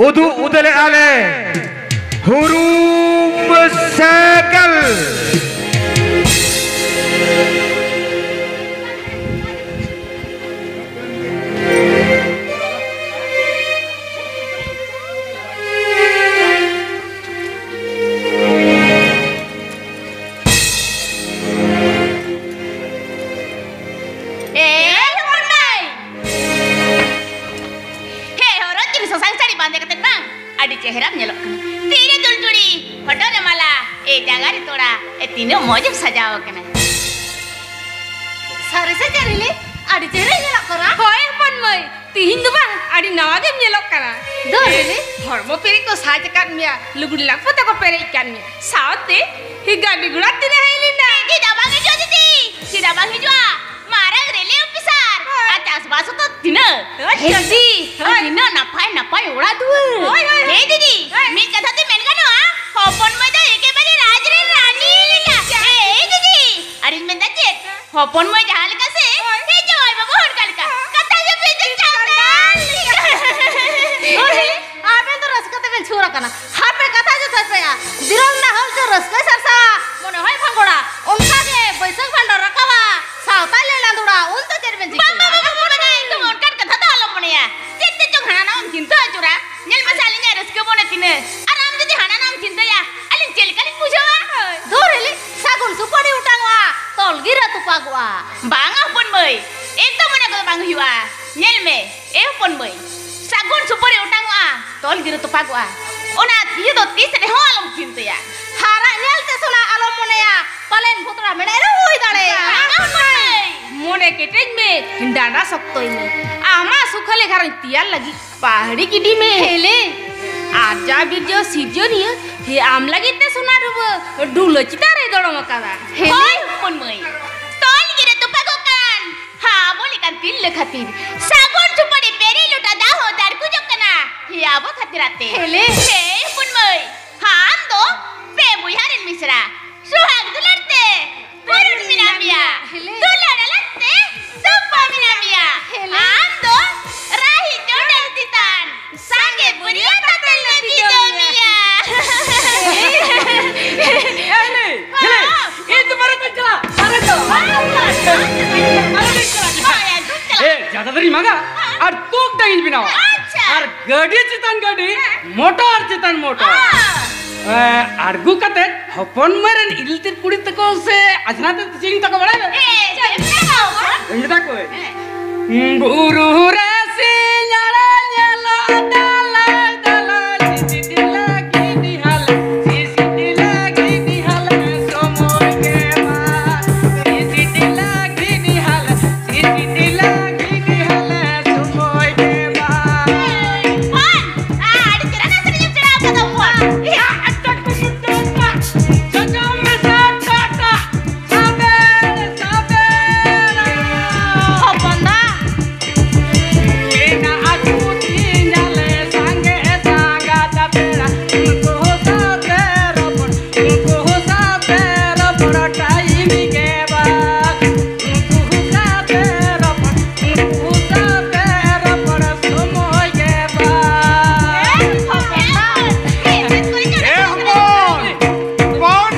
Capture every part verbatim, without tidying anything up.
ᱩᱫᱩᱜ ᱩᱫᱟᱹᱞᱮᱫᱼᱟ ᱞᱮ ᱦᱩᱨᱩᱢ ᱥᱟᱭᱠᱮᱞ᱾ ᱮ ᱦᱚᱯᱚᱱ ᱢᱟᱹᱭ! ᱦᱮ, ᱦᱚᱨᱚᱜ ᱪᱤᱱ ᱥᱟᱥᱟᱝ ᱥᱟᱹᱲᱤ ᱵᱟᱸᱫᱮ ᱠᱟᱛᱮ ᱵᱟᱝ? ᱟᱹᱰᱤ ᱪᱮᱦᱨᱟᱢ ᱧᱮᱞᱚᱜ ᱠᱟᱱᱟ᱾ ᱛᱤ ᱨᱮ ᱫᱩᱞᱡᱩᱲᱤ, ᱦᱚᱴᱚᱜ ᱨᱮ ᱢᱟᱞᱟ, ᱮ ᱡᱟᱸᱜᱟ ᱨᱮ ᱛᱚᱲᱟ, ᱮ ᱛᱤᱱᱟᱹᱜ ᱢᱚᱡᱽ ᱮᱢ ᱥᱟᱡᱟᱣ ᱟᱠᱟᱱᱟ᱾ ᱥᱟᱹᱨᱤ ᱥᱮ ᱪᱮᱫ ᱦᱤᱞᱤ? ᱟᱹᱰᱤ ᱪᱮᱦᱨᱟᱧ ᱧᱮᱞᱚᱜ ᱠᱟᱱᱟ᱾ ᱦᱳᱭ ᱦᱚᱯᱚᱱ ᱢᱟᱹᱭ, ᱛᱤᱦᱤᱧ ᱫᱚ ᱵᱟᱝ, ᱟᱹᱰᱤ ᱱᱟᱣᱟ ᱜᱮᱢ ᱧᱮᱞᱚᱜ ᱠᱟᱱᱟ᱾ ᱫᱚ ᱦᱤᱞᱤ? ᱦᱚᱲᱢᱚ ᱯᱮᱨᱮᱡ ᱠᱚ ᱥᱟᱡᱽ ᱟᱠᱟᱫ ᱢᱮᱭᱟ, ᱞᱩᱜᱽᱲᱤ ᱞᱟᱯᱚ ᱛᱮᱠᱚ ᱯᱮᱨᱮᱡ ᱟᱠᱟᱫ ᱢᱮᱭᱟ, ᱥᱟᱶᱛᱮ ᱦᱤ ᱜᱟᱹᱰᱤ ᱜᱷᱚᱲᱟ ᱛᱤᱱᱟᱹᱜ ᱦᱮᱡ ᱞᱮᱱᱟ? ᱪᱮᱫᱟᱜ ᱵᱟᱝ ᱦᱤᱡᱩᱜᱼᱟ ᱫᱤᱫᱤ? ᱪᱮᱫᱟᱜ ᱵᱟᱝ ᱦᱤᱡᱩᱜᱼᱟ? ᱢᱟᱨᱟᱝ ᱨᱮᱞᱤ ᱚᱯᱷᱤᱥᱟᱨ᱾ ᱦᱳᱭ᱾ ᱟᱨ ᱪᱟᱥᱵᱟᱥ ᱦᱚᱸᱛᱚ ᱛᱤᱱᱟᱹᱜ? ᱦᱳᱭ᱾ ᱦᱮᱸ ᱫᱤᱫᱤ, ᱦᱳᱭ᱾ ᱛᱤᱱᱟᱹᱜ ᱱᱟᱯᱟᱭ ᱱᱟᱯᱟᱭ ᱚᱲᱟᱜ ᱫᱩᱣᱟᱹᱨ᱾ ᱦᱳᱭ, ᱦᱳᱭ, ᱦᱳᱭ᱾ ᱦᱮᱸ ᱫᱤᱫᱤ, ᱦᱳᱭ᱾ ᱢᱤᱫ ᱠᱟᱛᱷᱟ ᱛᱮ ᱢᱮᱱ ᱜᱟᱱᱚᱜᱼᱟ, ᱦᱚᱯᱚᱱ ᱢᱟᱹᱭ ᱫᱚ ᱮᱠᱮᱵᱟᱨᱮ ᱨᱟᱡᱽ ᱨᱮᱱ ᱨᱟᱱᱤ ᱞᱮᱠᱟ᱾ ᱦᱮᱸ ᱫᱤᱫᱤ, ᱟᱨᱤᱧ ᱢᱮᱱᱫᱟ ᱪᱮᱫ, ᱦᱚᱯᱚᱱ ᱢᱟᱹᱭ ᱡᱟᱦᱟᱸ ᱞᱮᱠᱟ ᱥᱮ, ᱦᱳᱭ᱾ ᱦᱮᱸ ᱡᱟᱶᱟᱭ ᱵᱟᱹᱵᱩ ᱦᱚᱸ ᱚᱱᱠᱟ ᱞᱮᱠᱟ᱾ ᱦᱳᱭ᱾ ᱠᱟᱛᱷᱟ ᱜᱮ ᱵᱤᱱ ᱪᱟᱞᱟᱜ ᱠᱟᱱ᱾ ᱦᱳᱭ᱾ ᱟᱵᱮᱱ ᱫᱚ ᱨᱟᱹᱥᱠᱟᱹ ᱛᱮᱵᱮᱱ ᱪᱷᱩᱨ ᱟᱠᱟᱱᱟ᱾ ᱦᱟᱯᱮ ᱠᱟᱛᱷᱟ ᱡᱩᱛ ᱦᱟᱯᱮᱭᱟ᱾ ᱫᱤᱱᱟᱹᱢ ᱱᱟ ᱦᱚᱞ ᱪᱚ ᱨᱟᱹᱥᱠᱟᱹᱭ ᱥᱟᱨᱥᱟᱣᱟ, ᱢᱚᱱᱮ ᱦᱚᱭ ᱵᱷᱟᱸᱜᱚᱲᱟ᱾ ᱚᱱᱠᱟ ᱜᱮ ᱵᱟᱹᱭᱥᱟᱹᱠᱷ ᱵᱷᱟᱸᱰᱚᱨ ᱨᱟᱠᱟᱵᱟ, ᱥᱟᱶᱛᱟ ᱞᱮ ᱞᱟᱸᱫᱩᱲᱟ, ᱩᱱ ᱫᱚ ᱪᱮᱫ ᱵᱮᱱ ᱪᱤᱠᱟᱹᱭᱟ? ᱵᱟᱝ, ᱵᱟᱝ, ᱵᱟᱝ, ᱵᱟᱝ, ᱵᱟᱝ, ᱮᱠᱫᱚᱢ ᱚᱱᱠᱟᱱ ᱠᱟᱛᱷᱟ ᱫᱚ ᱟᱞᱚᱢ ᱢᱚᱱᱮᱭᱟ᱾ ᱪᱮᱫ ᱛᱮ ᱪᱚᱝ ᱦᱟᱱᱟ ᱱᱟᱣᱟᱢ ᱪᱤᱱᱛᱟᱹ ᱟᱹᱪᱩᱨᱟ᱾ ᱧᱮᱞ ᱢᱮᱥᱮ ᱟᱹᱞᱤᱧᱟᱜ ᱨᱟᱹᱥᱠᱟᱹ ᱢᱚᱱᱮ ᱛᱤᱱᱟᱹᱜ᱾ ᱟᱨ ᱟᱢ ᱡᱩᱫᱤ ᱦᱟᱱᱟ ᱱᱟᱣᱟᱢ ᱪᱤᱱᱛᱟᱹᱭᱟ, ᱟᱹᱞᱤᱧ ᱪᱮᱫ ᱞᱮᱠᱟᱞᱤᱧ ᱵᱩᱡᱷᱟᱹᱣᱟ? ᱫᱷᱩᱨ ᱦᱤᱞᱤ, ᱥᱟᱹᱜᱩᱱ ᱥᱩᱯᱟᱹᱲᱤ ᱚᱴᱟᱝᱚᱜᱼᱟ, ᱛᱚᱞ ᱜᱤᱨᱟᱹ ᱛᱚᱯᱟᱜᱚᱜᱼᱟ᱾ ᱵᱟᱝᱟ ᱦᱚᱯᱚᱱ ᱢᱟᱹᱭ, ᱮᱠᱫᱚᱢ ᱚᱱᱟ ᱠᱚᱫᱚ ᱵᱟᱝ ᱦᱩᱭᱩᱜᱼᱟ᱾ ᱧᱮᱞ ᱢᱮ, ᱮ ᱦᱚᱯᱚᱱ ᱢᱟᱹᱭ, ᱥᱟᱹᱜᱩᱱ ᱥᱩᱯᱟᱹᱲᱤ ᱚᱴᱟᱝᱚᱜᱼᱟ, ᱛᱚᱞ ᱜᱤᱨᱟᱹ ᱛᱚᱯᱟᱜᱚᱜᱼᱟ, ᱚᱱᱟ ᱤᱭᱟᱹ ᱫᱚ ᱛᱤᱥ ᱨᱮᱦᱚᱸ ᱟᱞᱚᱢ ᱪᱤᱱᱛᱟᱹᱭᱟ᱾ ᱦᱟᱨᱟᱜ ᱧᱮᱞ ᱛᱮ ᱥᱚᱱᱟ ᱟᱞᱚᱢ ᱢᱚᱱᱮᱭᱟ, ᱯᱟᱞᱮᱱ ᱵᱷᱩᱛᱲᱟ ᱢᱮᱬᱦᱮᱫ ᱨᱮᱦᱚᱸ ᱦᱩᱭ ᱫᱟᱲᱮᱭᱟᱜᱼᱟ᱾ ᱵᱟᱝᱟ ᱦᱚᱯᱚᱱ ᱢᱟᱹᱭ᱾ ᱢᱚᱱᱮ ᱠᱮᱴᱮᱡ ᱢᱮ, ᱰᱟᱸᱰᱟ ᱥᱚᱠᱛᱚᱭ ᱢᱮ, ᱟᱢᱟᱜ ᱥᱩᱠᱷᱟᱹᱞᱤ ᱜᱷᱟᱨᱚᱸᱡᱽ ᱛᱮᱭᱟᱨ ᱞᱟᱹᱜᱤᱫ ᱯᱟᱦᱲᱤ ᱜᱤᱰᱤ ᱢᱮ᱾ ᱦᱮᱞᱮ᱾ ᱟᱨᱡᱟᱣ ᱵᱤᱨᱡᱟᱹᱣ ᱥᱤᱨᱡᱚᱱᱤᱭᱟᱹ, ᱦᱮ ᱟᱢ ᱞᱟᱹᱜᱤᱫ ᱛᱮ ᱥᱚᱱᱟ ᱨᱩᱵᱟᱹ ᱰᱩᱞᱟᱹ ᱪᱮᱛᱟᱱ ᱨᱮᱭ ᱫᱚᱲᱚᱢ ᱟᱠᱟᱫᱟ᱾ ᱦᱮᱞᱮ᱾ ᱦᱳᱭ ᱦᱚᱯᱚᱱ ᱢᱟᱹᱭ, ᱛᱚᱞ ᱜᱤᱨᱟᱹ ᱛᱚᱯᱟᱜᱚᱜ ᱠᱟᱱ᱾ ᱦᱟ, ᱟᱵᱚ ᱞᱮᱠᱟᱱ ᱛᱤᱨᱞᱟᱹ ᱠᱷᱟᱹᱛᱤᱨ ᱥᱟᱹᱜᱩᱱ ᱥᱩᱯᱟᱹᱨᱤ ᱯᱮᱨᱮᱡ ᱞᱚᱴᱟ ᱫᱟᱜ ᱦᱚᱸ ᱫᱟᱨᱠᱩᱡᱚᱜ ᱠᱟᱱᱟ᱾ ᱦᱮ ᱟᱵᱚ ᱠᱷᱟᱹᱛᱤᱨ ᱟᱛᱮ᱾ ᱦᱮᱞᱮ᱾ ᱦᱮ ᱦᱚᱯᱚᱱ ᱢᱟᱹᱭ, ᱦᱟ ᱟᱢ ᱫᱚ ᱯᱮ ᱵᱚᱭᱦᱟ ᱨᱮᱱ ᱢᱤᱥᱨᱟ᱾ ᱥᱚᱦᱟᱜ ᱫᱩᱞᱟᱹᱲ ᱛᱮ ᱯᱩᱨᱩᱱ ᱢᱮᱱᱟᱜ ᱢᱮᱭᱟ᱾ ᱦᱮᱞᱮ᱾ ᱫᱩᱞᱟᱹᱲ ᱟᱞᱟᱝ ᱛᱮ ᱥᱟᱯᱷᱟ ᱢᱮᱱᱟᱜ ᱢᱮᱭᱟ᱾ ᱦᱮᱞᱮ᱾ ᱟᱢ ᱫᱚ ᱨᱟᱦᱤ ᱪᱚᱰᱚᱨ ᱪᱮᱛᱟᱱ ᱥᱟᱸᱜᱮ ᱵᱟᱹᱨᱭᱟᱹᱛ ᱜᱟᱹᱰᱤ ᱪᱮᱛᱟᱱ ᱜᱟᱹᱰᱤ, ᱢᱚᱴᱚᱨ ᱪᱮᱛᱟᱱ ᱢᱚᱴᱚᱨ᱾ ᱮ, ᱟᱬᱜᱩ ᱠᱟᱛᱮ ᱦᱚᱯᱚᱱ ᱢᱟᱹᱭ ᱨᱮᱱ ᱤᱞᱛᱤᱨ ᱠᱩᱲᱤ ᱛᱟᱠᱚ ᱥᱮ ᱟᱡᱷᱱᱟᱨ ᱛᱮ ᱛᱤᱥᱤᱝ ᱛᱟᱠᱚ ᱵᱟᱲᱟᱭ ᱢᱮ᱾ ᱮ, ᱪᱮᱫ ᱮᱢ ᱢᱮᱱᱟ ᱵᱟᱵᱟ? ᱤᱧ ᱢᱮᱛᱟ ᱠᱚᱣᱟᱹᱧ᱾ ᱦᱮᱸ᱾ ᱵᱩᱨᱩ ᱨᱮ ᱥᱤᱧ ᱟᱲᱟᱜ ᱧᱮᱞᱚᱜ ᱫᱟᱞᱟᱭ, ᱫᱟᱞᱟᱭ, ᱥᱤᱥᱤᱨ ᱞᱟᱹᱜᱤᱫ ᱱᱤᱦᱟᱞ, ᱥᱤᱥᱤᱨ ᱞᱟᱹᱜᱤᱫ ᱱᱤᱦᱟᱞ ᱥᱚᱢᱚᱭ ᱜᱮ ᱵᱟᱝ, ᱥᱤᱥᱤᱨ ᱞᱟᱹᱜᱤᱫ ᱱᱤᱦᱟᱞ, ᱥᱤᱥᱤᱨ ᱞᱟᱹᱜᱤᱫ ᱱᱤᱦᱟᱞ ᱥᱚᱢᱚᱭ ᱜᱮ ᱵᱟᱝ᱾ ᱟᱹᱰᱤ ᱪᱮᱦᱨᱟ ᱥᱮᱨᱮᱧ ᱮᱢ ᱥᱮᱬᱟ ᱟᱠᱟᱫᱟ ᱵᱟᱵᱟ᱾ ᱭᱟ, ᱟᱪᱪᱷᱟ, ᱠᱩᱢᱩᱴ ᱫᱚ ᱵᱟᱝ᱾ ᱡᱚᱡᱚᱢ ᱢᱮᱥᱟ ᱴᱟᱴᱟ᱾ ᱥᱟᱵᱮᱨ, ᱥᱟᱵᱮᱨ᱾ ᱦᱚᱯᱚᱱ ᱫᱟ᱾ ᱢᱮᱱᱟᱜᱼᱟ ᱪᱩᱴᱤ ᱧᱟᱞᱮ ᱥᱟᱸᱜᱮ ᱥᱟᱸᱜᱟᱛ ᱯᱮᱲᱟ᱾ ᱩᱱᱠᱩ ᱥᱟᱶᱛᱮ ᱨᱚᱯᱚᱲ, ᱩᱱᱠᱩ ᱥᱟᱶᱛᱮ ᱨᱚᱯᱚᱲ time ᱜᱮ ᱵᱟᱝ᱾ ᱩᱱᱠᱩ ᱥᱟᱶᱛᱮ ᱨᱚᱯᱚᱲ, ᱩᱱᱠᱩ ᱥᱟᱶᱛᱮ ᱨᱚᱯᱚᱲ ᱥᱚᱢᱚᱭ ᱜᱮ ᱵᱟᱝ᱾ ᱦᱚᱯᱚᱱ ᱫᱟ᱾ ᱮ ᱦᱚᱯᱚᱱ! ᱦᱚᱯᱚᱱ!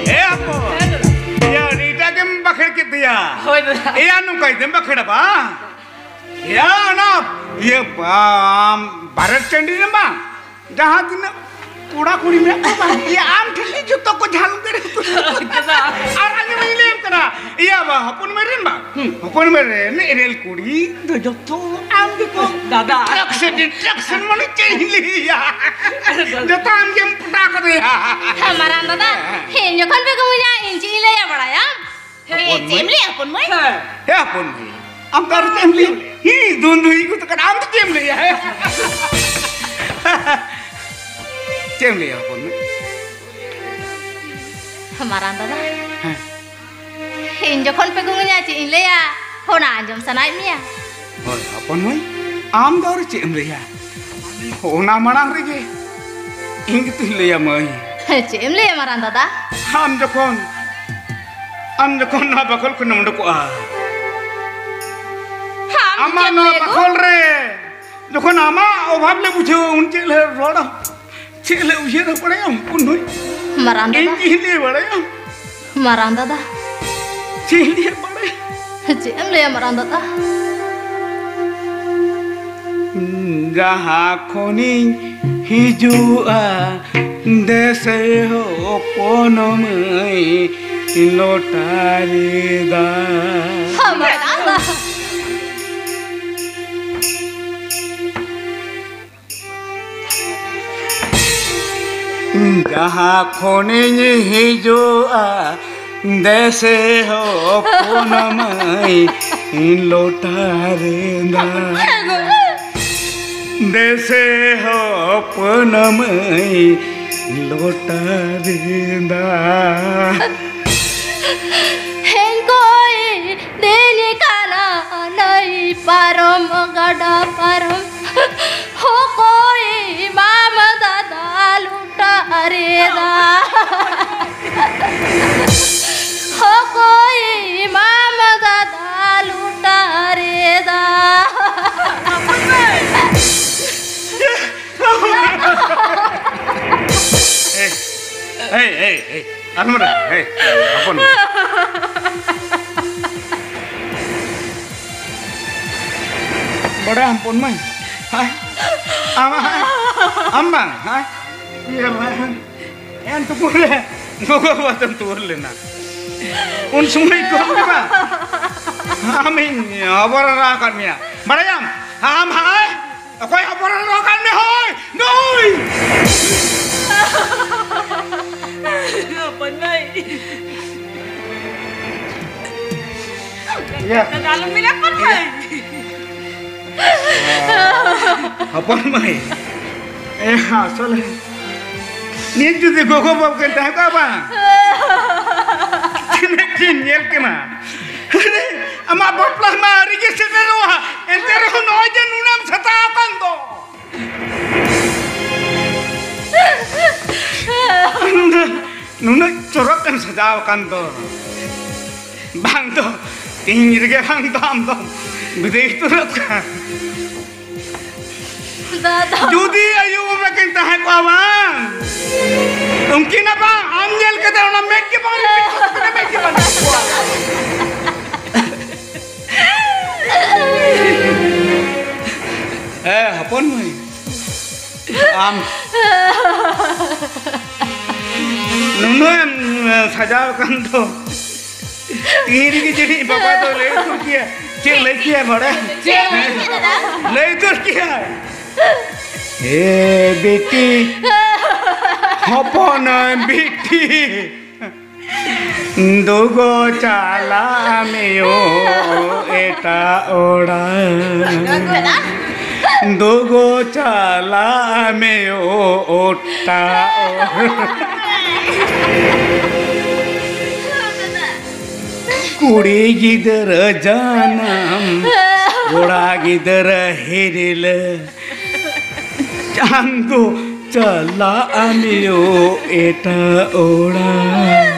ᱮ ᱦᱚᱯᱚᱱ! ᱮᱭᱟ, ᱟᱹᱰᱤ ᱮᱴᱟᱜ ᱜᱮᱢ ᱵᱟᱠᱷᱮᱲ ᱠᱮᱫ ᱫᱚᱭᱟ᱾ ᱦᱳᱭ ᱫᱟᱫᱟ᱾ ᱮᱭᱟ, ᱱᱚᱝᱠᱟ ᱤᱫᱤᱢ ᱵᱟᱠᱷᱮᱲᱟ ᱵᱟᱝ? ᱮᱭᱟ, ᱚᱱᱟ ᱤᱭᱟᱹ ᱵᱟᱢ ᱵᱟᱨᱮᱛ ᱴᱟᱺᱰᱤ ᱨᱮ ᱵᱟᱝ? ᱡᱟᱦᱟᱸ ᱛᱤᱱᱟᱹᱜ ᱠᱚᱲᱟ ᱠᱩᱲᱤ ᱢᱮᱱᱟᱜ ᱠᱚᱣᱟ ᱵᱟᱝ? ᱮᱭᱟ, ᱟᱢ ᱴᱷᱮᱱ ᱜᱮ ᱡᱚᱛᱚ ᱠᱚ ᱡᱷᱟᱞ ᱫᱟᱲᱮ ᱠᱚ᱾ ᱫᱟᱫᱟ᱾ ᱟᱨ ᱟᱸᱡᱚᱢ ᱤᱧ ᱞᱟᱹᱭᱟᱢ ᱠᱟᱱᱟ, ᱤᱭᱟᱹ ᱵᱟ, ᱦᱚᱯᱚᱱ ᱢᱟᱹᱭ ᱨᱮᱱ ᱵᱟ? ᱦᱩᱸ᱾ ᱦᱚᱯᱚᱱ ᱢᱟᱹᱭ ᱨᱮᱱ ᱮᱨᱮᱞ ᱠᱩᱲᱤ ᱫᱚ ᱡᱚᱛᱚ ᱟᱢ ᱜᱮᱠᱚ ᱫᱟᱫᱟ᱾ ᱴᱨᱟᱠᱥᱮᱱ, ᱴᱨᱟᱠᱥᱮᱱ ᱢᱟᱱᱮ ᱪᱮᱫ ᱤᱧ ᱞᱟᱹᱭᱟ? ᱡᱚᱛᱚ ᱟᱢ ᱜᱮᱢ ᱯᱚᱴᱟᱣ ᱠᱟᱫᱮᱭᱟ᱾ ᱦᱮᱸ, ᱢᱟᱨᱟᱝ ᱫᱟᱫᱟ, ᱦᱮᱸ᱾ ᱤᱧ ᱡᱚᱠᱷᱚᱱ ᱯᱮ ᱜᱩᱢᱟᱹᱧᱟ, ᱤᱧ ᱪᱮᱫ ᱤᱧ ᱞᱟᱹᱭᱟ ᱵᱟᱲᱟᱭᱟᱢ? ᱦᱮᱸ, ᱦᱚᱯᱚᱱ ᱪᱮᱫ ᱮᱢ ᱢᱟᱹᱭ᱾ ᱞᱟᱹᱭᱟ ᱦᱚᱯᱚᱱ ᱢᱟᱹᱭ? ᱦᱮᱸ᱾ ᱦᱮᱸ, ᱦᱚᱯᱚᱱ ᱢᱟᱹᱭ᱾ ᱟᱢ ᱫᱚ ᱟᱨ ᱪᱮᱫ ᱮᱢ ᱞᱟᱹᱭᱟ? ᱦᱮᱸ, ᱫᱩᱱᱫᱩ ᱦᱤᱡᱩᱜ ᱠᱟᱱᱟ, ᱟᱢ ᱫᱚ ᱪᱮᱫ ᱮᱢ ᱞᱟᱹᱭᱟ? ᱪᱮᱫ ᱮᱢ ᱞᱟᱹᱭᱟ ᱦᱚᱯᱚᱱ ᱢᱟᱹᱭ? ᱢᱟᱨᱟᱝ ᱫᱟᱫᱟ᱾ ᱦᱮᱸ᱾ ᱤᱧ ᱡᱚᱠᱷᱚᱱ ᱯᱮ ᱜᱩᱢᱟᱹᱧᱟ, ᱪᱮᱫ ᱤᱧ ᱞᱟᱹᱭᱟ? ᱚᱱᱟ ᱟᱸᱡᱚᱢ ᱥᱟᱱᱟᱭᱮᱫ ᱢᱮᱭᱟ? ᱦᱳᱭ, ᱦᱚᱯᱚᱱ ᱢᱟᱹᱭ, ᱟᱢ ᱫᱚ ᱟᱨ ᱪᱮᱫ ᱮᱢ ᱞᱟᱹᱭᱟ? ᱚᱱᱟ ᱢᱟᱲᱟᱝ ᱨᱮᱜᱮ ᱤᱧ ᱜᱮᱛᱚᱧ ᱞᱟᱹᱭᱟ ᱢᱟᱹᱭ᱾ ᱪᱮᱫ ᱮᱢ ᱞᱟᱹᱭᱟ ᱢᱟᱨᱟᱝ ᱫᱟᱫᱟ? ᱟᱢ ᱡᱚᱠᱷᱚᱱ, ᱟᱢ ᱡᱚᱠᱷᱚᱱ ᱱᱚᱣᱟ ᱵᱟᱠᱷᱳᱞ ᱠᱷᱚᱱᱮᱢ ᱩᱰᱩᱠᱚᱜᱼᱟ, ᱟᱢ ᱟᱢᱟᱜ ᱪᱮᱫ ᱮᱢ ᱱᱚᱣᱟ ᱞᱟᱹᱭᱟ ᱜᱚ? ᱵᱟᱠᱷᱳᱞ ᱨᱮ ᱡᱚᱠᱷᱚᱱ ᱟᱢᱟᱜ ᱚᱵᱷᱟᱵ ᱞᱮ ᱵᱩᱡᱷᱟᱹᱣᱟ, ᱩᱱ ᱪᱮᱫ ᱞᱮ ᱨᱚᱲᱟ? ᱪᱮᱫ ᱞᱮ ᱩᱭᱦᱟᱹᱨᱟ ᱵᱟᱲᱟᱭᱟᱢ ᱩᱱ ᱱᱩᱭ? ᱢᱟᱨᱟᱝ ᱤᱧ ᱫᱟᱫᱟ᱾ ᱪᱮᱫ ᱤᱧ ᱞᱟᱹᱭ ᱵᱟᱲᱟᱭᱟ? ᱢᱟᱨᱟᱝ ᱫᱟᱫᱟ᱾ ᱪᱮᱫ ᱤᱧ ᱞᱟᱹᱭ ᱵᱟᱲᱟᱭᱟ? ᱪᱮᱫ ᱮᱢ ᱞᱟᱹᱭᱟ ᱢᱟᱨᱟᱝ ᱫᱟᱫᱟ? ᱡᱟᱦᱟᱸ ᱠᱷᱚᱱᱤᱧ ᱦᱤᱡᱩᱜᱼᱟ, ᱫᱮᱥᱮ ᱦᱚᱯᱚᱱ ᱢᱟᱹᱭ ᱞᱚᱴᱟ ᱨᱮ ᱫᱟᱜ᱾ ᱦᱟᱢᱟᱞᱟ᱾ ᱡᱟᱦᱟᱸ ᱠᱷᱚᱱᱤᱧ ᱦᱤᱡᱩᱜᱼᱟ, ᱫᱮᱥᱮ ᱦᱚᱯᱚᱱ ᱢᱟᱹᱭ ᱞᱚᱴᱟ ᱨᱮ ᱫᱟᱜ᱾ ᱫᱮᱥᱮ ᱦᱚᱯᱚᱱ ᱢᱟᱹᱭ ᱞᱚᱴᱟ ᱨᱮ ᱫᱟᱜ᱾ ᱦᱮᱸᱜᱳᱭ ᱫᱤᱱ ᱠᱟᱱᱟ ᱱᱟᱹᱭ ᱯᱟᱨᱚᱢ ᱜᱟᱰᱟ ᱯᱟᱨᱚᱢ᱾ ᱦᱚᱠᱚᱭ ᱢᱟᱢ ᱫᱟᱫᱟ ᱞᱩᱴᱟ ᱨᱮ ᱫᱟᱜ᱾ ᱦᱚᱠᱚᱭ ᱢᱟᱢ ᱫᱟᱫᱟ ᱞᱩᱴᱟ ᱨᱮ ᱫᱟᱜ᱾ ᱮᱭ, ᱮᱭ, ᱮᱭ, ᱮᱭ, ᱟᱞᱚᱢ ᱨᱟᱜᱟ, ᱮᱭ, ᱦᱚᱯᱚᱱ ᱢᱟᱹᱭ᱾ ᱵᱟᱰᱟᱭᱟᱢ ᱦᱚᱯᱚᱱ ᱢᱟᱹᱭ, ᱦᱟᱭ, ᱟᱢ, ᱦᱟᱭ, ᱟᱢ ᱵᱟᱝ, ᱦᱟᱭ, ᱤᱭᱟᱹ, ᱦᱟᱭ, ᱮᱱ ᱛᱩᱯᱩ ᱨᱮ ᱜᱚᱜᱚ ᱵᱟᱵᱟ ᱫᱚᱢ ᱛᱩᱣᱟᱹᱨ ᱞᱮᱱᱟ᱾ ᱩᱱ ᱥᱚᱢᱚᱭ ᱠᱚ ᱢᱮᱱᱟ, ᱟᱢᱤᱧ ᱦᱚᱵᱚᱨ ᱦᱟᱨᱟ ᱟᱠᱟᱫ ᱢᱮᱭᱟ᱾ ᱵᱟᱰᱟᱭᱟᱢ, ᱟᱢ, ᱦᱟᱭ, ᱚᱠᱚᱭ ᱦᱚᱯᱚᱱ ᱮ ᱨᱚᱲ ᱠᱟᱱ ᱢᱮ ᱦᱳᱭ? ᱱᱩᱭ! ᱦᱚᱯᱚᱱ ᱢᱟᱹᱭ᱾ ᱤᱭᱟᱹ᱾ ᱫᱟᱫᱟ ᱟᱞᱚᱢ ᱢᱮᱱᱟ ᱦᱚᱯᱚᱱ ᱢᱟᱹᱭ᱾ ᱦᱚᱯᱚᱱ ᱢᱟᱹᱭ᱾ ᱮ, ᱟᱥᱚᱞᱮ ᱱᱤᱭᱟᱹ ᱡᱩᱫᱤ ᱜᱚᱜᱚ ᱵᱟᱵᱟ ᱠᱤᱱ ᱛᱟᱦᱮᱸ ᱠᱚᱜᱼᱟ ᱵᱟᱝ? ᱛᱤᱱᱟᱹᱜ ᱠᱤᱱ ᱧᱮᱞ ᱠᱤᱱᱟ᱾ ᱟᱨᱮ, ᱟᱢᱟᱜ ᱵᱟᱯᱞᱟ ᱢᱟ ᱟᱹᱣᱨᱤ ᱜᱮ ᱥᱮᱴᱮᱨᱚᱜᱼᱟ, ᱮᱱᱛᱮ ᱨᱮᱦᱚᱸ ᱱᱚᱜᱼᱚᱭ ᱡᱮ ᱱᱩᱱᱟᱹᱢ ᱥᱟᱡᱟᱣ ᱟᱠᱟᱱ ᱫᱚ᱾ ᱱᱩᱱᱟᱹᱜ ᱪᱚᱨᱚᱠ ᱮᱢ ᱥᱟᱡᱟᱣ ᱟᱠᱟᱱ ᱫᱚ᱾ ᱵᱟᱝ ᱫᱚ ᱛᱤᱦᱤᱧ ᱨᱮᱜᱮ ᱵᱟᱝ ᱫᱚ ᱟᱢ ᱫᱚᱢ ᱵᱤᱫᱟᱹᱭ ᱩᱛᱟᱹᱨᱚᱜ ᱠᱟᱱ᱾ ᱫᱟᱫᱟ᱾ ᱡᱩᱫᱤ ᱟᱭᱳ ᱵᱟᱵᱟ ᱠᱤᱱ ᱛᱟᱦᱮᱸ ᱠᱚᱜᱼᱟ ᱵᱟᱝ, ᱩᱱᱠᱤᱱᱟᱜ ᱵᱟᱝ ᱟᱢ ᱧᱮᱞ ᱠᱟᱛᱮ ᱚᱱᱟ ᱢᱮᱫ ᱜᱮ ᱵᱟᱝ ᱞᱤᱯᱤᱫ ᱠᱚᱜ ᱛᱟᱹᱠᱤᱱᱟ, ᱢᱮᱫ ᱜᱮ ᱵᱟᱝ ᱞᱤᱯᱤᱫ ᱠᱚᱜᱼᱟ᱾ ᱦᱚᱯᱚᱱ ᱢᱟᱹᱭ, ᱟᱢ ᱱᱩᱱᱟᱹᱜ ᱮᱢ ᱥᱟᱡᱟᱣ ᱟᱠᱟᱱ ᱫᱚ, ᱛᱤᱦᱤᱧ ᱨᱮᱜᱮ ᱡᱟᱹᱱᱤᱡ ᱵᱟᱵᱟ ᱫᱚ ᱞᱟᱹᱭ ᱩᱛᱟᱹᱨ ᱠᱮᱭᱟ᱾ ᱪᱮᱫ ᱞᱟᱹᱭ ᱠᱮᱭᱟ ᱵᱟᱲᱟᱭ? ᱪᱮᱫ ᱞᱟᱹᱭ ᱩᱛᱟᱹᱨ ᱠᱮᱭᱟ? ᱮ ᱵᱤᱴᱤ, ᱦᱚᱯᱚᱱ ᱵᱤᱴᱤ, ᱫᱩᱜᱚ ᱪᱟᱞᱟᱜ ᱢᱮᱭᱳ ᱮᱴᱟᱜ ᱚᱲᱟᱜ᱾ ᱫᱩᱜᱚ ᱪᱟᱞᱟᱜ ᱢᱮᱭᱳ ᱮᱴᱟᱜ ᱚᱲᱟᱜ᱾ ᱠᱩᱲᱤ ᱜᱤᱫᱽᱨᱟᱹ ᱡᱟᱱᱟᱢ, ᱠᱚᱲᱟ ᱜᱤᱫᱽᱨᱟᱹ ᱦᱤᱨᱤᱞᱟᱹ᱾ ᱪᱟᱸᱫᱚ ᱪᱟᱞᱟᱜ ᱟᱢ ᱭᱳ ᱮᱴᱟᱜ ᱚᱲᱟᱜ,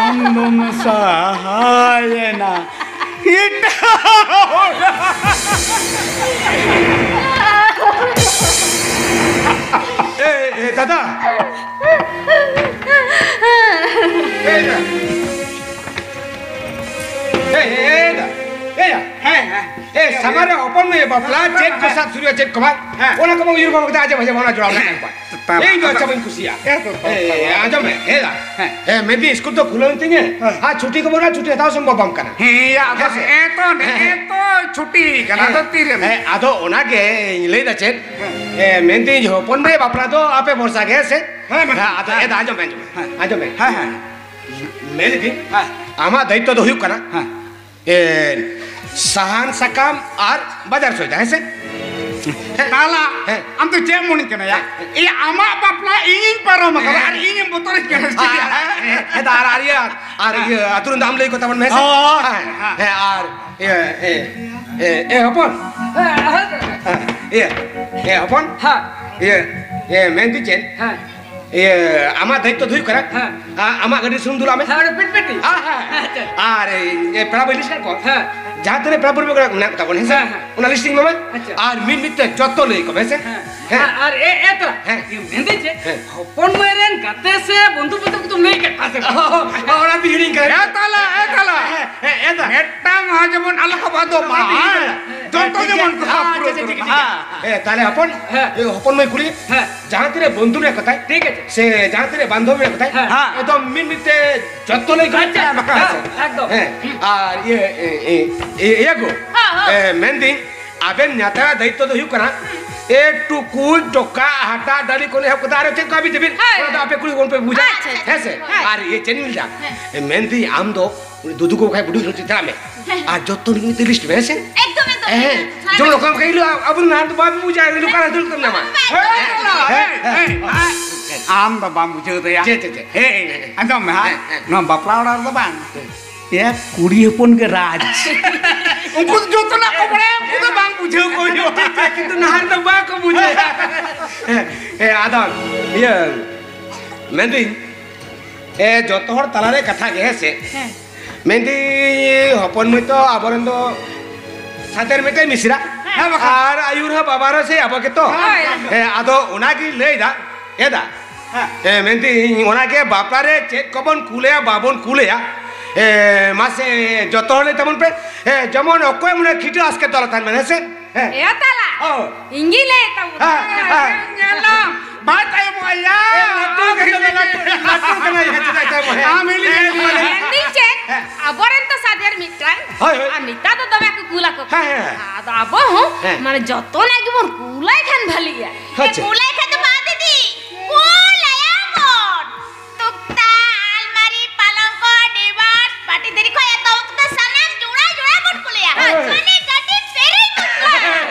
ᱟᱢ ᱫᱚᱢ ᱥᱟᱦᱟᱭᱮᱱᱟ ᱮᱴᱟᱜ ᱚᱲᱟᱜ᱾ ᱮ, ᱮ, ᱫᱟᱫᱟ᱾ ᱮ, ᱫᱟ᱾ ᱮ, ᱮ, ᱮ, ᱫᱟ᱾ ᱮ, ᱭᱟ᱾ ᱦᱮᱸ, ᱦᱮᱸ᱾ ᱮ, ᱥᱟᱢᱟᱝ ᱨᱮ ᱦᱚᱯᱚᱱ ᱢᱟᱹᱭ ᱵᱟᱯᱞᱟ, ᱪᱮᱫ ᱠᱚ ᱥᱟᱵ ᱥᱩᱨᱩᱜᱼᱟ, ᱪᱮᱫ ᱠᱚ ᱵᱟᱝ? ᱦᱮᱸ᱾ ᱚᱱᱟ ᱠᱚ ᱵᱟᱝ ᱩᱭᱦᱟᱹᱨ ᱵᱷᱟᱵᱽᱱᱟ ᱠᱟᱛᱮ ᱟᱡᱟᱜ ᱵᱷᱟᱡᱟ ᱵᱷᱟᱵᱽᱱᱟ ᱡᱚᱲᱟᱣ ᱢᱮᱱᱟᱜ ᱠᱚᱣᱟ᱾ ᱤᱧ ᱫᱚ ᱟᱪᱪᱷᱟ ᱵᱟᱹᱧ ᱠᱩᱥᱤᱭᱟᱜᱼᱟ᱾ ᱦᱮᱸ, ᱛᱚ, ᱛᱚ, ᱮ, ᱛᱚ, ᱛᱚ᱾ ᱟᱸᱡᱚᱢ ᱢᱮ, ᱦᱮᱸ ᱫᱟ᱾ ᱦᱮᱸ᱾ ᱦᱮᱸ, ᱢᱮᱱᱫᱟᱹᱧ ᱥᱠᱩᱞ ᱫᱚ ᱠᱷᱩᱞᱟᱹᱣ ᱮᱱ ᱛᱤᱧᱟᱹ᱾ ᱦᱮᱸ᱾ ᱟᱨ ᱪᱷᱩᱴᱤ ᱠᱚ ᱵᱟᱹᱱᱩᱜᱼᱟ, ᱪᱷᱩᱴᱤ ᱦᱟᱛᱟᱣ ᱥᱚᱢᱵᱷᱚᱵ ᱵᱟᱝ ᱠᱟᱱᱟ᱾ ᱦᱮᱸ, ᱭᱟ, ᱟᱫᱚ ᱦᱮᱸ ᱥᱮ? ᱦᱮᱸ ᱛᱚ, ᱦᱮᱸ᱾ ᱦᱮᱸ ᱛᱚ, ᱪᱷᱩᱴᱤ ᱠᱟᱱᱟ, ᱦᱮᱸ᱾ ᱟᱫᱚ ᱛᱤᱨᱮᱢ? ᱦᱮᱸ, ᱟᱫᱚ ᱚᱱᱟ ᱜᱮᱧ ᱞᱟᱹᱭ ᱫᱟ ᱪᱮᱫ? ᱦᱮᱸ᱾ ᱦᱮᱸ, ᱢᱮᱱᱫᱟᱹᱧ ᱦᱚᱯᱚᱱ ᱢᱟᱹᱭ ᱵᱟᱯᱞᱟ ᱫᱚ ᱟᱯᱮ ᱵᱷᱚᱨᱥᱟ ᱜᱮ, ᱦᱮᱸ ᱥᱮ? ᱦᱮᱸ, ᱢᱟ᱾ ᱦᱮᱸ, ᱟᱫᱚ ᱦᱮᱸ᱾ ᱮ ᱫᱟ, ᱟᱸᱡᱚᱢ ᱢᱮ, ᱟᱸᱡᱚᱢ ᱢᱮ᱾ ᱦᱮᱸ᱾ ᱟᱸᱡᱚᱢ ᱢᱮ᱾ ᱦᱮᱸ, ᱦᱮᱸ᱾ ᱢᱮᱱ ᱫᱟᱹᱧ, ᱦᱮᱸ᱾ ᱟᱢᱟᱜ ᱫᱟᱭᱤᱛᱛᱚ ᱫᱚ ᱦᱩᱭᱩᱜ ᱠᱟᱱᱟ, ᱦᱮᱸ᱾ ᱮ, ᱥᱟᱦᱟᱱ ᱥᱟᱠᱟᱢ ᱟᱨ ᱵᱟᱡᱟᱨ ᱥᱚᱭᱫᱟ, ᱦᱮᱸ ᱥᱮ? ᱛᱟᱦᱞᱟ, ᱦᱮᱸ᱾ ᱟᱢ ᱫᱚ ᱪᱮᱫ ᱮᱢ ᱢᱚᱱᱮ ᱠᱟᱱᱟ ᱭᱟ? ᱦᱮᱸ᱾ ᱮᱭᱟ, ᱟᱢᱟᱜ ᱵᱟᱯᱞᱟ ᱤᱧᱤᱧ ᱯᱟᱨᱚᱢ ᱟᱠᱟᱫᱟ, ᱦᱮᱸ᱾ ᱟᱨ ᱤᱧᱮᱢ ᱵᱚᱛᱚᱨᱤᱧ ᱠᱟᱱᱟ, ᱪᱮᱫ ᱭᱟ? ᱦᱮᱸ, ᱦᱮᱸ, ᱦᱮᱸ, ᱟᱨ, ᱟᱨ ᱤᱭᱟᱹ, ᱟᱨ ᱦᱮᱸ᱾ ᱤᱭᱟᱹ, ᱟᱹᱛᱩ ᱨᱮᱱ ᱫᱚ ᱟᱢ ᱞᱟᱹᱭ ᱠᱚ ᱛᱟᱵᱚᱱ ᱢᱮ, ᱦᱮᱸ ᱥᱮ? ᱦᱳᱭ᱾ ᱦᱮᱸ, ᱦᱮᱸ, ᱟᱨ ᱤᱭᱟᱹ, ᱮ, ᱮ, ᱮ, ᱦᱚᱯᱚᱱ᱾ ᱦᱮᱸ, ᱤᱭᱟᱹ, ᱮ, ᱦᱚᱯᱚᱱ᱾ ᱦᱮᱸ᱾ ᱤᱭᱟᱹ, ᱮ, ᱢᱮᱱᱫᱟᱹᱧ ᱪᱮᱫ? ᱦᱮᱸ᱾ ᱤᱭᱟᱹ, ᱟᱢᱟᱜ ᱫᱟᱭᱤᱛᱛᱚ ᱫᱚ ᱦᱩᱭᱩᱜ ᱠᱟᱱᱟ, ᱦᱮᱸ᱾ ᱟ-, ᱟᱢᱟᱜ ᱜᱟᱹᱰᱤ ᱥᱩᱱᱩᱢ ᱫᱩᱞᱟᱜ ᱢᱮ᱾ ᱦᱮᱸ, ᱚᱱᱟ ᱯᱤᱴ ᱯᱤᱴᱤ᱾ ᱦᱮᱸ, ᱦᱮᱸ᱾ ᱟᱪᱪᱷᱟ᱾ ᱟᱨ, ᱮ, ᱯᱮᱲᱟ ᱵᱟᱹᱧ ᱞᱤᱥᱴ ᱠᱟᱜ ᱠᱚᱣᱟ᱾ ᱦᱮᱸ᱾ ᱡᱟᱦᱟᱸ ᱛᱤᱱᱟᱹᱜ ᱯᱮᱲᱟ ᱯᱩᱨᱵᱷᱩ ᱢᱮᱱᱟᱜ ᱠᱚ ᱛᱟᱵᱚᱱ, ᱦᱮᱸ ᱥᱮ? ᱦᱮᱸ, ᱦᱮᱸ᱾ ᱚᱱᱟ ᱞᱤᱥᱴ ᱤᱧ ᱮᱢᱟᱢᱟ᱾ ᱟᱪᱪᱷᱟ᱾ ᱟᱨ ᱢᱤᱫ ᱢᱤᱫ ᱛᱮ ᱡᱚᱛᱚ ᱞᱟᱹᱭ ᱟᱠᱚ ᱢᱮ, ᱦᱮᱸ ᱥᱮ? ᱦᱮᱸ᱾ ᱦᱮᱸ᱾ ᱟᱨ ᱮ, ᱮ ᱛᱚᱨᱟ, ᱦᱮᱸ᱾ ᱤᱧ ᱢᱮᱱᱫᱟᱹᱧ ᱪᱮᱫ, ᱦᱮᱸ᱾ ᱦᱚᱯᱚᱱ ᱢᱟᱹᱭ ᱨᱮᱱ ᱜᱟᱛᱮ ᱥᱮ ᱵᱚᱱᱫᱷᱩ ᱵᱟᱱᱫᱷᱚᱵ ᱠᱚᱫᱚᱢ ᱞᱟᱹᱭ ᱠᱮᱫ ᱠᱚᱣᱟ ᱥᱮ ᱵᱟᱝ? ᱚ, ᱚ, ᱚᱱᱟ ᱫᱚ ᱦᱤᱲᱤᱧ ᱠᱟᱫᱟ᱾ ᱮ ᱛᱟᱦᱞᱮ, ᱮ ᱛᱟᱦᱞᱮ᱾ ᱦᱮᱸ, ᱦᱮᱸ, ᱮ ᱫᱟ᱾ ᱢᱤᱫᱴᱟᱝ ᱦᱚᱸ ᱡᱮᱢᱚᱱ ᱟᱞᱚ ᱠᱚ ᱵᱟᱫᱚᱜ ᱢᱟ, ᱚᱱᱟ ᱫᱚ ᱦᱤᱲᱤᱧ ᱦᱮᱸ? ᱠᱟᱫᱟ᱾ ᱡᱚᱛᱚ ᱴᱷᱤᱠ ᱜᱮᱭᱟ᱾ ᱡᱮᱢᱚᱱ ᱠᱚ ᱦᱮᱸ, ᱯᱩᱨᱟᱹᱣ ᱟᱪᱪᱷᱟ, ᱟᱪᱪᱷᱟ, ᱠᱚᱨᱚᱜ ᱴᱷᱤᱠ ᱢᱟ᱾ ᱜᱮᱭᱟ᱾ ᱦᱮᱸ, ᱛᱟᱦᱞᱮ ᱦᱚᱯᱚᱱ, ᱦᱮᱸ᱾ ᱮ, ᱦᱚᱯᱚᱱ ᱢᱟᱹᱭ ᱠᱩᱲᱤ, ᱦᱮᱸ᱾ ᱡᱟᱦᱟᱸ ᱛᱤᱱᱟᱹᱜ ᱵᱚᱱᱫᱷᱩ ᱢᱮᱱᱟᱜ ᱠᱚ ᱛᱟᱭ, ᱴᱷᱤᱠ ᱟᱪᱷᱮ᱾ ᱥᱮ ᱡᱟᱦᱟᱸ ᱛᱤᱱᱟᱹᱜ ᱵᱟᱱᱫᱷᱚᱵ ᱢᱮᱱᱟᱜ ᱠᱚ ᱛᱟᱭ, ᱦᱮᱸ᱾ ᱮᱠᱫᱚᱢ ᱢᱤᱫ ᱢᱤᱫ ᱛᱮ ᱡᱚᱛᱚ ᱞᱟᱹᱭ ᱠᱚ ᱟᱪᱪᱷᱟ, ᱦᱮᱸ, ᱮᱠᱫᱚᱢ᱾ ᱦᱮᱸ, ᱟᱨ ᱤᱭᱟᱹ, ᱮ, ᱮ, ᱮ, ᱤᱭᱟᱹ ᱠᱚ, ᱦᱮᱸ, ᱦᱮᱸ᱾ ᱮ, ᱢᱮᱱᱫᱟᱹᱧ, ᱟᱵᱮᱱ ᱱᱮᱛᱟᱨᱟᱜ ᱫᱟᱭᱤᱛᱛᱚ ᱫᱚ ᱦᱩᱭᱩᱜ ᱠᱟᱱᱟ, ᱮ, ᱴᱩᱠᱩᱡ, ᱰᱚᱠᱟ, ᱦᱟᱴᱟᱜ, ᱰᱟᱹᱞᱤ ᱠᱚ ᱮᱦᱚᱵ ᱠᱟᱛᱮ ᱟᱨᱚ ᱪᱮᱫ ᱠᱚ ᱦᱟᱹᱵᱤ ᱡᱟᱹᱵᱤ, ᱦᱮᱸ, ᱚᱱᱟ ᱫᱚ ᱦᱮᱸ᱾ ᱟᱯᱮ ᱠᱩᱲᱤ ᱦᱚᱯᱚᱱ ᱯᱮ ᱵᱩᱡᱟ, ᱟᱪᱪᱷᱟ, ᱟᱪᱪᱷᱟ, ᱦᱮᱸ ᱥᱮ? ᱦᱮᱸ᱾ ᱟᱨ ᱤᱭᱟᱹ ᱪᱮᱫ ᱤᱧ ᱞᱟᱹᱭᱟ, ᱦᱮᱸ᱾ ᱮ, ᱢᱮᱱᱫᱟᱹᱧ, ᱟᱢ ᱫᱚ ᱩᱱᱤ ᱫᱩᱫᱩ ᱠᱚ ᱵᱟᱠᱷᱟᱡ ᱵᱩᱰᱷᱤ ᱦᱚᱲ ᱪᱮᱫ ᱢᱮ ᱥᱮ? ᱦᱮᱸ᱾ ᱟᱨ ᱡᱚᱛᱚ ᱢᱤᱫ ᱢᱤᱫ ᱞᱤᱥᱴ ᱢᱮ, ᱦᱮᱸ ᱥᱮ? ᱮᱠᱫᱚᱢ, ᱮᱠᱫᱚᱢ, ᱦᱮᱸ, ᱮᱠᱫᱚᱢ᱾ ᱡᱮᱢᱚᱱ ᱚᱠᱟ ᱞᱮᱠᱟ ᱦᱤᱞᱳᱜ ᱟᱵᱚ ᱱᱟᱦᱟᱨ ᱫᱚ ᱵᱟᱵᱚ ᱵᱩᱡᱟ, ᱦᱤᱞᱳᱜ ᱚᱠᱟ ᱨᱮ ᱫᱩᱲᱩᱵ ᱛᱮᱢ ᱧᱟᱢᱟ? ᱦᱮᱸ, ᱦᱮᱸ, ᱦᱮᱸ, ᱦᱮᱸ᱾ ᱟᱢ ᱫᱚ ᱵᱟᱢ ᱵᱩᱡᱷᱟᱹᱣ ᱫᱟᱭᱟ᱾ ᱪᱮᱫ, ᱪᱮᱫ, ᱪᱮᱫ? ᱦᱮᱸ, ᱦᱮᱸ, ᱦᱮᱸ᱾ ᱟᱸᱡᱚᱢ ᱢᱮ, ᱦᱟᱸᱜ᱾ ᱦᱮᱸ, ᱦᱮᱸ᱾ ᱱᱚᱣᱟ ᱵᱟᱯᱞᱟ ᱚᱲᱟᱜ ᱨᱮᱫᱚ ᱵᱟᱝ᱾ ᱦᱮᱸ᱾ ᱮ, ᱠᱩᱲᱤ ᱦᱚᱯᱚᱱ ᱜᱮ ᱨᱟᱡᱽ᱾ ᱩᱱᱠᱩ ᱫᱚ ᱡᱚᱛᱚᱱᱟᱜ ᱠᱚ ᱵᱟᱲᱟᱭᱟ, ᱩᱱᱠᱩ ᱫᱚ ᱵᱟᱝ ᱵᱩᱡᱷᱟᱹᱣ ᱠᱚ ᱦᱩᱭᱩᱜᱼᱟ᱾ ᱴᱷᱤᱠ ᱜᱮᱭᱟ, ᱠᱤᱱᱛᱩ ᱱᱟᱦᱟᱨ ᱫᱚ ᱵᱟᱠᱚ ᱵᱩᱡᱷᱟᱹᱣᱟ᱾ ᱦᱮᱸ, ᱦᱮᱸ, ᱟᱫᱚ, ᱤᱭᱟᱹ, ᱢᱮᱱᱫᱟᱹᱧ, ᱮ, ᱡᱚᱛᱚ ᱦᱚᱲ ᱛᱟᱞᱟᱨᱮ ᱠᱟᱛᱷᱟ ᱜᱮ, ᱦᱮᱸ ᱥᱮ? ᱦᱮᱸ᱾ ᱢᱮᱱᱫᱟᱹᱧ, ᱦᱚᱯᱚᱱ ᱢᱟᱹᱭ ᱛᱚ ᱟᱵᱚᱨᱮᱱ ᱫᱚ ᱥᱟᱛᱮᱨ ᱢᱤᱫᱴᱮᱱ ᱢᱤᱥᱨᱟ᱾ ᱦᱮᱸ, ᱵᱟᱠᱷᱟᱱ᱾ ᱟᱨ ᱟᱹᱭᱩᱨ ᱦᱚᱸ ᱵᱟᱵᱟ ᱨᱮ ᱥᱮ ᱟᱵᱚ ᱜᱮᱛᱚ᱾ ᱦᱳᱭ᱾ ᱦᱮᱸ, ᱟᱫᱚ ᱚᱱᱟᱜᱤᱧ ᱞᱟᱹᱭᱫᱟ, ᱮᱫᱟ᱾ ᱦᱮᱸ᱾ ᱦᱮᱸ, ᱢᱮᱱᱫᱟᱹᱧ, ᱚᱱᱟᱜᱮ ᱵᱟᱯᱞᱟ ᱨᱮ ᱪᱮᱫ ᱠᱚᱵᱚᱱ ᱠᱩᱞᱮᱭᱟ, ᱵᱟᱵᱚᱱ ᱠᱩᱞᱮᱭᱟ᱾ ᱦᱮᱸ, ᱢᱟᱥᱮ ᱡᱚᱛᱚ ᱦᱚᱲ ᱞᱟᱹᱭ ᱛᱟᱵᱚᱱ ᱯᱮ᱾ ᱦᱮᱸ, ᱡᱮᱢᱚᱱ ᱚᱠᱚᱭ ᱢᱚᱱᱮ ᱠᱷᱤᱴᱟᱹ ᱟᱥᱠᱮᱛ ᱫᱚ ᱟᱞᱚ ᱛᱟᱦᱮᱱ ᱢᱟ, ᱦᱮᱸ ᱥᱮ? ᱦᱮᱸ᱾ ᱮ ᱛᱟᱞᱟ᱾ ᱚ᱾ ᱤᱧ ᱜᱤᱧ ᱞᱟᱹᱭ ᱛᱟᱵᱚᱱᱟ᱾ ᱦᱮᱸ, ᱦᱮᱸ᱾ ᱧᱮᱞᱟᱢ᱾ ᱵᱟᱭ ᱛᱟᱭᱚᱢᱚᱜᱼᱟ ᱭᱟ᱾ ᱮ, ᱞᱟᱹᱴᱩ ᱠᱟᱱᱟᱭ, ᱞᱟᱹᱴᱩ, ᱞᱟᱹᱴᱩ ᱠᱟᱱᱟᱭ, ᱪᱮᱫᱟᱜ ᱛᱟᱭᱚᱢᱚᱜᱼᱟ? ᱦᱮᱸ᱾ ᱟᱢ ᱦᱤᱞᱤ ᱦᱮᱸ, ᱦᱤᱞᱤ ᱦᱮᱸ᱾ ᱢᱟᱱᱮ᱾ ᱢᱮᱱᱫᱟᱹᱧ ᱪᱮᱫ? ᱦᱮᱸ᱾ ᱟᱵᱚᱨᱮᱱ ᱛᱚ ᱥᱟᱫᱮᱨ ᱢᱤᱫᱴᱟᱝ᱾ ᱦᱳᱭ, ᱦᱳᱭ᱾ ᱟᱨ ᱱᱮᱛᱟᱨ ᱫᱚ ᱫᱚᱢᱮ ᱠᱚ ᱠᱩᱞ ᱟᱠᱚ ᱦᱮᱸ, ᱠᱟᱱᱟ᱾ ᱦᱮᱸ, ᱦᱮᱸ᱾ ᱟᱫᱚ ᱟᱵᱚ ᱦᱚᱸ ᱦᱮᱸ᱾ ᱢᱟᱱᱮ ᱡᱚᱛᱚᱱᱟᱜ ᱜᱮᱵᱚᱱ ᱠᱩᱞᱟᱭ ᱠᱷᱟᱱ ᱵᱷᱟᱞᱤᱜᱼᱟ᱾ ᱟᱪᱪᱷᱟ᱾ ᱮ, ᱠᱩᱞᱟᱭ ᱠᱷᱟᱱ ᱫᱚ ᱵᱟᱝ ᱫᱤᱫᱤ, ᱠᱩᱞᱟᱭᱟᱵᱚᱱ᱾ ᱛᱩᱠᱛᱟ, ᱟᱞᱢᱟᱨᱤ, ᱯᱟᱞᱚᱝᱠᱚ, ᱰᱤᱵᱟᱨᱥ, ᱯᱟᱴᱤ ᱫᱷᱤᱨᱤ ᱠᱷᱚᱱ ᱮᱛᱚᱦᱚᱵ ᱠᱟᱛᱮ ᱥᱟᱱᱟᱢ ᱡᱚᱲᱟ ᱡᱚᱲᱟ ᱵᱚᱱ ᱠᱩᱞᱮᱭᱟ᱾ ᱦᱳᱭ᱾ ᱢᱟᱱᱮ ᱠᱟᱹᱴᱤᱡ ᱯᱮᱨᱮᱡ ᱵᱚᱱ ᱠᱩᱞᱟ᱾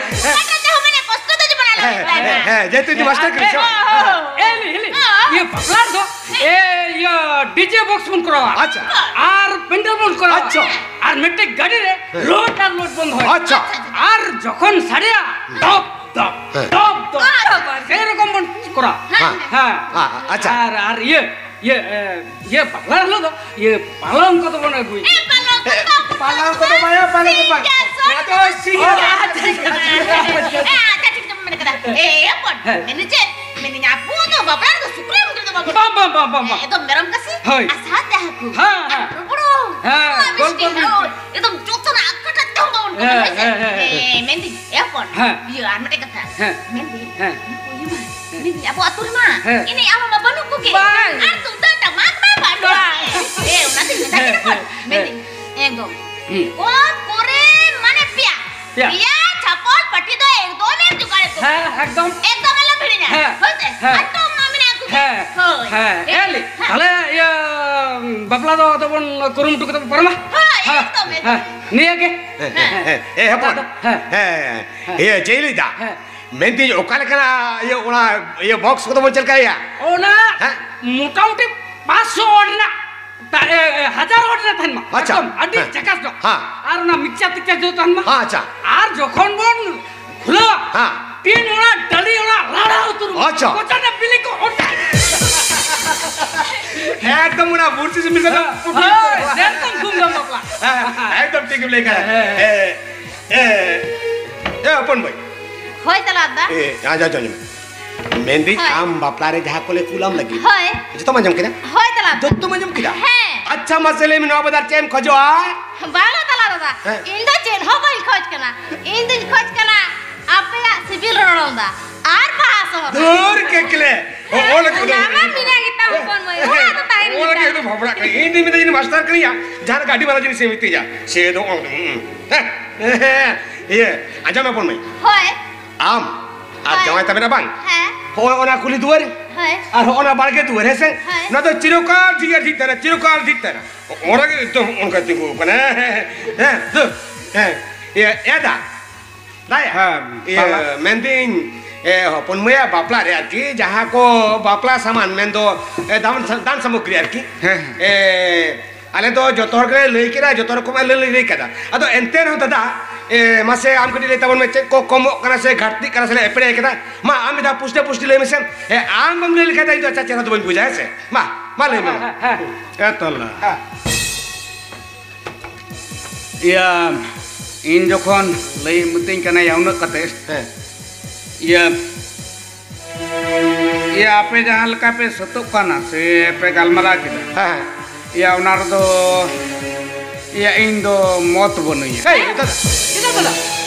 ᱚᱠᱟᱴᱟᱜ ᱛᱮᱦᱚᱸ ᱢᱟᱱᱮ ᱠᱚᱥᱴᱚ ᱫᱚ ᱡᱮᱢᱚᱱ ᱟᱞᱚ ᱦᱮᱸ, ᱦᱩᱭᱩᱜ ᱛᱟᱭ ᱦᱮᱸ, ᱢᱟ᱾ ᱦᱮᱸ, ᱡᱮᱦᱮᱛᱩ ᱩᱱᱤ ᱢᱟᱥᱴᱟᱨ ᱠᱟᱱᱟᱭ ᱥᱮ᱾ ᱦᱮᱸ, ᱦᱮᱸ, ᱦᱮᱸ᱾ ᱮ, ᱞᱤ, ᱞᱤ᱾ ᱦᱮᱸ᱾ ᱤᱭᱟᱹ ᱵᱟᱯᱞᱟ ᱨᱮᱫᱚ, ᱮ, ᱤᱭᱟᱹ ᱰᱤᱡᱮ ᱵᱚᱠᱥ ᱵᱚᱱ ᱠᱚᱨᱟᱣᱟ᱾ ᱟᱪᱪᱷᱟ᱾ ᱟᱨ ᱯᱮᱱᱰᱮᱞ ᱵᱚᱱ ᱠᱚᱨᱟᱣᱟ᱾ ᱟᱪᱪᱷᱟ᱾ ᱟᱨ ᱢᱤᱫᱴᱮᱡ ᱜᱟᱹᱰᱤ ᱨᱮ ᱦᱮᱸ᱾ ᱞᱳᱰ ᱟᱨ ᱞᱳᱰ ᱵᱚᱱ ᱫᱚᱦᱚᱭᱟ᱾ ᱟᱪᱪᱷᱟ᱾ ᱟᱨ ᱡᱚᱠᱷᱚᱱ ᱥᱟᱰᱮᱭᱟ, ᱫᱚᱯ, ᱫᱚᱯ, ᱦᱮᱸ᱾ ᱫᱚᱯ, ᱫᱚᱯ᱾ ᱟᱨ ᱵᱟᱝ᱾ ᱥᱮᱭ ᱨᱚᱠᱚᱢ ᱵᱚᱱ ᱠᱚᱨᱟᱣᱟ᱾ ᱦᱮᱸ᱾ ᱦᱮᱸ᱾ ᱦᱮᱸ, ᱟᱪᱪᱷᱟ᱾ ᱟᱨ, ᱟᱨ ᱤᱭᱟᱹ, ᱤᱭᱟᱹ, ᱮ, ᱤᱭᱟᱹ ᱵᱟᱯᱞᱟ ᱦᱤᱞᱳᱜ ᱫᱚ ᱤᱭᱟᱹ ᱯᱟᱞᱚᱝ ᱠᱚ ᱫᱚᱵᱚᱱ ᱟᱹᱜᱩᱭᱟ᱾ ᱮ, ᱯᱟᱞᱚᱝ ᱠᱚ ᱫᱚ ᱯᱟᱞᱚᱝ ᱠᱚ ᱫᱚ ᱵᱟᱭᱟ, ᱯᱟᱞᱚᱝ ᱠᱚ ᱵᱟᱭᱟ᱾ ᱥᱤᱝᱜᱟᱥᱚᱱ᱾ ᱟᱫᱚ ᱥᱤᱝᱜᱟᱥᱚᱱ᱾ ᱚ, ᱟᱪᱪᱷᱟ, ᱟᱪᱪᱷᱟ, ᱟᱪᱪᱷᱟ᱾ ᱮ, ᱟᱪᱪᱷᱟ, ᱴᱷᱤᱠ ᱜᱮᱢ ᱢᱮᱱ ᱠᱟᱫᱟ᱾ ᱮ, ᱦᱚᱯᱚᱱ, ᱦᱮᱸ᱾ ᱢᱮᱱᱫᱟᱹᱧ ᱪᱮᱫ? ᱢᱮᱱᱫᱟᱹᱧ ᱟᱵᱚ ᱫᱚ ᱵᱟᱯᱞᱟ ᱨᱮᱫᱚ ᱥᱩᱠᱨᱤ ᱢᱩᱠᱨᱤ ᱫᱚ ᱵᱟᱵᱚᱱ ᱵᱟᱝ, ᱵᱟᱝ, ᱵᱟᱝ, ᱵᱟᱝ, ᱵᱟᱝ᱾ ᱮ, ᱮᱠᱫᱚᱢ ᱢᱮᱨᱚᱢ ᱠᱟᱥᱤ ᱦᱳᱭ᱾ ᱟᱨ ᱥᱟᱶᱛᱮ ᱦᱟᱹᱠᱩ᱾ ᱦᱮᱸ, ᱦᱮᱸ᱾ ᱟᱨ ᱵᱚᱲᱚ ᱵᱚᱲᱚ᱾ ᱦᱮᱸ, ᱦᱳᱭ, ᱜᱚᱞ ᱢᱤᱥᱴᱤ, ᱜᱚᱞ ᱦᱳᱭ᱾ ᱢᱤᱥᱴᱤ᱾ ᱮᱠᱫᱚᱢ ᱡᱚᱛᱚᱱᱟᱜ ᱟᱠᱟᱴᱟᱜ ᱛᱮᱦᱚᱸ ᱵᱟᱵᱚᱱ ᱦᱮᱸ, ᱦᱮᱸ, ᱦᱮᱸ, ᱦᱮᱸ᱾ ᱦᱮᱸ, ᱢᱮᱱᱫᱟᱹᱧ, ᱮ ᱦᱚᱯᱚᱱ, ᱦᱮᱸ᱾ ᱤᱭᱟᱹ, ᱟᱨ ᱢᱤᱫᱴᱮᱡ ᱠᱟᱛᱷᱟ᱾ ᱦᱮᱸ᱾ ᱢᱮᱱᱫᱟᱹᱧ, ᱦᱮᱸ᱾ ᱱᱩᱠᱩ ᱤᱭᱟᱹ ᱢᱟ, ᱦᱮᱸ᱾ ᱢᱮᱱᱫᱟᱹᱧ, ᱟᱵᱚ ᱟᱹᱛᱩ ᱨᱮᱢᱟ ᱦᱮᱸ᱾ ᱮᱱᱮᱡ ᱟᱞᱚ ᱢᱟ ᱵᱟᱹᱱᱩᱜ ᱠᱚᱜᱮ᱾ ᱵᱟᱝ᱾ ᱟᱨ ᱛᱩᱢᱫᱟᱜ ᱴᱟᱢᱟᱠ ᱢᱟ ᱵᱟᱹᱱᱩᱜ᱾ ᱵᱟᱝ᱾ ᱮ, ᱚᱱᱟᱛᱮᱧ ᱢᱮᱛᱟ ᱠᱮᱫᱟ ᱦᱮᱸ, ᱠᱚ᱾ ᱦᱮᱸ᱾ ᱢᱮᱱᱫᱟᱹᱧ, ᱮᱠᱫᱚᱢ᱾ ᱦᱩᱸ᱾ ᱚᱛ ᱠᱚᱨᱮ ᱢᱟᱱᱮ ᱯᱮᱭᱟ᱾ ᱯᱮᱭᱟ᱾ ᱯᱮᱭᱟ ᱪᱷᱟᱯᱚᱞ ᱯᱟᱹᱴᱤ ᱫᱚ ᱮᱠᱫᱚᱢ ᱮᱢ ᱡᱚᱜᱟᱲ ᱠᱚ᱾ ᱦᱮᱸ, ᱮᱠᱫᱚᱢ᱾ ᱮᱠᱫᱚᱢ ᱟᱞᱚᱢ ᱦᱤᱲᱤᱧᱟ᱾ ᱦᱮᱸ᱾ ᱦᱳᱭ ᱥᱮ? ᱦᱮᱸ᱾ ᱟᱨ ᱛᱚ ᱢᱟ ᱢᱮᱱᱟᱜ ᱠᱚᱜᱮ᱾ ᱦᱮᱸ᱾ ᱦᱳᱭ᱾ ᱦᱮᱸ᱾ ᱦᱮᱸ᱾ ᱮ, ᱞᱟᱹᱭ, ᱦᱮᱸ᱾ ᱛᱟᱦᱞᱮ ᱤᱭᱟᱹ, ᱵᱟᱯᱞᱟ ᱫᱚ ᱟᱫᱚ ᱵᱚᱱ ᱠᱩᱨᱩᱢᱩᱴᱩ ᱠᱟᱛᱮ ᱵᱚᱱ ᱯᱟᱨᱚᱢᱟ? ᱦᱳᱭ, ᱦᱮᱸ᱾ ᱮᱠᱫᱚᱢ, ᱮᱠᱫᱚᱢ᱾ ᱦᱮᱸ᱾ ᱱᱤᱭᱟᱹ ᱜᱮ᱾ ᱦᱮᱸ, ᱦᱮᱸ, ᱦᱮᱸ᱾ ᱮ, ᱦᱚᱯᱚᱱ᱾ ᱦᱮᱸ᱾ ᱦᱮᱸ᱾ ᱦᱮᱸ᱾ ᱤᱭᱟᱹ, ᱪᱮᱫ ᱤᱧ ᱞᱟᱹᱭᱫᱟ? ᱦᱮᱸ᱾ ᱢᱮᱱᱫᱟᱹᱧ, ᱚᱠᱟ ᱞᱮᱠᱟᱱᱟᱜ ᱤᱭᱟᱹ, ᱚᱱᱟ ᱤᱭᱟᱹ ᱵᱚᱠᱥ ᱠᱚᱫᱚ ᱵᱚᱱ ᱪᱮᱫ ᱞᱮᱠᱟᱭᱟ? ᱚᱱᱟ ᱦᱮᱸ? ᱢᱚᱴᱟᱢᱩᱴᱤ ᱯᱟᱸᱪᱥᱚ ᱣᱟᱴ ᱨᱮᱱᱟᱜ ᱛᱟ-, ᱮ, ᱮ, ᱦᱟᱡᱟᱨ ᱣᱟᱴ ᱨᱮᱱᱟᱜ ᱛᱟᱦᱮᱱ ᱢᱟ᱾ ᱟᱪᱪᱷᱟ᱾ ᱮᱠᱫᱚᱢ ᱟᱹᱰᱤ ᱦᱮᱸ᱾ ᱡᱟᱠᱟᱥ ᱧᱚᱜ᱾ ᱦᱮᱸ᱾ ᱟᱨ ᱚᱱᱟ ᱢᱤᱠᱥᱪᱟᱨ ᱴᱤᱠᱪᱟᱨ ᱡᱚᱛᱚ ᱛᱟᱦᱮᱱ ᱢᱟ᱾ ᱦᱮᱸ, ᱟᱪᱪᱷᱟ᱾ ᱟᱨ ᱡᱚᱠᱷᱚᱱ ᱵᱚᱱ ᱠᱷᱩᱞᱟᱹᱣᱟ, ᱦᱮᱸ᱾ ᱴᱤᱱ ᱚᱱᱟ ᱰᱟᱹᱞᱤ ᱚᱱᱟ ᱨᱟᱲᱟ ᱩᱛᱟᱹᱨ ᱢᱟ᱾ ᱟᱪᱪᱷᱟ᱾ ᱠᱚᱪᱟ ᱨᱮᱱᱟᱜ ᱵᱤᱞᱤ ᱠᱚ ᱚᱴᱟᱝ᱾ ᱮᱠᱫᱚᱢ ᱚᱱᱟ ᱵᱩᱨᱥᱤ ᱥᱤᱢᱤ ᱠᱟᱛᱮ ᱦᱮᱸ, ᱯᱩᱴᱩᱨ ᱦᱳᱭ, ᱩᱛᱟᱹᱨᱚᱜᱼᱟ᱾ ᱮᱠᱫᱚᱢ ᱫᱷᱩᱢᱫᱷᱟᱢ ᱵᱟᱯᱞᱟ᱾ ᱦᱮᱸ, ᱮᱠᱫᱚᱢ ᱴᱷᱤᱠ ᱮᱢ ᱞᱟᱹᱭ ᱠᱟᱫᱟ᱾ ᱦᱮᱸ, ᱦᱮᱸ᱾ ᱮ, ᱮ, ᱮ, ᱦᱚᱯᱚᱱ ᱵᱷᱟᱹᱭ᱾ ᱦᱳᱭ, ᱛᱟᱞᱟ ᱫᱟ᱾ ᱮ, ᱟᱸᱡᱚᱢ, ᱟᱸᱡᱚᱢ, ᱟᱸᱡᱚᱢ᱾ ᱢᱮᱱᱫᱟᱹᱧ, ᱦᱳᱭ᱾ ᱟᱢ ᱵᱟᱯᱞᱟ ᱨᱮ ᱡᱟᱦᱟᱸ ᱠᱚᱞᱮ ᱠᱩᱞᱟᱢ ᱞᱟᱹᱜᱤᱫ, ᱦᱳᱭ᱾ ᱡᱚᱛᱚᱢ ᱟᱸᱡᱚᱢ ᱠᱮᱫᱟ? ᱦᱳᱭ, ᱛᱟᱞᱟ ᱫᱟ᱾ ᱡᱚᱛᱚᱢ ᱟᱸᱡᱚᱢ ᱠᱮᱫᱟ? ᱦᱮᱸ᱾ ᱟᱪᱪᱷᱟ, ᱢᱟᱥᱮ ᱞᱟᱹᱭ ᱢᱮ, ᱱᱚᱣᱟ ᱵᱟᱫᱟᱨ ᱪᱮᱫ ᱮᱢ ᱠᱷᱚᱡᱚᱜᱼᱟ? ᱵᱟᱝᱟ, ᱛᱟᱞᱟ ᱫᱟᱫᱟ᱾ ᱦᱮᱸ᱾ ᱤᱧ ᱫᱚ ᱪᱮᱫ ᱦᱚᱸ ᱵᱟᱹᱧ ᱠᱷᱚᱡᱽ ᱠᱟᱱᱟ᱾ ᱤᱧ ᱫᱚᱧ ᱠᱷᱚᱡᱽ ᱠᱟᱱᱟ ᱟᱯᱮᱭᱟᱜ ᱥᱤᱵᱤᱞ ᱨᱚᱲ ᱫᱟ ᱟᱨ ᱵᱟᱦᱟ ᱥᱚᱦᱨᱟᱭ᱾ ᱫᱩᱨ ᱠᱮᱠᱞᱮ᱾ ᱚ, ᱚ, ᱞᱟᱹᱜᱤᱫ ᱚᱱᱟ ᱢᱟ ᱢᱮᱱᱟᱜ ᱜᱮᱛᱟ ᱦᱚᱯᱚᱱ ᱢᱟᱹᱭ, ᱚᱱᱟ ᱫᱚ ᱛᱟᱦᱮᱱ ᱚ, ᱞᱟᱹᱜᱤᱫ ᱜᱮᱛᱟ᱾ ᱮᱠᱫᱚᱢ ᱵᱷᱟᱵᱽᱲᱟᱜ ᱠᱟᱱᱟ᱾ ᱤᱧ ᱫᱩᱧ ᱢᱮᱱᱫᱟ, ᱤᱧ ᱢᱟᱥᱴᱟᱨ ᱠᱟᱹᱱᱟᱹᱧᱟ, ᱡᱟᱦᱟᱸ ᱞᱮᱠᱟ ᱟᱹᱰᱤ ᱢᱟᱨᱟᱝ ᱡᱤᱱᱤᱥ ᱮᱢ ᱢᱤᱛᱟᱹᱧᱟ, ᱥᱮ ᱫᱚ ᱚᱝ-, ᱩᱸ, ᱩᱸ, ᱦᱮᱸ, ᱦᱮᱸ, ᱤᱭᱟᱹ, ᱟᱸᱡᱚᱢ ᱢᱮ ᱦᱚᱯᱚᱱ ᱢᱟᱹᱭ᱾ ᱦᱳᱭ᱾ ᱟᱢ ᱟᱨ ᱦᱳᱭ᱾ ᱡᱟᱶᱟᱭ ᱛᱟᱵᱮᱱᱟ ᱵᱟᱝ? ᱦᱮᱸ᱾ ᱦᱚᱸᱜᱼᱚᱭ ᱚᱱᱟ ᱠᱩᱞᱦᱤ ᱫᱩᱣᱟᱹᱨ ᱦᱳᱭ᱾ ᱟᱨ ᱦᱚᱸᱜᱼᱚ ᱚᱱᱟ ᱵᱟᱲᱜᱮ ᱫᱩᱣᱟᱹᱨ, ᱦᱮᱸ ᱥᱮ? ᱦᱳᱭ᱾ ᱱᱚᱣᱟ ᱫᱚ ᱪᱤᱨᱚᱠᱟᱞ ᱡᱷᱤᱡ ᱟᱨ ᱡᱷᱤᱡ ᱛᱟᱦᱮᱱᱟ, ᱪᱤᱨᱚᱠᱟᱞ ᱡᱷᱤᱡ ᱛᱟᱦᱮᱱᱟ᱾ ᱚᱱᱟ ᱜᱮ ᱮᱠᱫᱚᱢ ᱚᱱᱠᱟ ᱛᱤᱸᱜᱩ ᱠᱟᱱᱟ᱾ ᱦᱮᱸ, ᱦᱮᱸ, ᱫᱩ, ᱦᱮᱸ, ᱤᱭᱟᱹ, ᱮ ᱫᱟ, ᱫᱟᱭᱟ, ᱦᱮᱸ, ᱤᱭᱟᱹ, ᱵᱟᱵᱟ᱾ ᱢᱮᱱᱫᱟᱹᱧ, ᱮ, ᱦᱚᱯᱚᱱ ᱢᱟᱹᱭᱟᱜ ᱵᱟᱯᱞᱟ ᱨᱮ ᱟᱨᱠᱤ, ᱡᱟᱦᱟᱸ ᱠᱚ ᱵᱟᱯᱞᱟ ᱥᱟᱢᱟᱱ, ᱢᱮᱱᱫᱚ, ᱮ, ᱫᱟᱢ, ᱫᱟᱱ ᱥᱟᱢᱚᱜᱨᱤ ᱟᱨᱠᱤ᱾ ᱦᱮᱸ, ᱦᱮᱸ᱾ ᱮ, ᱟᱞᱮ ᱫᱚ ᱡᱚᱛᱚ ᱦᱚᱲ ᱜᱮᱞᱮ ᱞᱟᱹᱭ ᱠᱮᱫᱟ, ᱡᱚᱛᱚ ᱨᱚᱠᱚᱢᱟᱜ ᱞᱮ ᱞᱟᱹᱭ ᱠᱟᱫᱟ᱾ ᱟᱫᱚ ᱮᱱᱛᱮ ᱨᱮᱦᱚᱸ ᱫᱟᱫᱟ, ᱮ, ᱢᱟᱥᱮ ᱟᱢ ᱠᱟᱹᱴᱤᱡ ᱞᱟᱹᱭ ᱛᱟᱵᱚᱱ ᱢᱮ, ᱪᱮᱫ ᱠᱚ ᱠᱚᱢᱚᱜ ᱠᱟᱱᱟ ᱥᱮ ᱜᱷᱟᱴᱛᱤᱜ ᱠᱟᱱᱟ ᱥᱮ ᱞᱮ ᱮᱯᱮᱨᱮ ᱠᱟᱫᱟ? ᱢᱟ, ᱟᱢ ᱢᱤᱫ ᱫᱷᱟᱣ ᱯᱩᱥᱴᱟᱹ ᱯᱩᱥᱴᱤ ᱞᱟᱹᱭ ᱢᱮᱥᱮ᱾ ᱮ, ᱟᱢ ᱵᱟᱢ ᱞᱟᱹᱭ ᱞᱮᱠᱷᱟᱱ ᱫᱚ ᱤᱧ ᱫᱚ ᱟᱪᱪᱷᱟ ᱪᱮᱦᱨᱟ ᱫᱚ ᱵᱟᱹᱧ ᱵᱩᱡᱟ, ᱦᱮᱸ ᱥᱮ? ᱢᱟ, ᱢᱟ ᱞᱟᱹᱭ ᱢᱮ᱾ ᱦᱮᱸ, ᱦᱮᱸ, ᱦᱮᱸ᱾ ᱮ ᱛᱟᱞᱟ᱾ ᱦᱮᱸ᱾ ᱤᱭᱟᱹ, ᱤᱧ ᱡᱚᱠᱷᱚᱱ ᱞᱟᱹᱭ ᱢᱤᱛᱟᱹᱧ ᱠᱟᱱᱟᱭᱟ ᱩᱱᱟᱹᱜ ᱠᱟᱛᱮ, ᱦᱮᱸ᱾ ᱤᱭᱟᱹ, ᱤᱭᱟᱹ, ᱟᱯᱮ ᱡᱟᱦᱟᱸ ᱞᱮᱠᱟ ᱯᱮ ᱥᱟᱹᱛᱚᱜ ᱠᱟᱱᱟ ᱥᱮ ᱯᱮ ᱜᱟᱞᱢᱟᱨᱟᱣ ᱠᱮᱫᱟ, ᱦᱮᱸ, ᱦᱮᱸ᱾ ᱤᱭᱟᱹ, ᱚᱱᱟ ᱨᱮᱫᱚ ᱮᱭᱟ, ᱤᱧ ᱫᱚ ᱢᱚᱛ ᱵᱟᱹᱱᱩᱧᱟ᱾ ᱮᱭ, ᱫᱟᱫᱟ᱾ ᱪᱮᱫᱟᱜ ᱫᱟᱫᱟ?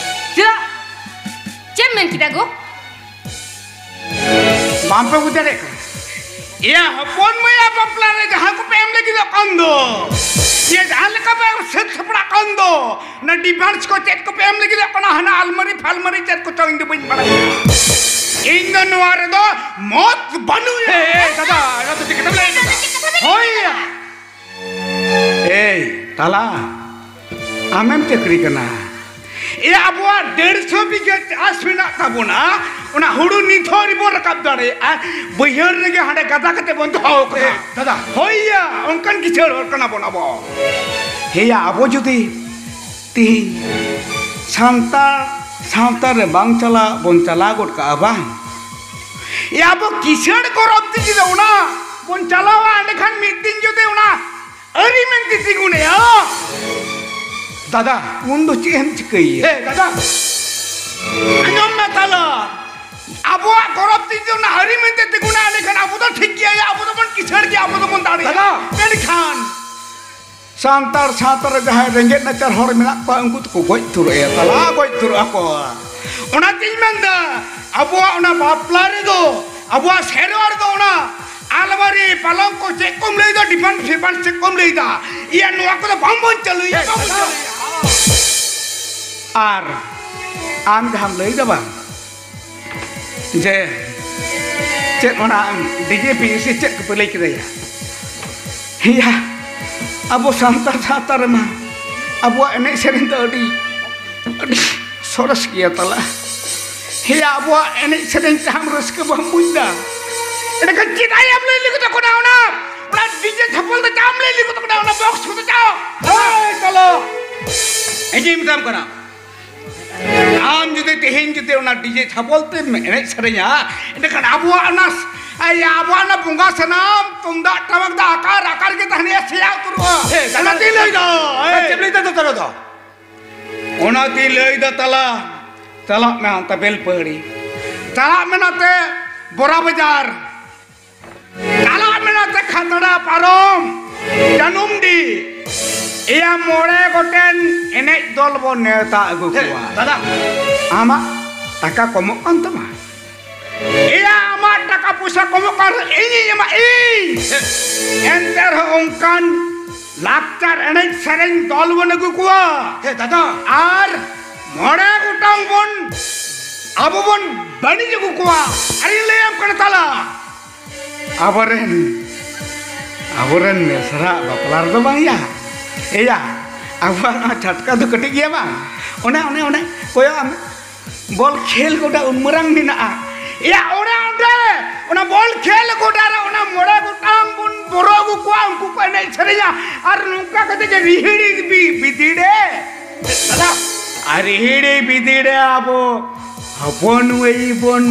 ᱪᱮᱫᱟᱜ? ᱪᱮᱫ ᱮᱢ ᱢᱮᱱ ᱠᱮᱫᱟ ᱜᱚ? ᱵᱟᱝ ᱯᱮ ᱵᱩᱡᱽ ᱫᱟᱲᱮᱭᱟᱜ ᱠᱟᱱᱟ? ᱮᱭᱟ, ᱦᱚᱯᱚᱱ ᱢᱟᱹᱭᱟᱜ ᱵᱟᱯᱞᱟ ᱨᱮ ᱡᱟᱦᱟᱸ ᱠᱚᱯᱮ ᱮᱢ ᱞᱟᱹᱜᱤᱫᱚᱜ ᱠᱟᱱ ᱫᱚ, ᱮᱭᱟ, ᱡᱟᱦᱟᱸ ᱞᱮᱠᱟ ᱯᱮ ᱥᱟᱹᱛ ᱥᱟᱯᱲᱟᱜ ᱠᱟᱱ ᱫᱚ, ᱚᱱᱟ ᱰᱤᱵᱷᱟᱱᱥ ᱠᱚ ᱪᱮᱫ ᱠᱚᱯᱮ ᱮᱢ ᱞᱟᱹᱜᱤᱫᱚᱜ ᱠᱟᱱᱟ? ᱦᱟᱱᱟ ᱟᱞᱢᱟᱨᱤ ᱯᱷᱟᱞᱢᱟᱨᱤ ᱪᱮᱫ ᱠᱚᱪᱚ ᱤᱧ ᱫᱚ ᱵᱟᱹᱧ ᱵᱟᱲᱟᱭᱟ᱾ ᱤᱧ ᱫᱚ ᱱᱚᱣᱟ ᱨᱮᱫᱚ ᱢᱚᱛ ᱵᱟᱹᱱᱩᱜᱼᱟ᱾ ᱮ, ᱮ, ᱫᱟᱫᱟ, ᱱᱚᱣᱟ ᱫᱚ ᱪᱮᱫ ᱠᱟᱛᱷᱟᱢ ᱞᱟᱹᱭ ᱠᱮᱫᱟ? ᱦᱳᱭ ᱭᱟ᱾ ᱮᱭ, ᱛᱟᱞᱟ, ᱟᱢᱮᱢ ᱪᱟᱹᱠᱨᱤ ᱠᱟᱱᱟ? ᱮ, ᱟᱵᱚᱣᱟᱜ ᱰᱮᱲᱥᱚ ᱵᱤᱜᱷᱟᱹ ᱪᱟᱥ ᱢᱮᱱᱟᱜ ᱛᱟᱵᱚᱱᱟ, ᱚᱱᱟ ᱦᱩᱲᱩ ᱱᱤᱛ ᱦᱚᱸ ᱟᱹᱣᱨᱤ ᱵᱚᱱ ᱨᱟᱠᱟᱵ ᱫᱟᱲᱮᱭᱟᱜᱼᱟ᱾ ᱵᱟᱹᱭᱦᱟᱹᱲ ᱨᱮᱜᱮ ᱦᱟᱸᱰᱮ ᱜᱟᱫᱟ ᱠᱟᱛᱮ ᱵᱚᱱ ᱫᱚᱦᱚ ᱠᱟᱫᱟ᱾ ᱮ, ᱫᱟᱫᱟ᱾ ᱦᱳᱭ ᱭᱟ, ᱚᱱᱠᱟᱱ ᱠᱤᱥᱟᱹᱬ ᱦᱚᱲ ᱠᱟᱱᱟ ᱵᱚᱱ ᱟᱵᱚ᱾ ᱦᱮᱭᱟ, ᱟᱵᱚ ᱡᱩᱫᱤ ᱛᱤᱦᱤᱧ ᱥᱟᱱᱛᱟᱲ ᱥᱟᱶᱛᱟ ᱨᱮ ᱵᱟᱝ ᱪᱟᱞᱟᱜ ᱵᱚᱱ ᱪᱟᱞᱟᱣ ᱜᱚᱫ ᱠᱟᱜᱼᱟ ᱵᱟᱝ? ᱮ, ᱟᱵᱚ ᱠᱤᱥᱟᱹᱬ ᱜᱚᱨᱚᱵ ᱛᱮ ᱡᱩᱫᱤ ᱚᱱᱟ ᱵᱚᱱ ᱪᱟᱞᱟᱣᱟ, ᱮᱸᱰᱮᱠᱷᱟᱱ ᱢᱤᱫ ᱫᱤᱱ ᱡᱩᱫᱤ ᱚᱱᱟ ᱟᱹᱨᱤ ᱢᱮᱱᱛᱮ ᱛᱤᱸᱜᱩᱱᱟᱭᱟ᱾ ᱫᱟᱫᱟ, ᱩᱱ ᱫᱚ ᱪᱮᱫ ᱮᱢ ᱪᱤᱠᱟᱹᱭᱮᱭᱟ? ᱦᱮ, ᱫᱟᱫᱟ᱾ ᱟᱸᱡᱚᱢ ᱢᱮ ᱛᱟᱞᱟ, ᱟᱵᱚᱣᱟᱜ ᱜᱚᱨᱚᱵ ᱛᱤᱸᱜᱩᱱᱟ, ᱟᱹᱨᱤ ᱢᱮᱱᱛᱮ ᱛᱤᱸᱜᱩᱱᱟ, ᱮᱸᱰᱮᱠᱷᱟᱱ ᱟᱵᱚ ᱫᱚ ᱴᱷᱤᱠ ᱜᱮᱭᱟ, ᱟᱵᱚ ᱫᱚᱵᱚᱱ ᱠᱤᱥᱟᱹᱬ ᱜᱮᱭᱟ, ᱟᱵᱚ ᱫᱚᱵᱚᱱ ᱫᱟᱲᱮᱭᱟᱜᱼᱟ᱾ ᱫᱟᱫᱟ᱾ ᱢᱮᱱᱠᱷᱟᱱ ᱥᱟᱱᱛᱟᱲ ᱥᱟᱶᱛᱟ ᱨᱮ ᱡᱟᱦᱟᱸᱭ ᱨᱮᱸᱜᱮᱡ ᱱᱟᱪᱟᱨ ᱦᱚᱲ ᱢᱮᱱᱟᱜ ᱠᱚᱣᱟ, ᱩᱱᱠᱩ ᱫᱚᱠᱚ ᱜᱚᱡ ᱩᱛᱟᱹᱨᱚᱜᱼᱟ, ᱛᱟᱞᱟ ᱜᱚᱡ ᱩᱛᱟᱹᱨᱚᱜᱼᱟ ᱠᱚ᱾ ᱚᱱᱟᱛᱤᱧ ᱢᱮᱱᱫᱟ, ᱟᱵᱚᱣᱟᱜ ᱚᱱᱟ ᱵᱟᱯᱞᱟ ᱨᱮᱫᱚ, ᱟᱵᱚᱣᱟᱜ ᱥᱮᱨᱣᱟ ᱨᱮᱫᱚ ᱚᱱᱟ ᱟᱞᱢᱟᱨᱤ, ᱯᱟᱞᱚᱝ ᱠᱚ ᱪᱮᱫ ᱠᱚᱢ ᱞᱟᱹᱭᱫᱟ, ᱰᱤᱵᱷᱟᱱᱥ ᱯᱷᱤᱵᱷᱟᱱᱥ ᱪᱮᱫ ᱠᱚᱢ ᱞᱟᱹᱭᱫᱟ, ᱤᱭᱟᱹ, ᱱᱚᱣᱟ ᱠᱚᱫᱚ ᱵᱟᱝᱵᱚᱱ ᱪᱟᱹᱞᱩᱭᱟ, ᱵᱟᱝᱵᱚᱱ ᱪᱟᱹᱞᱩᱭᱟ᱾ ᱟᱨ ᱟᱢ ᱡᱟᱦᱟᱸᱢ ᱞᱟᱹᱭᱫᱟ ᱵᱟᱝ, ᱡᱮ ᱪᱮᱫ ᱚᱱᱟ ᱰᱤᱡᱮ ᱯᱤᱡᱮ ᱥᱮ ᱪᱮᱫ ᱠᱚᱯᱮ ᱞᱟᱹᱭ ᱠᱮᱫᱟ ᱭᱟ? ᱦᱮᱸᱭᱟ, ᱟᱵᱚ ᱥᱟᱱᱛᱟᱲ ᱥᱟᱶᱛᱟ ᱨᱮᱢᱟ ᱟᱵᱚᱣᱟᱜ ᱮᱱᱮᱡ ᱥᱮᱨᱮᱧ ᱫᱚ ᱟᱹᱰᱤ, ᱟᱹᱰᱤ ᱥᱚᱨᱮᱥ ᱜᱮᱭᱟ ᱛᱟᱞᱟ᱾ ᱦᱮᱸᱭᱟ, ᱟᱵᱚᱣᱟᱜ ᱮᱱᱮᱡ ᱥᱮᱨᱮᱧ ᱛᱮ ᱟᱢ ᱨᱟᱹᱥᱠᱟᱹ ᱵᱟᱢ ᱵᱩᱡᱽ ᱫᱟ, ᱮᱸᱰᱮᱠᱷᱟᱱ ᱪᱮᱫᱟᱜ ᱮᱢ ᱞᱟᱹᱭ ᱞᱟᱹᱜᱤᱫᱚᱜ ᱠᱟᱱᱟ ᱚᱱᱟ, ᱚᱱᱟ ᱰᱤᱡᱮ ᱪᱷᱟᱯᱚᱞ ᱫᱚ ᱪᱟᱜ ᱮᱢ ᱞᱟᱹᱭ ᱞᱟᱹᱜᱤᱫᱚᱜ ᱠᱟᱱᱟ, ᱚᱱᱟ ᱵᱚᱠᱥ ᱠᱚᱫᱚ ᱪᱟᱜ? ᱦᱳᱭ ᱛᱟᱞᱟ, ᱤᱧᱤᱧ ᱢᱮᱛᱟᱢ ᱠᱟᱱᱟ, ᱟᱢ ᱡᱩᱫᱤ ᱛᱮᱦᱮᱧ ᱡᱩᱫᱤ ᱚᱱᱟ ᱰᱤᱡᱮ ᱪᱷᱟᱯᱚᱞ ᱛᱮᱢ ᱮᱱᱮᱡ ᱥᱮᱨᱮᱧᱟ, ᱮᱸᱰᱮᱠᱷᱟᱱ ᱟᱵᱚᱣᱟᱜ ᱚᱱᱟ, ᱟᱵᱚᱣᱟᱜ ᱚᱱᱟ ᱵᱚᱸᱜᱟ ᱥᱟᱱᱟᱢ ᱛᱩᱢᱫᱟᱜ ᱴᱟᱢᱟᱠ ᱫᱚ ᱟᱠᱟᱨ ᱟᱠᱟᱨ ᱜᱮ ᱛᱟᱦᱮᱱᱟ, ᱥᱮᱭᱟ ᱩᱛᱟᱹᱨᱚᱜᱼᱟ᱾ ᱦᱮᱸ, ᱚᱱᱟᱛᱤᱧ ᱞᱟᱹᱭᱫᱟ, ᱦᱮᱸ, ᱦᱮᱸ᱾ ᱪᱮᱫ ᱮᱢ ᱞᱟᱹᱭᱫᱟ ᱫᱚ ᱛᱟᱦᱞᱮ ᱫᱚ? ᱚᱱᱟᱛᱤᱧ ᱞᱟᱹᱭᱫᱟ ᱛᱟᱞᱟ, ᱪᱟᱞᱟᱜ ᱢᱮ ᱚᱱᱛᱮ ᱵᱮᱞᱯᱟᱹᱦᱟᱹᱲᱤ, ᱪᱟᱞᱟᱜ ᱢᱮ ᱱᱚᱛᱮ ᱵᱚᱨᱟ ᱵᱟᱡᱟᱨ, ᱪᱟᱞᱟᱜ ᱢᱮ ᱱᱚᱛᱮ ᱠᱷᱟᱛᱲᱟ ᱯᱟᱨᱚᱢ, ᱡᱟᱹᱱᱩᱢᱰᱤ, ᱮᱭᱟ, ᱢᱚᱬᱮ ᱜᱚᱴᱮᱱ ᱮᱱᱮᱡ ᱫᱚᱞ ᱵᱚᱱ ᱱᱮᱣᱛᱟ ᱟᱹᱜᱩ ᱠᱚᱣᱟ᱾ ᱫᱟᱫᱟ᱾ ᱟᱢᱟᱜ ᱴᱟᱠᱟ ᱠᱚᱢᱚᱜ ᱠᱟᱱ ᱛᱟᱢᱟ? ᱮᱭᱟ, ᱟᱢᱟᱜ ᱴᱟᱠᱟ ᱯᱚᱭᱥᱟ ᱠᱚᱢᱚᱜ ᱠᱟᱱ ᱨᱮᱦᱚᱸ ᱤᱧᱤᱧ ᱮᱢᱟ, ᱤᱧ᱾ ᱮᱱᱛᱮ ᱨᱮᱦᱚᱸ ᱚᱱᱠᱟᱱ ᱞᱟᱠᱪᱟᱨ ᱮᱱᱮᱡ ᱥᱮᱨᱮᱧ ᱫᱚᱞ ᱵᱚᱱ ᱟᱹᱜᱩ ᱠᱚᱣᱟ᱾ ᱦᱮᱸ, ᱫᱟᱫᱟ᱾ ᱟᱨ ᱢᱚᱬᱮ ᱜᱚᱴᱟᱝ ᱵᱚᱱ, ᱟᱵᱚ ᱵᱚᱱ ᱵᱟᱹᱱᱤᱡ ᱟᱹᱜᱩ ᱠᱚᱣᱟ᱾ ᱟᱨᱤᱧ ᱞᱟᱹᱭᱟᱢ ᱠᱟᱱᱟ ᱛᱟᱞᱟ, ᱟᱵᱚᱨᱮᱱ, ᱟᱵᱚᱨᱮᱱ ᱢᱮᱥᱨᱟ ᱵᱟᱯᱞᱟ ᱨᱮᱫᱚ ᱵᱟᱝ ᱭᱟ᱾ ᱮᱭᱟ, ᱟᱵᱚᱣᱟᱜ ᱱᱚᱣᱟ ᱪᱷᱟᱴᱠᱟ ᱫᱚ ᱠᱟᱹᱴᱤᱡ ᱜᱮᱭᱟ ᱵᱟᱝ? ᱚᱱᱮ, ᱚᱱᱮ, ᱚᱱᱮ, ᱠᱚᱭᱚᱜ ᱟᱢ, ᱵᱚᱞ ᱠᱷᱮᱞ ᱜᱚᱰᱟ ᱩᱱ ᱢᱟᱨᱟᱝ ᱢᱮᱱᱟᱜᱼᱟ᱾ ᱮᱭᱟ, ᱚᱱᱟ ᱚᱸᱰᱮ, ᱚᱱᱟ ᱵᱚᱞ ᱠᱷᱮᱞ ᱜᱚᱰᱟ ᱨᱮ ᱚᱱᱟ ᱢᱚᱬᱮ ᱜᱚᱴᱟᱝ ᱵᱚᱱ ᱵᱚᱨᱚ ᱟᱹᱜᱩ ᱠᱚᱣᱟ, ᱩᱱᱠᱩ ᱠᱚ ᱮᱱᱮᱡ ᱥᱮᱨᱮᱧᱟ᱾ ᱟᱨ ᱱᱚᱝᱠᱟ ᱠᱟᱛᱮ ᱜᱮ ᱨᱤᱦᱤᱲᱤ ᱵᱤ-, ᱵᱤᱫᱤᱲᱮ᱾ ᱫᱟᱫᱟ, ᱟᱨ ᱨᱤᱦᱤᱲᱤ ᱵᱤᱫᱤᱲᱮ ᱟᱵᱚ ᱦᱚᱯᱚᱱ ᱢᱟᱹᱭ ᱵᱚᱱ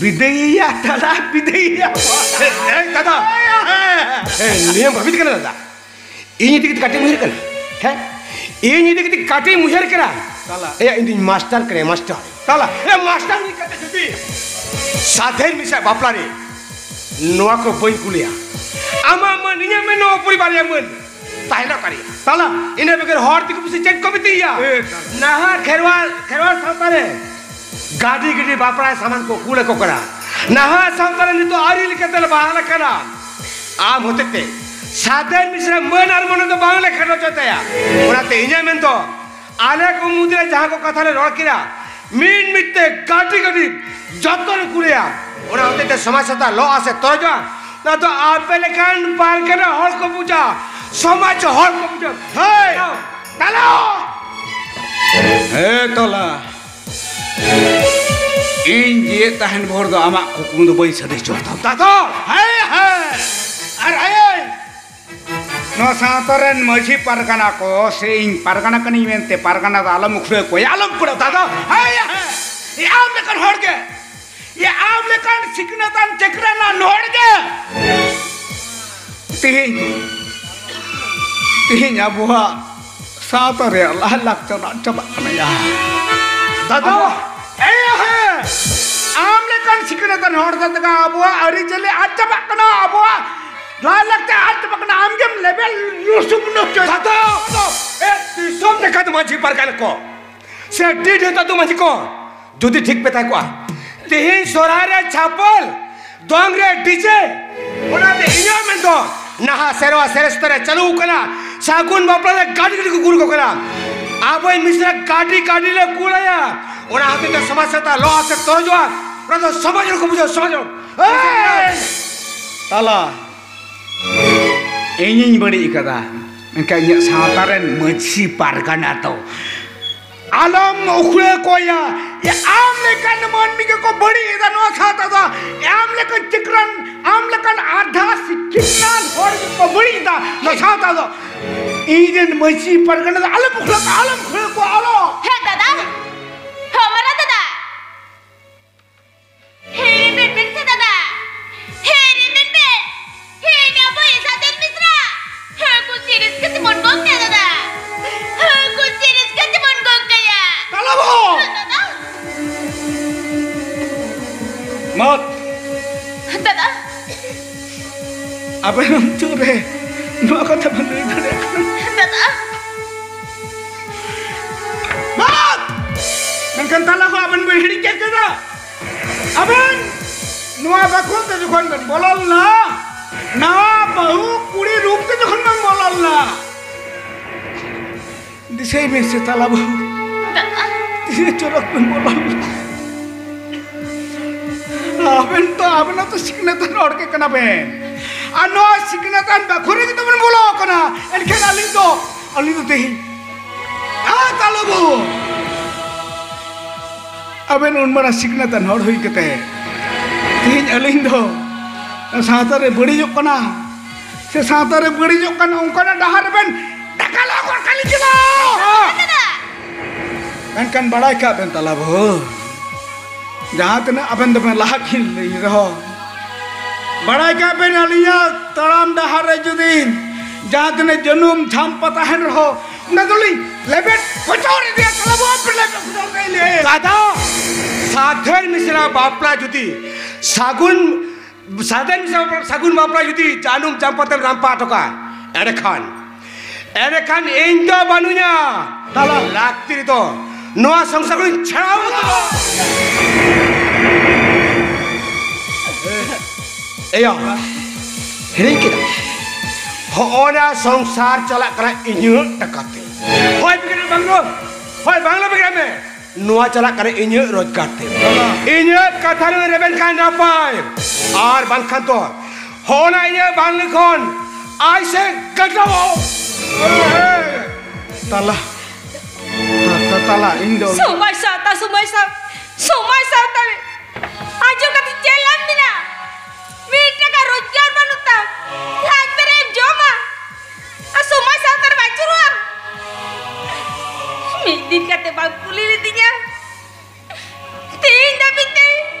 ᱵᱤᱫᱟᱹᱭᱮᱭᱟ, ᱛᱟᱞᱟ ᱵᱤᱫᱟᱹᱭᱮᱭᱟ᱾ ᱮ, ᱮ, ᱫᱟᱫᱟ᱾ ᱮ, ᱱᱤᱭᱟᱹᱢ ᱵᱷᱟᱹᱵᱤᱛ ᱠᱟᱱᱟ ᱫᱟᱫᱟ? ᱤᱧ ᱤᱫᱤ ᱠᱟᱛᱮ ᱠᱟᱹᱴᱤᱡ ᱮᱢ ᱩᱭᱦᱟᱹᱨ ᱠᱟᱱᱟ? ᱦᱮᱸ? ᱤᱧ ᱤᱫᱤ ᱠᱟᱛᱮ ᱠᱟᱹᱴᱤᱡ ᱮᱢ ᱩᱭᱦᱟᱹᱨ ᱠᱟᱱᱟ? ᱛᱟᱞᱟ᱾ ᱮᱭᱟ, ᱤᱧ ᱫᱩᱧ ᱢᱟᱥᱴᱟᱨ ᱠᱟᱱᱟ, ᱢᱟᱥᱴᱟᱨ᱾ ᱛᱟᱞᱟ᱾ ᱮ, ᱢᱟᱥᱴᱟᱨ ᱦᱩᱭ ᱠᱟᱛᱮ ᱡᱩᱫᱤ ᱥᱟᱫᱷᱮᱱ ᱢᱤᱥᱨᱟ ᱵᱟᱯᱞᱟ ᱨᱮ ᱱᱚᱣᱟ ᱠᱚ ᱵᱟᱹᱧ ᱠᱩᱞᱤᱭᱟ, ᱟᱢᱟᱜ ᱢᱟᱹᱱ, ᱤᱧᱟᱹᱜ ᱢᱟᱹᱱ, ᱱᱚᱣᱟ ᱯᱚᱨᱤᱵᱟᱨ ᱨᱮᱭᱟᱜ ᱢᱟᱹᱱ ᱛᱟᱦᱮᱱᱟ ᱚᱠᱟᱨᱮ? ᱛᱟᱞᱟ᱾ ᱤᱱᱟᱹ ᱵᱮᱜᱚᱨ ᱦᱚᱲ ᱫᱤᱠᱩ ᱯᱩᱥᱤ ᱪᱮᱫ ᱠᱚ ᱢᱤᱛᱟᱹᱧᱟ? ᱮ, ᱛᱟᱞᱟ᱾ ᱱᱟᱦᱟᱜ ᱠᱷᱮᱨᱣᱟᱞ, ᱠᱷᱮᱨᱣᱟᱞ ᱥᱟᱶᱛᱟ ᱨᱮ ᱜᱟᱹᱰᱤ ᱜᱟᱹᱰᱤ ᱵᱟᱯᱞᱟ ᱥᱟᱢᱟᱱ ᱠᱚ ᱠᱩᱞ ᱟᱠᱚ ᱠᱟᱱᱟ᱾ ᱱᱟᱦᱟᱜ ᱥᱟᱶᱛᱟ ᱨᱮ ᱱᱤᱛᱚᱜ ᱟᱹᱨᱤ ᱞᱮᱠᱟᱛᱮ ᱞᱮ ᱵᱟᱦᱟᱞ ᱟᱠᱟᱱᱟ᱾ ᱟᱢ ᱦᱚᱛᱮᱛᱮ ᱥᱟᱫᱷᱮᱱ ᱢᱤᱥᱨᱟ ᱢᱟᱹᱱ ᱟᱨ ᱢᱚᱱᱮ ᱫᱚ ᱵᱟᱝᱞᱮ ᱠᱷᱟᱴᱚ ᱦᱚᱪᱚᱭ ᱛᱟᱭᱟ᱾ ᱚᱱᱟᱛᱮ ᱤᱧᱟᱹᱜ ᱢᱮᱱ ᱫᱚ, ᱟᱞᱮ ᱠᱚ ᱢᱩᱫᱽᱨᱮ ᱡᱟᱦᱟᱸ ᱠᱚ ᱠᱟᱛᱷᱟ ᱞᱮ ᱨᱚᱲ ᱠᱮᱫᱟ, ᱢᱤᱫ ᱢᱤᱫ ᱛᱮ ᱠᱟᱹᱴᱤᱡ ᱠᱟᱹᱴᱤᱡ ᱡᱚᱛᱚ ᱞᱮ ᱠᱩᱞᱮᱭᱟ᱾ ᱚᱱᱟ ᱦᱚᱛᱮᱡ ᱛᱮ ᱥᱚᱢᱟᱡᱽ ᱥᱟᱶᱛᱟ ᱞᱚ ᱟᱥᱮ ᱛᱚᱨᱡᱟ, ᱚᱱᱟ ᱫᱚ ᱟᱯᱮ ᱞᱮᱠᱟᱱ ᱯᱟᱨᱜᱟᱱᱟ ᱦᱚᱲ ᱠᱚ ᱵᱩᱡᱟ, ᱥᱚᱢᱟᱡᱽ ᱦᱚᱲ ᱠᱚ ᱵᱩᱡᱟ᱾ ᱦᱳᱭ, ᱛᱟᱞᱟ᱾ ᱦᱮᱸ, ᱛᱟᱞᱟ᱾ ᱤᱧ ᱡᱤᱣᱮᱫ ᱛᱟᱦᱮᱱ ᱵᱷᱳᱨ ᱫᱚ ᱟᱢᱟᱜ ᱠᱩᱠᱢᱩ ᱫᱚ ᱵᱟᱹᱧ ᱥᱟᱹᱫᱷᱤ ᱦᱚᱪᱚ ᱛᱟᱢᱟ᱾ ᱫᱟᱫᱟ! ᱦᱮᱸ, ᱦᱮᱸ᱾ ᱟᱨ ᱟᱭᱳᱭ, ᱱᱚᱣᱟ ᱥᱟᱶᱛᱟ ᱨᱮᱱ ᱢᱟᱹᱡᱷᱤ ᱯᱟᱨᱜᱟᱱᱟ ᱠᱚ ᱥᱮ ᱤᱧ ᱯᱟᱨᱜᱟᱱᱟ ᱠᱟᱹᱱᱟᱹᱧ ᱢᱮᱱᱛᱮ ᱯᱟᱨᱜᱟᱱᱟ ᱫᱚ ᱟᱞᱚᱢ ᱩᱠᱷᱲᱟᱹᱣ ᱠᱚᱣᱟ, ᱟᱞᱚᱢ ᱩᱠᱷᱲᱟᱹᱣ᱾ ᱫᱟᱫᱟ! ᱦᱮᱸ, ᱦᱮᱸ᱾ ᱮ, ᱟᱢ ᱞᱮᱠᱟᱱ ᱦᱚᱲ ᱜᱮ, ᱮ, ᱟᱢ ᱞᱮᱠᱟᱱ ᱥᱤᱠᱷᱱᱟᱹᱛᱟᱱ ᱪᱟᱹᱠᱨᱟᱱᱟᱱ ᱦᱚᱲ ᱜᱮ ᱛᱮᱦᱮᱧ, ᱛᱮᱦᱮᱧ ᱟᱵᱚᱣᱟᱜ ᱥᱟᱶᱛᱟ ᱨᱮᱭᱟᱜ ᱞᱟᱭ ᱞᱟᱠᱪᱟᱨ ᱟᱫ ᱪᱟᱵᱟᱜ ᱠᱟᱱᱟ ᱭᱟ᱾ ᱫᱟᱫᱟ! ᱟᱵᱚ, ᱮ, ᱦᱮᱸ, ᱟᱢ ᱞᱮᱠᱟᱱ ᱥᱤᱠᱷᱱᱟᱹᱛᱟᱱ ᱦᱚᱲ ᱥᱟᱶᱛᱮ ᱟᱵᱚᱣᱟᱜ ᱟᱹᱨᱤᱪᱟᱹᱞᱤ ᱟᱫ ᱪᱟᱵᱟᱜ ᱠᱟᱱᱟ, ᱟᱵᱚᱣᱟᱜ ᱞᱟᱭ ᱞᱟᱠᱪᱟᱨ ᱟᱫ ᱪᱟᱵᱟᱜ ᱠᱟᱱᱟ, ᱟᱢ ᱜᱮᱢ ᱞᱮᱵᱮᱞ ᱨᱩᱥᱩᱢ ᱱᱚᱥᱴᱚᱭ ᱫᱟ᱾ ᱫᱟᱫᱟ! ᱮ, ᱫᱤᱥᱚᱢ ᱞᱮᱠᱟᱛᱮ ᱢᱟᱹᱡᱷᱤ ᱯᱟᱨᱜᱟᱱᱟ ᱠᱚ ᱥᱮ ᱰᱤ ᱰᱷᱮᱛᱟ ᱫᱚ ᱢᱟᱹᱡᱷᱤ ᱠᱚ ᱡᱩᱫᱤ ᱴᱷᱤᱠ ᱯᱮ ᱛᱟᱦᱮᱸ ᱠᱚᱜᱼᱟ, ᱛᱮᱦᱮᱧ ᱥᱚᱨᱦᱟᱭ ᱨᱮ ᱪᱷᱟᱯᱚᱞ, ᱫᱚᱝ ᱨᱮ ᱰᱤᱡᱮ, ᱚᱱᱟᱛᱮ ᱤᱧᱟᱹᱜ ᱢᱮᱱ ᱫᱚ ᱱᱟᱦᱟᱜ ᱥᱮᱨᱣᱟ ᱥᱮᱨᱮᱧ ᱪᱮᱛᱟᱱ ᱨᱮ ᱪᱟᱹᱞᱩ ᱠᱟᱱᱟ, ᱥᱟᱹᱜᱩᱱ ᱵᱟᱯᱞᱟ ᱨᱮ ᱜᱟᱹᱰᱤ ᱜᱟᱹᱰᱤ ᱠᱚ ᱜᱩᱨ ᱠᱚ ᱠᱟᱱᱟ᱾ ᱟᱵᱚᱭ ᱢᱤᱥᱨᱟ ᱜᱟᱹᱰᱤ ᱜᱟᱹᱰᱤ ᱞᱮ ᱠᱩᱞᱟᱭᱟ, ᱚᱱᱟ ᱦᱚᱛᱮᱡ ᱛᱮ ᱥᱚᱢᱟᱡᱽ ᱥᱟᱶᱛᱟ ᱞᱚ ᱟᱛᱮ ᱛᱚᱨᱚᱡᱚᱜᱼᱟ, ᱚᱱᱟ ᱫᱚ ᱥᱚᱢᱟᱡᱽ ᱦᱚᱲ ᱠᱚ ᱵᱩᱡᱷᱟᱹᱣ, ᱥᱚᱢᱟᱡᱽ ᱦᱚᱲ᱾ ᱮᱭ! ᱛᱟᱞᱟ ᱤᱧᱤᱧ ᱵᱟᱹᱲᱤᱡ ᱟᱠᱟᱫᱟ, ᱢᱮᱱᱠᱷᱟᱱ ᱤᱧᱟᱹᱜ ᱥᱟᱶᱛᱟ ᱨᱮᱱ ᱢᱟᱹᱡᱷᱤ ᱯᱟᱨᱜᱟᱱᱟ ᱫᱚ ᱟᱞᱚᱢ ᱩᱠᱷᱲᱟᱹ ᱠᱚᱭᱟ᱾ ᱮ, ᱟᱢ ᱞᱮᱠᱟᱱ ᱢᱟᱹᱱᱢᱤ ᱜᱮᱠᱚ ᱵᱟᱹᱲᱤᱡ ᱮᱫᱟ ᱱᱚᱣᱟ ᱥᱟᱶᱛᱟ ᱫᱚ᱾ ᱮ, ᱟᱢ ᱞᱮᱠᱟᱱ ᱪᱤᱠᱨᱟᱱ, ᱟᱢ ᱞᱮᱠᱟᱱ ᱟᱫᱷᱟ ᱥᱤᱠᱠᱷᱤᱛ ᱦᱚᱲ ᱜᱮᱠᱚ ᱵᱟᱹᱲᱤᱡ ᱮᱫᱟ ᱱᱚᱣᱟ ᱥᱟᱶᱛᱟ ᱫᱚ᱾ ᱤᱧ ᱨᱮᱱ ᱢᱟᱹᱡᱷᱤ ᱯᱟᱨᱜᱟᱱᱟ ᱫᱚ ᱟᱞᱚᱢ ᱩᱠᱷᱲᱟᱹ ᱠᱚᱣᱟ, ᱟᱞᱚᱢ ᱩᱠᱷᱲᱟᱹ ᱠᱚᱣᱟ, ᱟᱞᱚ᱾ ᱦᱮᱸ ᱫᱟᱫᱟ, ᱦᱚᱸ ᱢᱟᱨᱟᱝ ᱫᱟᱫᱟ᱾ ᱦᱮᱸ, ᱢᱮᱱ ᱵᱮᱱ ᱥᱮ ᱫᱟᱫᱟ᱾ ᱦᱮᱸ, ᱢᱮᱱ ᱵᱮᱱ᱾ ᱦᱮᱸ, ᱟᱵᱚᱭᱤᱡ ᱥᱟᱫᱮᱱ ᱢᱤᱥᱨᱟ᱾ ᱦᱮᱸ, ᱠᱩᱥᱤ ᱨᱟᱹᱥᱠᱟᱹ ᱛᱮᱵᱚᱱ ᱜᱚᱝ ᱠᱟᱭᱟ ᱫᱟᱫᱟ᱾ ᱦᱮᱸ, ᱠᱩᱥᱤ ᱨᱟᱹᱥᱠᱟᱹ ᱛᱮᱵᱚᱱ ᱜᱚᱝ ᱠᱟᱭᱟ᱾ ᱛᱟᱞᱟ ᱵᱟᱹᱦᱩ! ᱦᱮᱸ, ᱫᱟᱫᱟ᱾ ᱢᱚᱛ! ᱫᱟᱫᱟ᱾ ᱟᱵᱮᱱ ᱦᱚᱸ ᱢᱩᱪᱟᱹᱫ ᱨᱮ ᱱᱚᱣᱟ ᱠᱟᱛᱷᱟ ᱵᱮᱱ ᱞᱟᱹᱭ ᱫᱟᱲᱮᱭᱟᱜ ᱠᱟᱱᱟ᱾ ᱫᱟᱫᱟ᱾ ᱵᱟᱥ! ᱢᱮᱱᱠᱷᱟᱱ ᱛᱟᱞᱟ ᱠᱚ ᱟᱵᱮᱱ ᱵᱮᱱ ᱦᱤᱲᱤᱧ ᱠᱮᱫ ᱠᱮᱫᱟ᱾ ᱟᱵᱮᱱ ᱱᱚᱣᱟ ᱵᱟᱠᱷᱳᱞ ᱛᱮ ᱡᱚᱠᱷᱚᱱ ᱵᱮᱱ ᱵᱚᱞᱚ ᱞᱮᱱᱟ, ᱱᱟᱣᱟ ᱵᱟᱹᱦᱩ ᱠᱩᱲᱤ ᱨᱩᱯ ᱛᱮ ᱡᱚᱠᱷᱚᱱ ᱵᱮᱱ ᱵᱚᱞᱚ ᱞᱮᱱᱟ, ᱫᱤᱥᱟᱹᱭ ᱵᱮᱱ ᱥᱮ ᱛᱟᱞᱟ ᱵᱟᱹᱦᱩ, ᱫᱟᱫᱟ᱾ ᱛᱤᱱᱟᱹᱜ ᱪᱚᱨᱚᱠ ᱵᱮᱱ ᱵᱚᱞᱚ ᱞᱮᱱᱟ᱾ ᱟᱵᱮᱱ ᱛᱚ, ᱟᱵᱮᱱ ᱦᱚᱸᱛᱚ ᱥᱤᱠᱷᱱᱟᱹᱛᱟᱱ ᱦᱚᱲ ᱜᱮ ᱠᱟᱱᱟ ᱵᱮᱱ᱾ ᱟᱨ ᱱᱚᱣᱟ ᱥᱤᱠᱷᱱᱟᱹᱛᱟᱱ ᱵᱟᱠᱷᱳᱞ ᱨᱮᱜᱮ ᱛᱚᱵᱮᱱ ᱵᱚᱞᱚ ᱟᱠᱟᱱᱟ᱾ ᱮᱱᱠᱷᱟᱱ ᱟᱹᱞᱤᱧ ᱫᱚ, ᱟᱹᱞᱤᱧ ᱫᱚ ᱛᱮᱦᱮᱧ, ᱟᱨ ᱛᱟᱞᱟ ᱵᱟᱹᱦᱩ, ᱟᱵᱮᱱ ᱩᱱ ᱢᱟᱨᱟᱝ ᱥᱤᱠᱷᱱᱟᱹᱛᱟᱱ ᱦᱚᱲ ᱦᱩᱭ ᱠᱟᱛᱮ, ᱛᱮᱦᱮᱧ ᱟᱹᱞᱤᱧ ᱫᱚ ᱥᱟᱶᱛᱟ ᱨᱮ ᱵᱟᱹᱲᱤᱡᱚᱜ ᱠᱟᱱᱟ, ᱥᱮ ᱥᱟᱶᱛᱟ ᱨᱮ ᱵᱟᱹᱲᱤᱡᱚᱜ ᱠᱟᱱᱟ, ᱚᱱᱠᱟᱱᱟᱜ ᱰᱟᱦᱟᱨ ᱨᱮᱵᱮᱱ ᱰᱟᱠᱟ ᱞᱚᱦᱚᱫ ᱠᱟᱹᱞᱤᱧ ᱠᱟᱱᱟ᱾ ᱢᱮᱱᱠᱷᱟᱱ ᱵᱟᱲᱟᱭ ᱠᱟᱜ ᱵᱮᱱ ᱛᱟᱞᱟ ᱵᱟᱹᱦᱩ, ᱡᱟᱦᱟᱸ ᱛᱤᱱᱟᱹᱜ ᱟᱵᱮᱱ ᱫᱚᱵᱮᱱ ᱞᱟᱦᱟ ᱠᱷᱤᱱ ᱞᱤᱧ ᱨᱮᱦᱚᱸ, ᱵᱟᱲᱟᱭ ᱠᱟᱜ ᱵᱮᱱ ᱟᱹᱞᱤᱧᱟᱜ ᱛᱟᱲᱟᱢ ᱰᱟᱦᱟᱨ ᱨᱮ ᱡᱩᱫᱤ ᱡᱟᱦᱟᱸ ᱛᱤᱱᱟᱹᱜ ᱡᱟᱹᱱᱩᱢ ᱡᱷᱟᱢᱯᱟ ᱛᱟᱦᱮᱱ ᱨᱮᱦᱚᱸ, ᱚᱱᱟ ᱫᱚᱞᱤᱧ ᱞᱮᱵᱮᱫ ᱯᱚᱪᱚᱨ ᱤᱫᱤᱭᱟ᱾ ᱛᱟᱞᱟ ᱵᱟᱹᱦᱩ ᱟᱯᱮ ᱞᱮᱵᱮᱫ ᱯᱚᱪᱚᱨ ᱠᱟᱜ ᱞᱮ᱾ ᱫᱟᱫᱟ, ᱥᱟᱫᱷᱮᱨ ᱢᱤᱥᱨᱟ ᱵᱟᱯᱞᱟ ᱡᱩᱫᱤ ᱥᱟᱹᱜᱩᱱ ᱥᱟᱫᱮᱱ ᱥᱟᱹᱜᱩᱱ ᱵᱟᱯᱞᱟ ᱡᱩᱫᱤ ᱡᱟᱹᱱᱩᱢ ᱪᱟᱢᱯᱟ ᱛᱮᱢ ᱨᱟᱢᱯᱟ ᱦᱚᱴᱚ ᱠᱟᱜᱼᱟ, ᱮᱸᱰᱮᱠᱷᱟᱱ, ᱮᱸᱰᱮᱠᱷᱟᱱ ᱤᱧ ᱫᱚ ᱵᱟᱹᱱᱩᱧᱟ᱾ ᱛᱟᱦᱞᱮ? ᱞᱟᱹᱠᱛᱤ ᱨᱮᱫᱚ ᱱᱚᱣᱟ ᱥᱚᱝᱥᱟᱨ ᱠᱷᱚᱱᱤᱧ ᱪᱷᱟᱲᱟᱣ ᱩᱛᱟᱹᱨᱚᱜᱼᱟ᱾ ᱮᱭᱟ, ᱦᱤᱲᱤᱧ ᱠᱮᱫᱟ? ᱦᱚᱸᱜᱼᱚ ᱱᱟ ᱥᱚᱝᱥᱟᱨ ᱪᱟᱞᱟᱜ ᱠᱟᱱᱟ ᱤᱧᱟᱹᱜ ᱴᱟᱠᱟᱛᱮ᱾ ᱦᱳᱭ ᱵᱮᱜᱽᱨᱮ ᱵᱟᱝᱞᱳ, ᱦᱳᱭ ᱵᱟᱝᱞᱳ ᱵᱮᱜᱽᱨᱮ ᱢᱮ᱾ ᱱᱚᱣᱟ ᱪᱟᱞᱟᱜ ᱠᱟᱱᱟ ᱤᱧᱟᱹᱜ ᱨᱳᱡᱽᱜᱟᱨ ᱛᱮ᱾ ᱤᱧᱟᱹᱜ ᱠᱟᱛᱷᱟ ᱨᱮ ᱨᱮᱵᱮᱱ ᱠᱷᱟᱱ ᱱᱟᱯᱟᱭ, ᱟᱨ ᱵᱟᱝᱠᱷᱟᱱ ᱫᱚ ᱦᱚᱸᱜᱼᱚ ᱱᱟ ᱤᱧᱟᱹᱜ ᱵᱟᱝᱞᱳ ᱠᱷᱚᱱ ᱟᱭ ᱥᱮ ᱠᱟᱴᱟᱣ᱾ ᱛᱟᱞᱟ, ᱛᱟ-, ᱛᱟ-, ᱛᱟᱞᱟ, ᱤᱧ ᱫᱚ ᱥᱚᱢᱟᱡᱽ ᱥᱟᱶᱛᱟ, ᱥᱚᱢᱟᱡᱽ ᱥᱟᱶ-, ᱥᱚᱢᱟᱡᱽ ᱥᱟᱶᱛᱟ ᱨᱮ ᱟᱸᱡᱚᱢ ᱠᱟᱛᱮ ᱪᱮᱫ ᱞᱟᱵᱷ ᱢᱮᱱᱟᱜᱼᱟ? ᱢᱤᱫ ᱴᱟᱠᱟ ᱨᱳᱡᱽᱜᱟᱨ ᱵᱟᱹᱱᱩᱜ ᱛᱟᱢ, ᱞᱟᱡ ᱯᱮᱨᱮᱡ ᱮᱢ ᱡᱚᱢᱟ ᱟᱨ ᱥᱚᱢᱟᱡᱽ ᱥᱟᱶᱛᱟ ᱨᱮᱢ ᱟᱹᱪᱩᱨᱚᱜᱼᱟ᱾ ᱢᱤᱫ ᱫᱤᱱ ᱠᱟᱛᱮ ᱵᱟᱢ ᱠᱩᱞᱤ ᱞᱤᱫᱤᱧᱟ, ᱛᱮᱦᱮᱧ ᱫᱷᱟᱹᱵᱤᱡ ᱛᱮ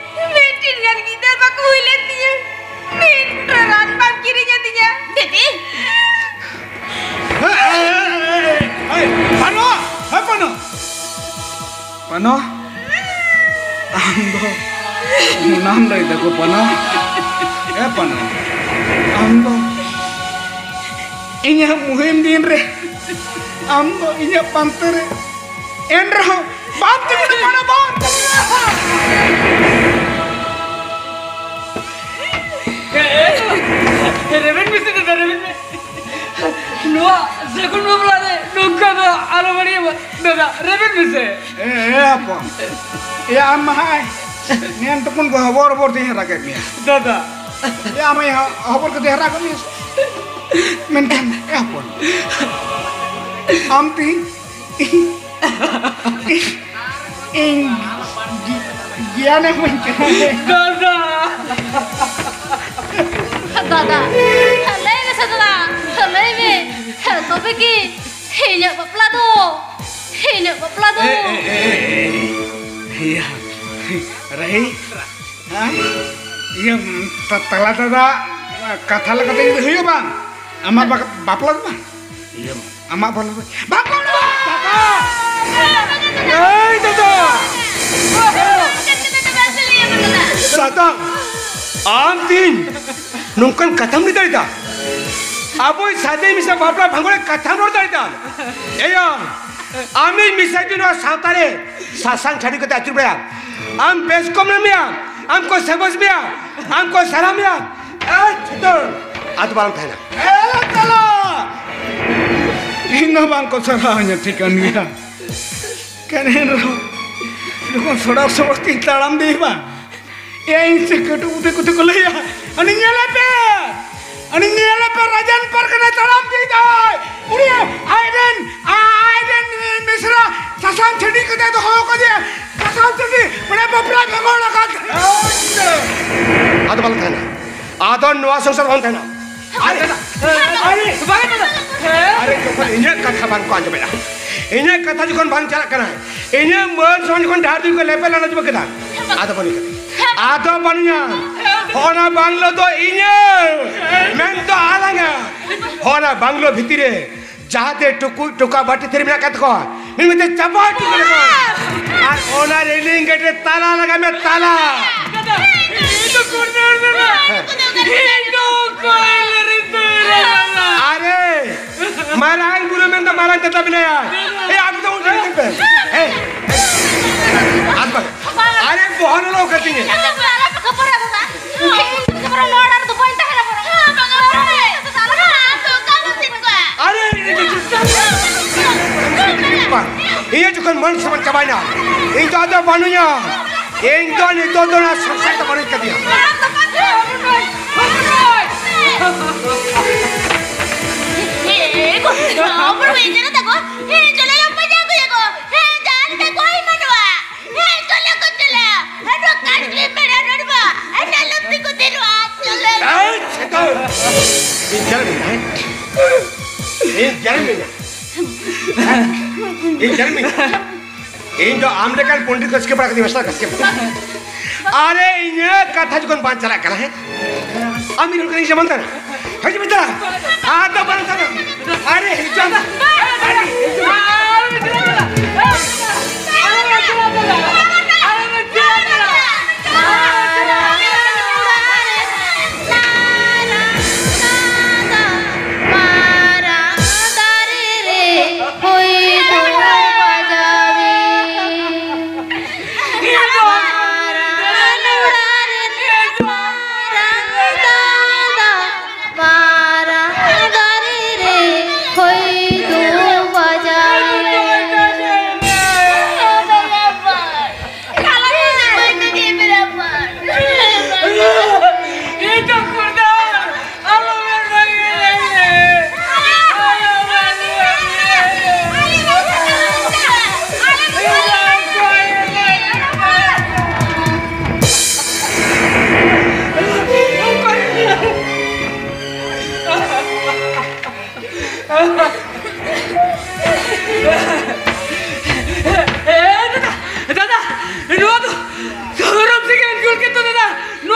ᱢᱤᱫᱴᱤᱱ ᱜᱟᱱ ᱜᱤᱫᱟᱹᱨ ᱵᱟᱠᱚ ᱦᱩᱭ ᱞᱮᱱ ᱛᱤᱧᱟᱹ, ᱢᱤᱫ ᱯᱷᱩᱴᱟᱹ ᱨᱟᱱ ᱵᱟᱢ ᱠᱤᱨᱤᱧ ᱟᱹᱫᱤᱧᱟ᱾ ᱫᱤᱫᱤ! ᱦᱮᱸ, ᱦᱮᱸ, ᱦᱮᱸ, ᱦᱮᱸ, ᱦᱮᱸ, ᱯᱟᱱᱚ! ᱦᱮᱸ, ᱯᱟᱱᱚ! ᱯᱟᱱᱚ, ᱟᱢ ᱫᱚ ᱚᱱᱟᱢ ᱞᱟᱹᱭ ᱫᱟᱠᱚ ᱯᱟᱱᱚ? ᱮ ᱯᱟᱱᱚ, ᱟᱢ ᱫᱚ ᱤᱧᱟᱹᱜ ᱢᱩᱦᱤᱢ ᱫᱤᱱ ᱨᱮ, ᱟᱢ ᱫᱚ ᱤᱧᱟᱹᱜ ᱯᱟᱱᱛᱮ ᱨᱮ, ᱮᱱ ᱨᱮᱦᱚᱸ ᱵᱟᱢ ᱛᱤᱸᱜᱩᱱᱟ ᱯᱟᱱᱚ, ᱵᱟᱢ ᱛᱤᱸᱜᱩᱱᱟ᱾ ᱨᱮᱵᱮᱱ ᱢᱮᱥᱮ ᱫᱟᱫᱟ, ᱨᱮᱵᱮᱱ ᱢᱮ᱾ ᱱᱚᱣᱟ ᱥᱟᱹᱜᱩᱱ ᱵᱟᱯᱞᱟ ᱨᱮ ᱱᱚᱝᱠᱟ ᱫᱚ ᱟᱞᱚ ᱵᱟᱹᱲᱤᱡᱚᱜ ᱢᱟ᱾ ᱫᱟᱫᱟ, ᱨᱮᱵᱮᱱ ᱢᱮᱥᱮ᱾ ᱮ, ᱮ ᱦᱚᱯᱚᱱ᱾ ᱮ, ᱟᱢ ᱢᱟ ᱦᱟᱸᱜ ᱱᱮᱱ ᱴᱩᱠᱩᱱ ᱠᱚ ᱦᱚᱵᱚᱨ ᱦᱚᱵᱚᱨ ᱛᱮᱧ ᱦᱟᱨᱟ ᱠᱮᱫ ᱢᱮᱭᱟ᱾ ᱫᱟᱫᱟ᱾ ᱮ, ᱟᱢ ᱦᱚᱵᱚᱨ ᱠᱟᱛᱮ ᱦᱟᱨᱟ ᱠᱮᱫ ᱢᱮᱭᱟ᱾ ᱢᱮᱱᱠᱷᱟᱱ ᱮ ᱦᱚᱯᱚᱱ, ᱟᱢ ᱛᱮᱦᱮᱧ ᱤᱧ ᱜᱮ-, ᱜᱮᱭᱟᱱ ᱮᱢᱟᱹᱧ ᱠᱟᱱᱟ᱾ ᱫᱟᱫᱟ! ᱫᱟᱫᱟ, ᱞᱟᱹᱭ ᱢᱮᱥᱮ ᱫᱟᱫᱟ, ᱞᱟᱹᱭ ᱢᱮ᱾ ᱛᱚᱵᱮ ᱠᱤ ᱤᱧᱟᱹᱜ ᱵᱟᱯᱞᱟ ᱫᱚ, ᱤᱧᱟᱹᱜ ᱵᱟᱯᱞᱟ ᱫᱚ? ᱮ, ᱮ, ᱮ, ᱮ, ᱮ, ᱤᱭᱟᱹ, ᱨᱟᱦᱤ, ᱦᱮᱸ? ᱤᱭᱟᱹ, ᱛᱟ-, ᱛᱟᱞᱟ ᱫᱟᱫᱟ ᱠᱟᱛᱷᱟ ᱞᱮᱠᱟᱛᱮ ᱡᱩᱫᱤ ᱦᱩᱭᱩᱜᱼᱟ ᱵᱟᱝ, ᱟᱢᱟᱜ ᱵᱟ-, ᱵᱟᱯᱞᱟ ᱫᱚ ᱵᱟᱝ? ᱤᱭᱟᱹ, ᱟᱢᱟᱜ ᱵᱟᱯᱞᱟ ᱫᱚ ᱵᱟᱝ? ᱵᱟᱯᱞᱟ ᱫᱚ ᱵᱟᱝ! ᱫᱟᱫᱟ! ᱮᱭ ᱫᱟᱫᱟ! ᱫᱟᱫᱟ! ᱟᱢ ᱛᱤᱧ ᱱᱚᱝᱠᱟᱱ ᱠᱟᱛᱷᱟᱢ ᱞᱟᱹᱭ ᱫᱟᱲᱮᱭᱟᱫᱟ? ᱟᱵᱚᱭᱤᱡ ᱥᱟᱫᱮ ᱢᱤᱥᱟ ᱵᱟᱯᱞᱟ ᱵᱷᱟᱸᱜᱚᱲ ᱨᱮ ᱠᱟᱛᱷᱟᱢ ᱨᱚᱲ ᱫᱟᱲᱮᱭᱟᱫᱟ? ᱮᱭᱟ, ᱟᱢᱤᱡ ᱢᱤᱥᱟ ᱡᱩᱫᱤ ᱱᱚᱣᱟ ᱥᱟᱶᱛᱟ ᱨᱮ ᱥᱟᱥᱟᱝ ᱪᱷᱟᱹᱰᱤ ᱠᱟᱛᱮ ᱟᱹᱪᱩᱨ ᱵᱟᱲᱟᱭᱟ, ᱟᱢ ᱵᱮᱥ ᱠᱚᱢ ᱢᱮᱭᱟ, ᱟᱢ ᱠᱚ ᱥᱟᱵᱟᱥ ᱢᱮᱭᱟ, ᱟᱢ ᱠᱚ ᱥᱟᱨᱦᱟᱣ ᱢᱮᱭᱟ, ᱮᱭ ᱪᱷᱩᱛᱟᱹᱨ, ᱟᱫᱚ ᱵᱟᱝ ᱛᱟᱦᱮᱱᱟ᱾ ᱮ ᱛᱟᱞᱟ! ᱤᱧ ᱫᱚ ᱵᱟᱝ ᱠᱚ ᱥᱟᱨᱦᱟᱣ ᱤᱧᱟ, ᱴᱷᱤᱠᱟᱹᱱ ᱜᱮᱭᱟ᱾ ᱠᱟᱱ ᱮᱱ ᱨᱮᱦᱚᱸ ᱡᱚᱠᱷᱚᱱ ᱥᱚᱲᱚᱠ ᱥᱚᱲᱚᱠ ᱛᱤᱧ ᱛᱟᱲᱟᱢ ᱤᱫᱤᱭᱮᱫᱟ, ᱮᱭ ᱤᱧ ᱥᱮ ᱠᱟᱹᱴᱩᱵ ᱩᱛᱮ ᱠᱚᱛᱮ ᱠᱚ ᱞᱟᱹᱭᱟ, ᱩᱱᱤ ᱧᱮᱞᱮ ᱯᱮ, ᱩᱱᱤ ᱧᱮᱞᱮ ᱯᱮ, ᱨᱟᱡᱟᱱ ᱯᱟᱨᱜᱟᱱᱟ ᱛᱟᱲᱟᱢ ᱤᱫᱤᱭᱮᱫᱟᱭ, ᱩᱱᱤ ᱟᱡᱨᱮᱱ, ᱟᱡᱨᱮᱱ ᱢᱤᱥᱨᱟ ᱥᱟᱥᱟᱝ ᱪᱷᱟᱹᱰᱤ ᱠᱟᱛᱮ ᱫᱚᱦᱚ ᱠᱟᱫᱮᱭᱟ, ᱥᱟᱥᱟᱝ ᱪᱷᱟᱹᱰᱤ, ᱢᱟᱱᱮ ᱵᱟᱯᱞᱟ ᱵᱷᱟᱸᱜᱚᱲ ᱟᱠᱟᱫ᱾ ᱟᱫᱚ ᱵᱟᱝ ᱛᱟᱦᱮᱱᱟ, ᱟᱫᱚ ᱱᱚᱣᱟ ᱥᱚᱝᱥᱟᱨ ᱵᱟᱝ ᱛᱟᱦᱮᱱᱟ᱾ ᱟᱨᱮ, ᱟᱨᱮ, ᱵᱟᱝ ᱫᱟᱫᱟ᱾ ᱟᱨᱮ, ᱡᱚᱠᱷᱚᱱ ᱤᱧᱟᱹᱜ ᱠᱟᱛᱷᱟ ᱵᱟᱝ ᱠᱚ ᱟᱸᱡᱚᱢᱮᱫᱟ, ᱤᱧᱟᱹᱜ ᱠᱟᱛᱷᱟ ᱡᱚᱠᱷᱚᱱ ᱵᱟᱝ ᱪᱟᱞᱟᱜ ᱠᱟᱱᱟ, ᱤᱧᱟᱹᱜ ᱢᱟᱹᱱ ᱥᱚᱢᱟᱱ ᱡᱚᱠᱷᱚᱱ ᱰᱟᱦᱟᱨ ᱫᱩᱧ ᱠᱚ ᱞᱮᱯᱮ ᱞᱟᱱᱟ ᱪᱟᱵᱟ ᱠᱮᱫᱟ, ᱟᱫᱚ ᱵᱟᱹᱱᱩᱧ ᱠᱟᱫᱟ᱾ ᱟᱫᱚ ᱵᱟᱹᱱᱩᱧᱟ᱾ ᱦᱚᱸᱜᱼᱱᱟ ᱵᱟᱝᱞᱳ ᱫᱚ ᱤᱧᱟᱹᱜ, ᱢᱮᱱᱫᱚ ᱟᱞᱟᱝᱟ᱾ ᱦᱚᱸᱜᱼᱱᱟ ᱵᱟᱝᱞᱳ ᱵᱷᱤᱛᱤᱨ ᱨᱮ ᱡᱟᱦᱟᱸᱛᱮ ᱴᱩᱠᱩᱡ, ᱴᱚᱠᱟ, ᱵᱟᱹᱴᱤ, ᱛᱷᱟᱹᱨᱤ ᱢᱮᱱᱟᱜ ᱟᱠᱟᱫ ᱛᱟᱠᱚᱣᱟ, ᱢᱤᱫ ᱢᱤᱫ ᱛᱮ ᱪᱟᱵᱟ ᱦᱚᱪᱚ ᱠᱟᱱᱟ ᱠᱚ᱾ ᱟᱨ ᱚᱱᱟ ᱨᱮᱞᱤᱝ ᱜᱮᱴ ᱨᱮ ᱛᱟᱞᱟ ᱞᱟᱜᱟᱭ ᱢᱮ, ᱛᱟᱞᱟ᱾ ᱤᱧ ᱫᱚ ᱠᱚᱨᱱᱟᱨ ᱨᱮ ᱢᱮᱱᱟᱜ᱾ ᱤᱧ ᱫᱚ ᱚᱠᱚᱭ ᱞᱮ ᱨᱤᱛᱟᱹ ᱨᱮ ᱢᱮᱱᱟᱜ᱾ ᱟᱨᱮ, ᱢᱟᱨᱟᱝ ᱵᱩᱨᱩ ᱢᱮᱱᱫᱚ ᱢᱟᱨᱟᱝ ᱫᱟᱫᱟ ᱢᱮᱱᱟᱭᱟ᱾ ᱮ, ᱟᱢ ᱫᱚ ᱩᱱᱤ ᱴᱷᱮᱱ ᱯᱮ᱾ ᱮ, ᱟᱢ ᱫᱚ᱾ ᱟᱨᱮ, ᱵᱚᱦᱚᱱ ᱞᱚ ᱠᱟᱹᱛᱤᱧᱟ᱾ ᱟᱞᱚᱯᱮ ᱠᱷᱟᱹᱯᱟᱹᱨᱤᱜᱼᱟ ᱫᱟᱫᱟ᱾ ᱤᱧ ᱫᱚ ᱠᱷᱟᱹᱯᱟᱹᱨᱤ ᱞᱚᱲ ᱟᱨ ᱫᱚ ᱵᱟᱹᱧ ᱛᱟᱦᱮᱱᱟ ᱵᱚᱨᱚᱝ᱾ ᱟᱨᱮ, ᱤᱧᱟᱹᱜ ᱡᱚᱠᱷᱚᱱ ᱢᱟᱹᱱ ᱥᱚᱢᱟᱱ ᱪᱟᱵᱟᱭᱮᱱᱟ, ᱤᱧ ᱫᱚ ᱟᱫᱚ ᱵᱟᱹᱱᱩᱧᱟ᱾ ᱤᱧ ᱫᱚ ᱱᱤᱛᱚᱜ ᱫᱚ ᱚᱱᱟ ᱥᱚᱝᱥᱟᱨ ᱫᱚ ᱵᱟᱹᱱᱩᱧ ᱠᱟᱫᱤᱧᱟ᱾ ᱦᱮᱸ, ᱪᱚᱞᱚ ᱞᱚᱢᱯᱚᱡ ᱟᱹᱜᱩᱭᱟᱠᱚ᱾ ᱦᱮᱸ, ᱡᱟᱦᱟᱸ ᱞᱮᱠᱟ ᱠᱚ ᱟᱭᱢᱟᱱᱚᱜᱼᱟ᱾ ᱦᱮᱸ, ᱪᱚᱞᱚ ᱠᱚ ᱪᱚᱞᱚ᱾ ᱦᱮᱸ, ᱱᱚᱣᱟ ᱠᱟᱴ ᱞᱤᱯ ᱨᱮ ᱨᱚᱲ ᱢᱟ᱾ ᱦᱮᱸ, ᱞᱚᱢᱯᱤ ᱠᱚ ᱛᱮᱨᱚᱜᱼᱟ᱾ ᱪᱚᱞᱚ᱾ ᱮᱭ, ᱪᱷᱟᱛᱟ᱾ ᱤᱧ ᱡᱟᱞ ᱢᱮᱱᱟᱭ᱾ ᱤᱧ ᱡᱟᱞ ᱢᱮᱱᱟᱭ᱾ ᱤᱧ ᱡᱟᱞ ᱢᱮᱱᱟᱭ᱾ ᱤᱧ ᱫᱚ ᱟᱢ ᱞᱮᱠᱟᱱ ᱯᱚᱱᱰᱤᱛ ᱠᱚ ᱥᱤᱠᱷᱟᱹ ᱯᱟᱲᱟ ᱠᱟᱛᱮ ᱢᱟᱥᱴᱟᱨ ᱠᱟᱥᱠᱮ᱾ ᱟᱨᱮ, ᱤᱧᱟᱹᱜ ᱠᱟᱛᱷᱟ ᱡᱚᱠᱷᱚᱱ ᱵᱟᱝ ᱪᱟᱞᱟᱜ ᱠᱟᱱᱟ, ᱦᱮᱸ? ᱟᱢ ᱤᱧ ᱨᱚᱲ ᱠᱟᱱᱟ, ᱤᱧ ᱡᱮᱢᱚᱱ ᱛᱟᱦᱮᱱᱟ᱾ ᱦᱤᱡᱩᱜ ᱢᱮ, ᱪᱟᱞᱟᱜ᱾ ᱟᱫᱚ ᱵᱟᱝ ᱛᱟᱦᱮᱱᱟ᱾ ᱟᱨᱮ, ᱦᱤᱡᱩᱜ ᱢᱮ᱾ ᱟᱨᱮ, ᱦᱤᱡᱩᱜ ᱢᱮ᱾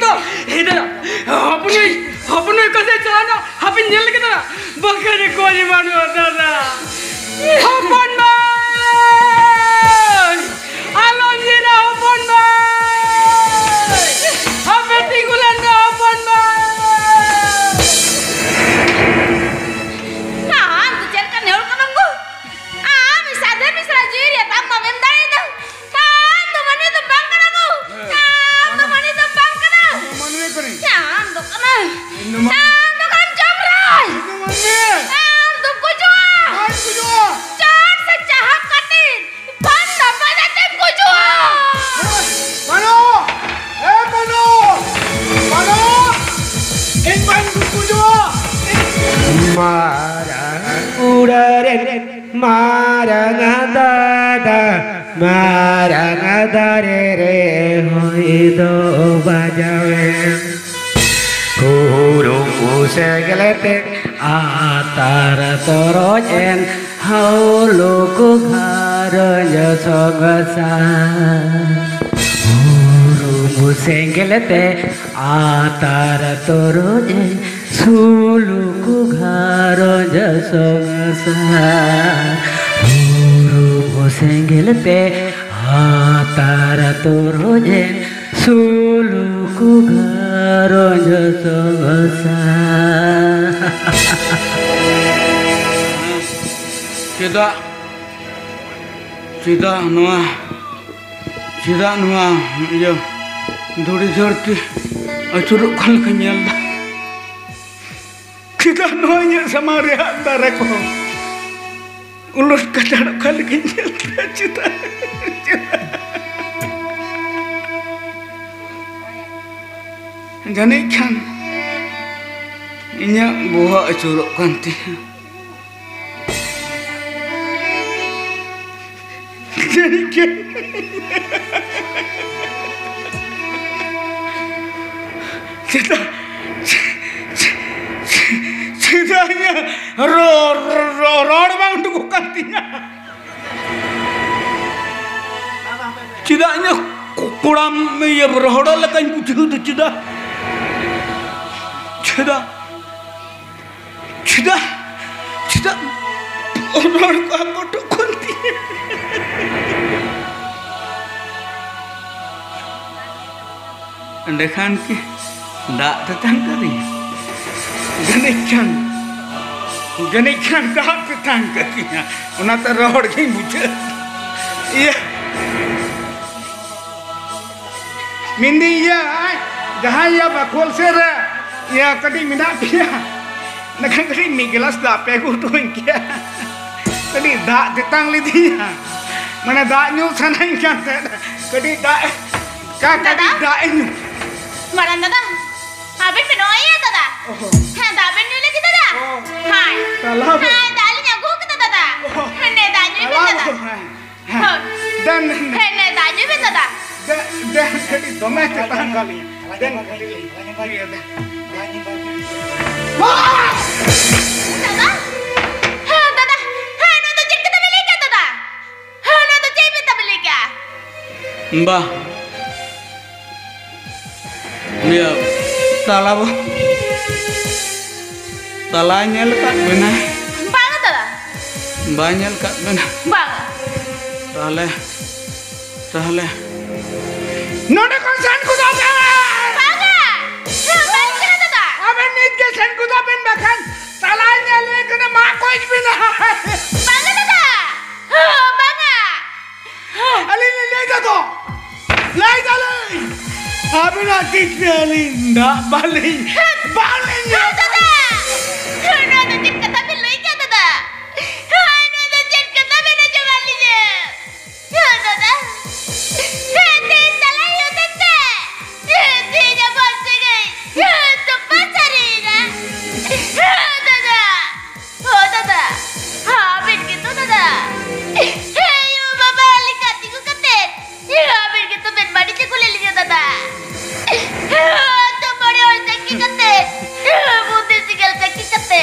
ᱫᱚ, ᱦᱮ ᱫᱟᱫᱟ, ᱦᱚᱯᱚᱱ ᱢᱟᱹᱭ, ᱦᱚᱯᱚᱱ ᱢᱟᱹᱭ ᱚᱠᱟ ᱥᱮᱫ ᱪᱟᱞᱟᱣ ᱮᱱᱟ? ᱦᱟᱯᱮᱧ ᱧᱮᱞ ᱞᱮᱜᱮ ᱫᱟᱫᱟ, ᱵᱟᱝᱠᱷᱟᱱ ᱠᱚᱭ ᱵᱟᱹᱱᱩᱜᱼᱟ ᱫᱟᱫᱟ᱾ ᱦᱚᱯᱚᱱ ᱢᱟᱹᱭ! ᱟᱞᱚᱢ ᱧᱤᱨᱟ ᱦᱚᱯᱚᱱ ᱢᱟᱹᱭ! ᱦᱟᱯᱮ ᱛᱤᱸᱜᱩ ᱞᱮᱱ ᱢᱮ ᱦᱚᱯᱚᱱ ᱢᱟᱹᱭ! ᱟᱢ ᱫᱚ ᱪᱮᱫ ᱞᱮᱠᱟᱱ ᱦᱚᱲ ᱠᱟᱱᱟᱢ ᱜᱳ? ᱟᱢ ᱥᱟᱫᱷᱮ ᱢᱤᱥᱨᱟ ᱡᱤᱣᱤ ᱨᱮ ᱫᱟᱢ ᱵᱟᱢ ᱮᱢ ᱫᱟᱲᱮᱭᱟᱫᱟ᱾ ᱟᱢ ᱫᱚ ᱢᱟᱹᱱᱢᱤ ᱫᱚ ᱵᱟᱝ ᱠᱟᱱᱟ ᱜᱳ᱾ ᱟᱢ ᱫᱚ ᱢᱟᱹᱱᱢᱤ ᱫᱚ ᱵᱟᱝ ᱠᱟᱱᱟ᱾ ᱢᱟᱹᱱᱢᱤ ᱠᱟᱹᱱᱟᱹᱧ᱾ ᱟᱢ ᱫᱚ ᱠᱟᱱᱟ᱾ ᱤᱧ ᱫᱚ ᱢᱟᱹᱱᱢᱤ᱾ ᱟᱢ ᱫᱚ ᱠᱟᱱᱟᱢ ᱡᱚᱢᱨᱟᱭ᱾ ᱤᱧ ᱫᱚ ᱢᱟᱹᱱᱢᱤ᱾ ᱟᱢ ᱫᱚ ᱜᱩᱡᱩᱜᱼᱟ᱾ ᱵᱟᱹᱧ ᱜᱩᱡᱩᱜᱼᱟ᱾ ᱪᱚᱴ ᱥᱮ ᱪᱟᱦᱟᱵ ᱠᱟᱛᱮ ᱯᱷᱟᱱᱫᱟ ᱯᱷᱟᱱᱫᱟ ᱛᱮᱢ ᱜᱩᱡᱩᱜᱼᱟ᱾ ᱵᱟᱹᱱᱩ! ᱮ ᱵᱟᱹᱱᱩ! ᱵᱟᱹᱱᱩ! ᱤᱧ ᱵᱟᱹᱧ ᱜᱩᱡᱩᱜᱼᱟ᱾ ᱢᱟᱨᱟᱝ ᱩᱲᱟᱹ ᱨᱮᱱ ᱢᱟᱨᱟᱝ ᱫᱟᱫᱟ, ᱢᱟᱨᱟᱝ ᱫᱟᱨᱮ ᱨᱮ ᱦᱚᱭ ᱫᱚ ᱵᱟᱡᱟᱣᱮᱱ᱾ ᱦᱩᱨᱩᱢ ᱥᱮᱸᱜᱮᱞ ᱛᱮ ᱟᱛᱟᱨ ᱛᱚᱨᱚᱡ ᱮᱱ, ᱦᱟᱣᱞᱩ ᱠᱚ ᱜᱷᱟᱨᱚᱸᱡᱽ ᱥᱚᱝᱥᱟᱨ᱾ ᱦᱩᱨᱩᱢ ᱥᱮᱸᱜᱮᱞ ᱛᱮ ᱟᱛᱟᱨ ᱛᱚᱨᱚᱡ ᱮᱱ, ᱥᱩᱞᱩᱠ ᱜᱷᱟᱨᱚᱸᱡᱽ ᱥᱚᱝᱥᱟᱨ᱾ ᱦᱩᱨᱩᱢ ᱥᱮᱸᱜᱮᱞ ᱛᱮ ᱟᱛᱟᱨ ᱛᱚᱨᱚᱡ ᱮᱱ, ᱥᱩᱞᱩᱠ ᱜᱷᱟᱨᱚᱸᱡᱽ ᱥᱚᱝᱥᱟᱨ᱾ ᱪᱮᱫᱟᱜ, ᱪᱮᱫᱟᱜ ᱱᱚᱣᱟ, ᱪᱮᱫᱟᱜ ᱱᱚᱣᱟ ᱤᱭᱟᱹ ᱫᱷᱩᱲᱤ ᱫᱷᱟᱹᱨᱛᱤ ᱟᱹᱪᱩᱨᱚᱜ ᱠᱟᱱ ᱞᱮᱠᱟᱧ ᱧᱮᱞ ᱮᱫᱟ? ᱪᱮᱫᱟᱜ ᱱᱚᱣᱟ ᱤᱧᱟᱹᱜ ᱥᱟᱢᱟᱝ ᱨᱮᱭᱟᱜ ᱫᱟᱨᱮ ᱠᱚ ᱩᱞᱟᱹᱴ ᱠᱟᱪᱟᱲᱚᱜ ᱠᱟᱱ ᱞᱮᱠᱟᱧ ᱧᱮᱞ ᱮᱫᱟ? ᱪᱮᱫᱟᱜ? ᱪᱮᱫᱟᱜ? ᱡᱟᱹᱱᱤᱡ ᱠᱷᱟᱱ ᱤᱧᱟᱹᱜ ᱵᱚᱦᱚᱜ ᱟᱹᱪᱩᱨᱚᱜ ᱠᱟᱱ ᱛᱤᱧᱟᱹ᱾ ᱪᱮᱫᱟᱜ, ᱪᱮᱫᱟᱜ ᱤᱧᱟᱹᱜ ᱨᱚ-, ᱨᱚ-, ᱨᱚᱲ ᱵᱟᱝ ᱩᱰᱩᱠᱚᱜ ᱠᱟᱱ ᱛᱤᱧᱟ? ᱪᱮᱫᱟᱜ ᱤᱧᱟᱹᱜ ᱠᱚᱲᱟᱢ ᱤᱭᱟᱹ ᱨᱚᱦᱚᱲ ᱞᱮᱠᱟᱧ ᱵᱩᱡᱷᱟᱹᱣ ᱫᱟ᱾ ᱪᱮᱫᱟᱜ? ᱪᱮᱫᱟᱜ? ᱪᱮᱫᱟᱜ? ᱪᱮᱫᱟᱜ ᱨᱚᱲ ᱠᱚ ᱟᱠᱚᱴᱚᱜ ᱠᱟᱱ ᱛᱤᱧᱟ? ᱮᱸᱰᱮᱠᱷᱟᱱ ᱠᱤ ᱫᱟᱜ ᱛᱮᱛᱟᱝ ᱠᱟᱹᱫᱤᱧᱟ? ᱡᱟᱹᱱᱤᱡ ᱠᱷᱟᱱ, ᱡᱟᱹᱱᱤᱡ ᱠᱷᱟᱱ ᱫᱟᱜ ᱛᱮᱛᱟᱝ ᱠᱟᱹᱫᱤᱧᱟ, ᱚᱱᱟᱛᱮ ᱨᱚᱦᱚᱲ ᱜᱤᱧ ᱵᱩᱡᱷᱟᱹᱣ᱾ ᱤᱭᱟᱹ, ᱢᱮᱱᱫᱟᱹᱧ, ᱤᱭᱟᱹ, ᱡᱟᱦᱟᱸᱭ, ᱤᱭᱟᱹ, ᱵᱟᱠᱷᱳᱞ ᱥᱮᱫ ᱨᱮ, ᱤᱭᱟᱹ, ᱠᱟᱹᱴᱤᱡ ᱢᱮᱱᱟᱜ ᱯᱮᱭᱟ, ᱮᱱᱠᱷᱟᱱ ᱠᱟᱹᱴᱤᱡ ᱢᱤᱫ ᱜᱞᱟᱥ ᱫᱟᱜ ᱯᱮ ᱟᱹᱜᱩ ᱦᱚᱴᱚ ᱟᱹᱧ ᱠᱮᱭᱟ᱾ ᱠᱟᱹᱴᱤᱡ ᱫᱟᱜ ᱛᱮᱛᱟᱝ ᱞᱤᱫᱤᱧᱟ, ᱢᱟᱱᱮ, ᱫᱟᱜ ᱧᱩ ᱥᱟᱱᱟᱧ ᱠᱟᱱ ᱛᱟᱦᱮᱸᱫ᱾ ᱠᱟᱹᱴᱤᱡ ᱫᱟᱜ, ᱠᱟ-, ᱠᱟᱹᱴᱤᱡ ᱫᱟᱜ ᱤᱧ ᱧᱩ᱾ ᱢᱟᱨᱟᱝ ᱫᱟᱫᱟ, ᱟᱵᱮᱱ ᱯᱮ ᱱᱚᱜᱼᱚᱭ ᱭᱟ ᱫᱟᱫᱟ᱾ ᱚᱦᱚ᱾ ᱦᱮᱸ, ᱫᱟᱜ ᱵᱮᱱ ᱧᱩ ᱞᱟᱹᱜᱤᱫ ᱫᱟᱫᱟ? ᱚ᱾ ᱦᱮᱸ᱾ ᱛᱟᱞᱟ ᱵᱚ᱾ ᱦᱮᱸ, ᱫᱟᱜ ᱞᱤᱧ ᱟᱹᱜᱩ ᱠᱟᱫᱟ ᱫᱟᱫᱟ᱾ ᱚᱦᱚ᱾ ᱦᱮᱸ, ᱱᱮ ᱫᱟᱜ ᱧᱩᱭ ᱵᱮᱱ ᱛᱟᱞᱟ ᱫᱟᱫᱟ᱾ ᱵᱚ, ᱦᱮᱸ᱾ ᱦᱳᱭ᱾ ᱫᱮᱱ, ᱫᱮᱱ, ᱫᱮᱱ᱾ ᱦᱮᱸ, ᱱᱮ ᱫᱟᱜ ᱧᱩᱭ ᱵᱮᱱ ᱫᱟᱫᱟ᱾ ᱫᱮᱱ, ᱫᱮᱱ, ᱠᱟᱹᱴᱤᱡ ᱫᱚᱢᱮ ᱛᱮᱛᱟᱝ ᱠᱟᱜ ᱞᱤᱧᱟ᱾ ᱫᱮᱱ, ᱠᱟᱹᱴᱤᱡ ᱞᱤᱧ ᱧᱩᱭᱟ, ᱫᱮᱱ᱾ ᱫᱟᱫᱟ? ᱦᱮᱸ, ᱫᱟᱫᱟ᱾ ᱦᱮᱸ, ᱱᱚᱣᱟ ᱫᱚ ᱪᱮᱫ ᱠᱟᱛᱷᱟ ᱵᱮᱱ ᱞᱟᱹᱭ ᱠᱮᱫ ᱫᱟᱫᱟ? ᱦᱮᱸ, ᱱᱚᱣᱟ ᱫᱚ ᱪᱮᱫ ᱢᱮᱛᱟ ᱵᱮᱱ ᱞᱟᱹᱭ ᱠᱮᱫᱼᱟ? ᱵᱟ᱾ ᱤᱭᱟᱹ, ᱛᱟᱞᱟ ᱵᱚ-, ᱛᱟᱞᱟᱭ ᱧᱮᱞ ᱟᱠᱟᱫ ᱵᱮᱱᱟ? ᱵᱟᱝᱟ ᱫᱟᱫᱟ᱾ ᱵᱟᱭ ᱧᱮᱞ ᱟᱠᱟᱫ ᱵᱮᱱᱟ? ᱵᱟᱝᱟ᱾ ᱛᱟᱦᱞᱮ, ᱛᱟᱦᱞᱮ᱾ ᱱᱚᱰᱮ ᱠᱷᱚᱱ ᱥᱮᱱ ᱠᱚᱫᱚᱜ ᱵᱮᱱ! ᱵᱟᱝᱟ᱾ ᱵᱟᱝ ᱠᱟᱱᱟ ᱫᱟᱫᱟ᱾ ᱟᱵᱮᱱ ᱱᱤᱛ ᱜᱮ ᱥᱮᱱ ᱠᱚᱫᱚᱜ ᱵᱮᱱ, ᱵᱟᱠᱷᱟᱱ ᱛᱟᱞᱟᱭ ᱧᱮᱞ ᱞᱮ ᱠᱟᱱᱟ, ᱢᱟᱜ ᱜᱚᱡ ᱵᱮᱱᱟ᱾ ᱵᱟᱝᱟ ᱫᱟᱫᱟ᱾ ᱵᱟᱝᱟ᱾ ᱟᱹᱞᱤᱧ ᱞᱤᱧ ᱞᱟᱹᱭ ᱫᱟ ᱛᱚ, ᱞᱟᱹᱭ ᱫᱟᱞᱤᱧ, ᱟᱵᱤᱱᱟᱜ ᱛᱤ ᱛᱮ ᱟᱹᱞᱤᱧ ᱫᱟᱜ ᱵᱟᱹᱞᱤᱧ, ᱵᱟᱹᱞᱤᱧ ᱧᱟᱢ᱾ ᱫᱟᱫᱟ! ᱱᱚᱣᱟ ᱫᱚ ᱪᱮᱫ ᱠᱟᱛᱷᱟ ᱵᱤᱱ ᱞᱟᱹᱭ ᱠᱮᱫᱟ ᱫᱟᱫᱟ? ᱱᱚᱣᱟ ᱫᱚ ᱪᱮᱫ ᱠᱟᱛᱷᱟ ᱵᱤᱱ ᱟᱸᱡᱚᱢ ᱟᱹᱞᱤᱧᱟ? ᱫᱟᱫᱟ! ᱛᱮᱦᱮᱧ ᱛᱟᱞᱟ ᱦᱩᱭᱩᱜ ᱛᱮ ᱛᱮᱦᱮᱧ ᱟᱵᱚᱣᱟᱜ ᱥᱟᱹᱜᱟᱹᱭ ᱛᱚᱯᱟ ᱥᱟᱹᱨᱤᱭᱮᱱᱟ᱾ ᱫᱟᱫᱟ! ᱦᱚ ᱫᱟᱫᱟ, ᱟᱵᱮᱱ ᱜᱮᱛᱚ ᱫᱟᱫᱟ᱾ ᱦᱮᱸ ᱭᱳ ᱵᱟᱵᱟ, ᱟᱹᱞᱤᱧ ᱜᱟᱛᱮ ᱠᱚ ᱠᱟᱛᱮ ᱟᱵᱮᱱ ᱜᱮᱛᱚ ᱵᱮᱱ ᱵᱟᱹᱲᱤᱡ ᱟᱹᱜᱩ ᱞᱮᱫ ᱞᱤᱧᱟ ᱫᱟᱫᱟ᱾ ᱟᱹᱛᱩ ᱢᱚᱬᱮ ᱦᱚᱲ ᱥᱟᱹᱠᱷᱤ ᱠᱟᱛᱮ ᱵᱩᱫᱷᱤ ᱥᱤᱸᱜᱮᱞ ᱥᱟᱹᱠᱷᱤ ᱠᱟᱛᱮ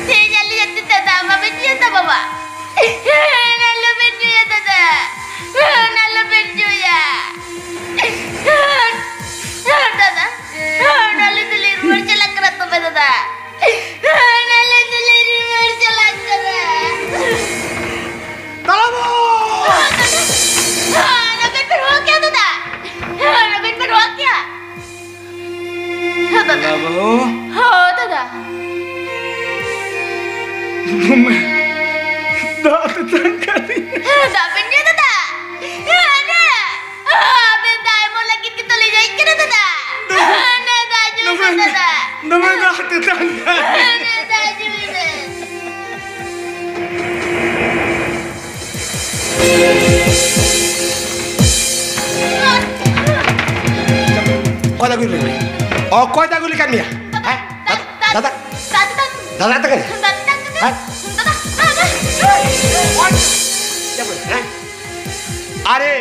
ᱛᱮᱦᱮᱧ ᱟᱹᱞᱤᱧᱟᱜ ᱛᱤ ᱛᱮ ᱫᱟᱜ ᱵᱟᱵᱮᱱ ᱧᱩᱭᱟ ᱛᱚ, ᱵᱟᱵᱟ? ᱟᱞᱚᱵᱮᱱ ᱧᱩᱭᱟ, ᱫᱟᱫᱟ᱾ ᱟᱞᱚᱵᱮᱱ ᱧᱩᱭᱟ᱾ ᱫᱟᱫᱟ, ᱟᱹᱞᱤᱧ ᱫᱚᱞᱤᱧ ᱨᱩᱣᱟᱹᱲ ᱪᱟᱞᱟᱜ ᱠᱟᱱᱟ ᱛᱚᱵᱮ, ᱫᱟᱫᱟ᱾ ᱟᱹᱞᱤᱧ ᱫᱚᱞᱤᱧ ᱨᱩᱣᱟᱹᱲ ᱪᱟᱞᱟᱜ ᱠᱟᱱᱟ᱾ ᱛᱟᱞᱟ ᱵᱟᱹᱦᱩ! ᱟᱞᱚᱵᱮᱱ ᱨᱩᱣᱟᱹᱲ ᱠᱮᱭᱟ, ᱫᱟᱫᱟ᱾ ᱟᱞᱚᱵᱮᱱ ᱨᱩᱣᱟᱹᱲ ᱠᱮᱭᱟ᱾ ᱦᱮᱸ, ᱫᱟᱫᱟ᱾ ᱵᱟᱹᱵᱩ᱾ ᱦᱚᱸ, ᱫᱟᱫᱟ᱾ ᱫᱚᱢᱮ ᱫᱟᱜ ᱛᱮᱛᱟᱝ ᱠᱟᱫᱤᱧᱟ᱾ ᱦᱮᱸ, ᱫᱟᱜ ᱵᱮᱱ ᱧᱩᱭᱟ, ᱫᱟᱫᱟ? ᱦᱮᱸ, ᱫᱟᱫᱟ᱾ ᱟᱵᱮᱱ ᱫᱟᱜ ᱮᱢᱚᱜ ᱞᱟᱹᱜᱤᱫ ᱜᱮᱛᱚ ᱞᱤᱧ ᱦᱮᱡ ᱠᱟᱱᱟ, ᱫᱟᱫᱟ᱾ ᱫᱚᱢᱮ, ᱦᱮᱸ, ᱫᱟᱜ ᱧᱩᱭ ᱵᱮᱱ, ᱫᱚᱢᱮ, ᱫᱟᱫᱟ᱾ ᱫᱚᱢᱮ ᱫᱟᱜ ᱛᱮᱛᱟᱝ ᱠᱟᱫᱤᱧᱟ᱾ ᱦᱮᱸ, ᱫᱟᱜ ᱧᱩᱭ ᱵᱮᱱ᱾ ᱚᱠᱚᱭ ᱫᱟᱜᱩ ᱞᱮᱠᱟᱱ ᱢᱮᱭᱟ? ᱚᱠᱚᱭ ᱫᱟᱜᱩ ᱞᱮᱠᱟᱱ ᱢᱮᱭᱟ? ᱦᱮᱸ? ᱫᱟᱫᱟ, ᱫᱟᱫᱟ, ᱫᱟᱫᱟ ᱛᱟᱠᱚ? ᱦᱮᱸ? ᱚᱠᱚᱭ? ᱪᱮᱫ ᱵᱚᱞᱮ? ᱦᱮᱸ? ᱟᱨᱮ,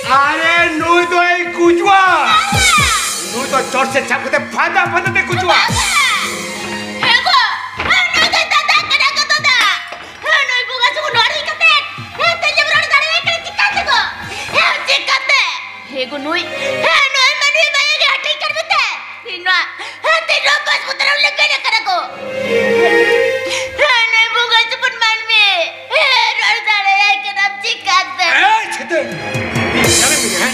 ᱟᱨᱮ, ᱱᱩᱭ ᱫᱚᱭ ᱜᱩᱡᱩᱜᱼᱟ᱾ ᱱᱩᱭ ᱫᱚ ᱪᱚᱴ ᱥᱮᱫ ᱪᱷᱟᱯ ᱠᱟᱛᱮ ᱯᱷᱟᱸᱫᱟ ᱯᱷᱟᱸᱫᱟ ᱛᱮ ᱜᱩᱡᱩᱜᱼᱟ᱾ ᱦᱮᱸ ᱜᱚ, ᱱᱩᱭ ᱫᱚ ᱫᱟᱫᱟ ᱠᱟᱱᱟ ᱠᱚ, ᱫᱟᱫᱟ᱾ ᱱᱩᱭ ᱵᱚᱸᱜᱟ ᱥᱩᱠᱩ ᱱᱚᱣᱟ ᱦᱩᱭ ᱠᱟᱛᱮ, ᱦᱮᱸ, ᱛᱮᱧᱮᱢ ᱨᱚᱲ ᱫᱟᱲᱮᱭᱟᱭ ᱠᱟᱱᱟ ᱪᱤᱠᱟᱹ ᱛᱮᱫᱚ? ᱦᱮᱸ, ᱪᱤᱠᱟᱹᱛᱮ? ᱦᱮ ᱜᱚ ᱱᱩᱭ, ᱦᱮᱸ, ᱱᱩᱭ ᱢᱟᱹᱱᱢᱤ ᱢᱟᱭᱟ ᱜᱮ ᱦᱟᱹᱴᱤᱧ ᱠᱟᱱ ᱢᱮᱛᱮ᱾ ᱛᱤᱱ ᱱᱚᱣᱟ, ᱦᱮᱸ, ᱛᱤᱱ ᱱᱚᱣᱟ ᱵᱟᱥ ᱵᱚᱛᱚᱨ ᱞᱮ ᱵᱮᱱ ᱠᱟᱱᱟ ᱠᱚ᱾ ᱦᱮᱸ, ᱱᱩᱭ ᱵᱚᱸᱜᱟ ᱥᱩᱠᱩ ᱢᱟᱹᱱᱢᱤ, ᱦᱮᱸ, ᱨᱚᱲ ᱫᱟᱲᱮᱭᱟᱭ ᱠᱟᱱᱟᱢ ᱪᱤᱠᱟᱹᱛᱮ? ᱮᱭ, ᱪᱷᱤᱛᱟᱹ! ᱤᱧ ᱜᱮᱭᱟᱱᱤᱧ ᱢᱮᱱᱟ, ᱦᱮᱸ?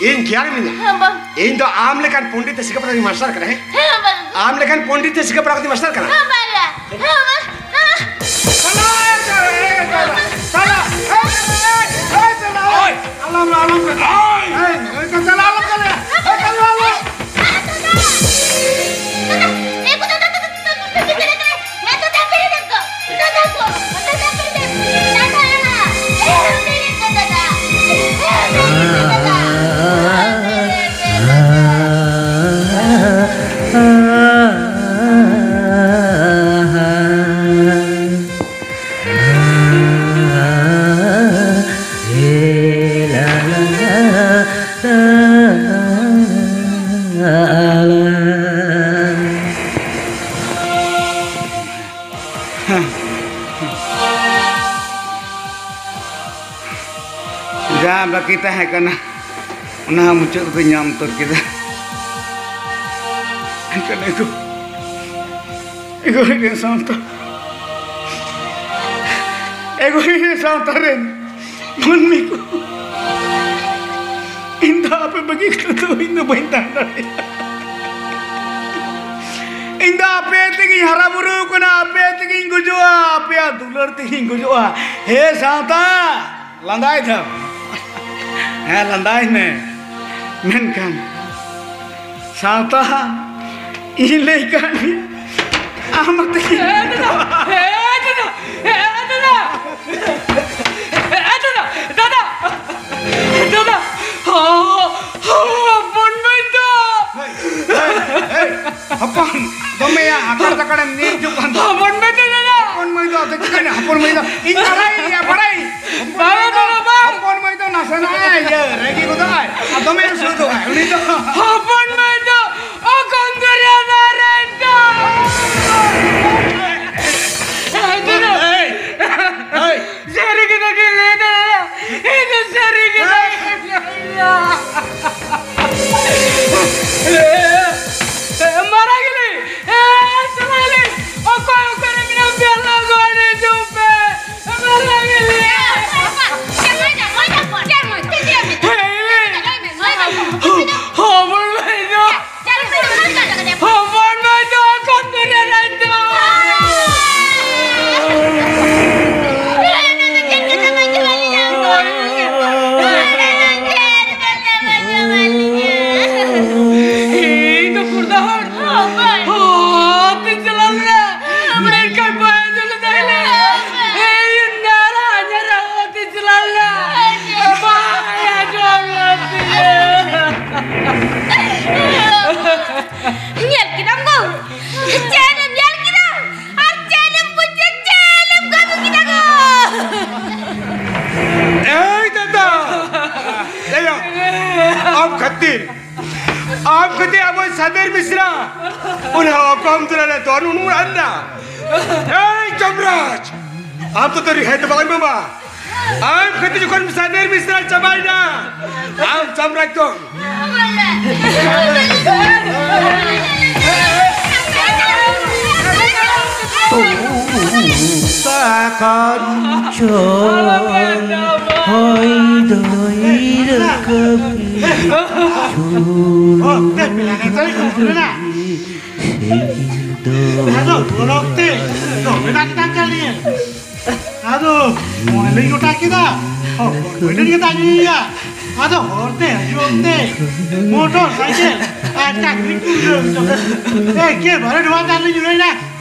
ᱤᱧ ᱜᱮᱭᱟᱱᱤᱧ ᱢᱮᱱᱟ᱾ ᱦᱮᱸ, ᱵᱟᱝ᱾ ᱤᱧ ᱫᱚ ᱟᱢ ᱞᱮᱠᱟᱱ ᱯᱚᱱᱰᱤᱛ ᱛᱮ ᱥᱤᱠᱷᱟᱹ ᱯᱟᱲᱦᱟᱣ ᱨᱤᱧ ᱢᱟᱥᱴᱟᱨ ᱠᱟᱱᱟ, ᱦᱮᱸ? ᱦᱮᱸ, ᱵᱟᱝ᱾ ᱟᱢ ᱞᱮᱠᱟᱱ ᱯᱚᱱᱰᱤᱛ ᱛᱮ ᱥᱤᱠᱷᱟᱹ ᱯᱟᱲᱦᱟᱣ ᱠᱟᱛᱮ ᱢᱟᱥᱴᱟᱨ ᱠᱟᱱᱟ? ᱦᱮᱸ, ᱵᱟᱝ᱾ ᱦᱮᱸ, ᱵᱟᱝ᱾ ᱪᱟᱞᱟᱜ, ᱪᱟᱞᱟᱜ, ᱪᱟᱞᱟᱜ, ᱪᱟᱞᱟᱜ, ᱪᱟᱞᱟᱜ, ᱪᱟᱞᱟᱜ, ᱪᱟᱞᱟᱜ᱾ ᱳᱭ! ᱟᱞᱚᱢ, ᱟᱞᱚᱢ, ᱳᱭ! ᱳᱭ, ᱳᱭ, ᱪᱟᱞᱟᱜ, ᱟᱞᱚᱢ ᱪᱟᱞᱟᱜ, ᱳᱭ, ᱪᱟᱞᱟᱜ, ᱟᱞᱚᱢ᱾ ᱵᱟᱹᱠᱤ ᱛᱟᱦᱮᱸ ᱠᱟᱱᱟ, ᱚᱱᱟ ᱦᱚᱸ ᱢᱩᱪᱟᱹᱫ ᱨᱮᱫᱚᱧ ᱧᱟᱢ ᱩᱛᱟᱹᱨ ᱠᱮᱫᱟ᱾ ᱮᱱᱠᱷᱟᱱ ᱮᱜᱳ, ᱮᱜᱳ ᱨᱮᱱ ᱥᱟᱶᱛᱟ, ᱮᱜᱳ ᱨᱮᱱ ᱥᱟᱶᱛᱟ ᱨᱮᱱ ᱢᱟᱹᱱᱢᱤ ᱠᱚ, ᱤᱧ ᱫᱚ ᱟᱯᱮ ᱵᱟᱹᱜᱤ ᱠᱟᱛᱮ ᱫᱚ ᱤᱧ ᱫᱚ ᱵᱟᱹᱧ ᱛᱟᱦᱮᱸ ᱫᱟᱲᱮᱭᱟᱜᱼᱟ᱾ ᱤᱧ ᱫᱚ ᱟᱯᱮ ᱛᱮᱜᱮᱧ ᱦᱟᱨᱟ ᱵᱩᱨᱩ ᱠᱟᱱᱟ, ᱟᱯᱮ ᱛᱮᱜᱮᱧ ᱜᱩᱡᱩᱜᱼᱟ, ᱟᱯᱮᱭᱟᱜ ᱫᱩᱞᱟᱹᱲ ᱛᱮᱜᱮᱧ ᱜᱩᱡᱩᱜᱼᱟ᱾ ᱦᱮ ᱥᱟᱶᱛᱟ, ᱞᱟᱸᱫᱟᱭ ᱫᱟᱢ? ᱦᱮᱸ, ᱞᱟᱸᱫᱟᱭ ᱢᱮ᱾ ᱢᱮᱱᱠᱷᱟᱱ ᱥᱟᱶᱛᱟ, ᱤᱧ ᱞᱟᱹᱭ ᱠᱟᱜ ᱢᱮᱭᱟ, ᱟᱢ ᱟᱛᱮ ᱜᱮ᱾ ᱮ ᱫᱟᱫᱟ! ᱮ ᱫᱟᱫᱟ! ᱮ ᱫᱟᱫᱟ! ᱮ ᱫᱟᱫᱟ! ᱫᱟᱫᱟ! ᱫᱟᱫᱟ! ᱦᱚ, ᱦᱚ, ᱦᱚᱯᱚᱱ ᱢᱟᱹᱭ ᱫᱚ! ᱦᱮᱭ, ᱦᱮᱭ, ᱦᱚᱯᱚᱱ, ᱫᱚᱢᱮ ᱭᱟ ᱟᱠᱟᱲ ᱫᱟᱠᱟᱲᱮᱢ ᱧᱮᱞ ᱦᱤᱡᱩᱜ ᱠᱟᱱ ᱫᱚ᱾ ᱦᱚᱯᱚᱱ ᱢᱟᱹᱭ ᱫᱚ ᱫᱟᱫᱟ! ᱦᱚᱯᱚᱱ ᱢᱟᱹᱭ ᱫᱚ ᱟᱫᱚ ᱪᱤᱠᱟᱹᱭᱱᱟ? ᱦᱚᱯᱚᱱ ᱢᱟᱹᱭ ᱫᱚ ᱤᱧ ᱵᱟᱲᱟᱭ ᱭᱟ, ᱵᱟᱲᱟᱭ᱾ ᱦᱚᱯᱚᱱ ᱵᱟᱝ, ᱢᱟᱹᱭ ᱫᱚ, ᱫᱟᱫᱟ, ᱵᱟᱝ᱾ ᱦᱚᱯᱚᱱ ᱢᱟᱹᱭ ᱫᱚ ᱱᱟᱥᱮᱱᱟᱜ ᱮ ᱤᱭᱟᱹ ᱨᱟᱹᱜᱤ ᱜᱚᱫᱚᱜ ᱟᱭ, ᱟᱨ ᱫᱚᱢᱮ ᱥᱩᱨᱩᱜ ᱟᱭ ᱩᱱᱤ ᱫᱚ᱾ ᱦᱚᱯᱚᱱ ᱢᱟᱹᱭ ᱫᱚ ᱚᱠᱚᱢ ᱫᱚᱨᱭᱟ ᱫᱟᱨᱮ ᱫᱚ᱾ ᱮᱭ, ᱮᱭ, ᱥᱟᱹᱨᱤ ᱜᱮ ᱫᱟᱫᱟ ᱞᱟᱹᱭ ᱫᱟ, ᱤᱧ ᱫᱚ ᱥᱟᱹᱨᱤ ᱜᱮ ᱫᱟᱫᱟ ᱞᱟᱹᱭ ᱫᱟ᱾ ᱢᱟᱨᱟᱝ ᱜᱮᱞᱤᱧ, ᱮ, ᱪᱟᱞᱟᱜ ᱟᱹᱞᱤᱧ᱾ ᱚᱠᱚᱭ ᱚᱠᱟᱨᱮ ᱢᱮᱱᱟᱜ ᱯᱮᱭᱟ, ᱞᱚᱜᱚᱱ ᱦᱤᱡᱩᱜ ᱯᱮ᱾ ᱢᱟᱨᱟᱝ ᱜᱮᱞᱤᱧ᱾ ᱦᱮᱸ, ᱦᱚᱯᱚᱱ ᱢᱟᱹᱭ ᱫᱚ, ᱦᱚᱯᱚᱱ ᱢᱟᱹᱭ ᱫᱚ ᱚᱠᱚᱭ ᱠᱚᱨᱮ ᱨᱮ ᱫᱚ? ᱤᱧ ᱫᱚ ᱜᱩᱨᱫᱟ ᱦᱚᱲ᱾ ᱦᱚᱸ, ᱛᱤᱧ ᱪᱟᱞᱟᱣ ᱞᱮᱱᱟ᱾ ᱢᱮᱱᱠᱷᱟᱱ ᱵᱟᱭ ᱟᱸᱡᱚᱢ ᱞᱮᱫᱟ᱾ ᱤᱧ ᱱᱟᱨᱟ ᱧᱟᱨᱟ ᱦᱚᱸ ᱛᱤᱧ ᱪᱟᱞᱟᱣ ᱞᱮᱱᱟ᱾ ᱵᱟᱭ ᱟᱸᱡᱚᱢ ᱞᱮᱫ ᱛᱤᱧᱟᱹ᱾ ᱧᱮᱞ ᱠᱮᱫᱟᱢ ᱜᱚ? ᱪᱮᱫ ᱮᱢ ᱧᱮᱞ ᱠᱮᱫᱟ? ᱟᱨ ᱪᱮᱫ ᱮᱢ ᱵᱩᱡᱽ ᱠᱮᱫᱟ? ᱪᱮᱫ ᱮᱢ ᱠᱟᱹᱢᱤ ᱠᱮᱫᱟ ᱜᱚ? ᱮᱭ ᱫᱟᱫᱟ! ᱫᱟᱭᱟ! ᱟᱢ ᱠᱷᱟᱹᱛᱤᱨ, ᱟᱢ ᱠᱷᱟᱹᱛᱤᱨ ᱟᱵᱚ ᱥᱟᱫᱮᱨ ᱢᱤᱥᱨᱟ ᱚᱱᱟ ᱚᱠᱚᱢ ᱫᱩᱞᱟᱹᱲ ᱨᱮ ᱫᱚᱱ ᱩᱱᱩᱢ ᱟᱱᱟ᱾ ᱮᱭ ᱡᱚᱢᱨᱟᱡᱽ! ᱟᱢ ᱫᱚ ᱛᱚ ᱨᱤᱦᱟᱹᱭ ᱫᱚ ᱵᱟᱝ ᱮᱢᱟᱢᱟ᱾ ᱟᱢ ᱠᱷᱟᱹᱛᱤᱨ ᱡᱚᱠᱷᱚᱱ ᱥᱟᱫᱮᱨ ᱢᱤᱥᱨᱟ ᱪᱟᱵᱟᱭᱮᱱᱟ, ᱟᱢ ᱪᱟᱢᱨᱟᱡᱽ ᱫᱚ ᱥᱟᱠᱟᱢ ᱪᱷᱚᱞ ᱦᱚᱭ ᱫᱚᱭ ᱨᱟᱠᱟᱵ ᱪᱩᱞ ᱟᱫᱚ ᱵᱚᱞᱚᱠ ᱛᱮ ᱫᱚᱢᱮ ᱫᱟᱜ ᱫᱟᱜ ᱠᱟᱱ ᱞᱤᱧᱟ᱾ ᱟᱫᱚ ᱢᱚᱬᱮ ᱞᱤᱧ ᱜᱚᱴᱟ ᱠᱮᱫᱟ, ᱦᱚᱯᱚᱱ ᱵᱟᱹᱭ ᱞᱤᱧ ᱫᱟᱜ ᱧᱩᱭᱟ᱾ ᱟᱫᱚ ᱦᱚᱨ ᱛᱮ ᱦᱤᱡᱩᱜ ᱛᱮ ᱢᱚᱴᱚᱨ ᱥᱟᱭᱠᱮᱞ ᱟᱨ ᱪᱟᱹᱠᱨᱤ ᱠᱚ ᱩᱰᱟᱹᱣ ᱦᱚᱪᱚ ᱠᱮᱫᱟ᱾ ᱮᱠᱮᱵᱟᱨᱮ ᱱᱚᱣᱟ ᱫᱟᱜ ᱞᱤᱧ ᱧᱩᱨᱦᱟᱹᱭᱮᱱᱟ᱾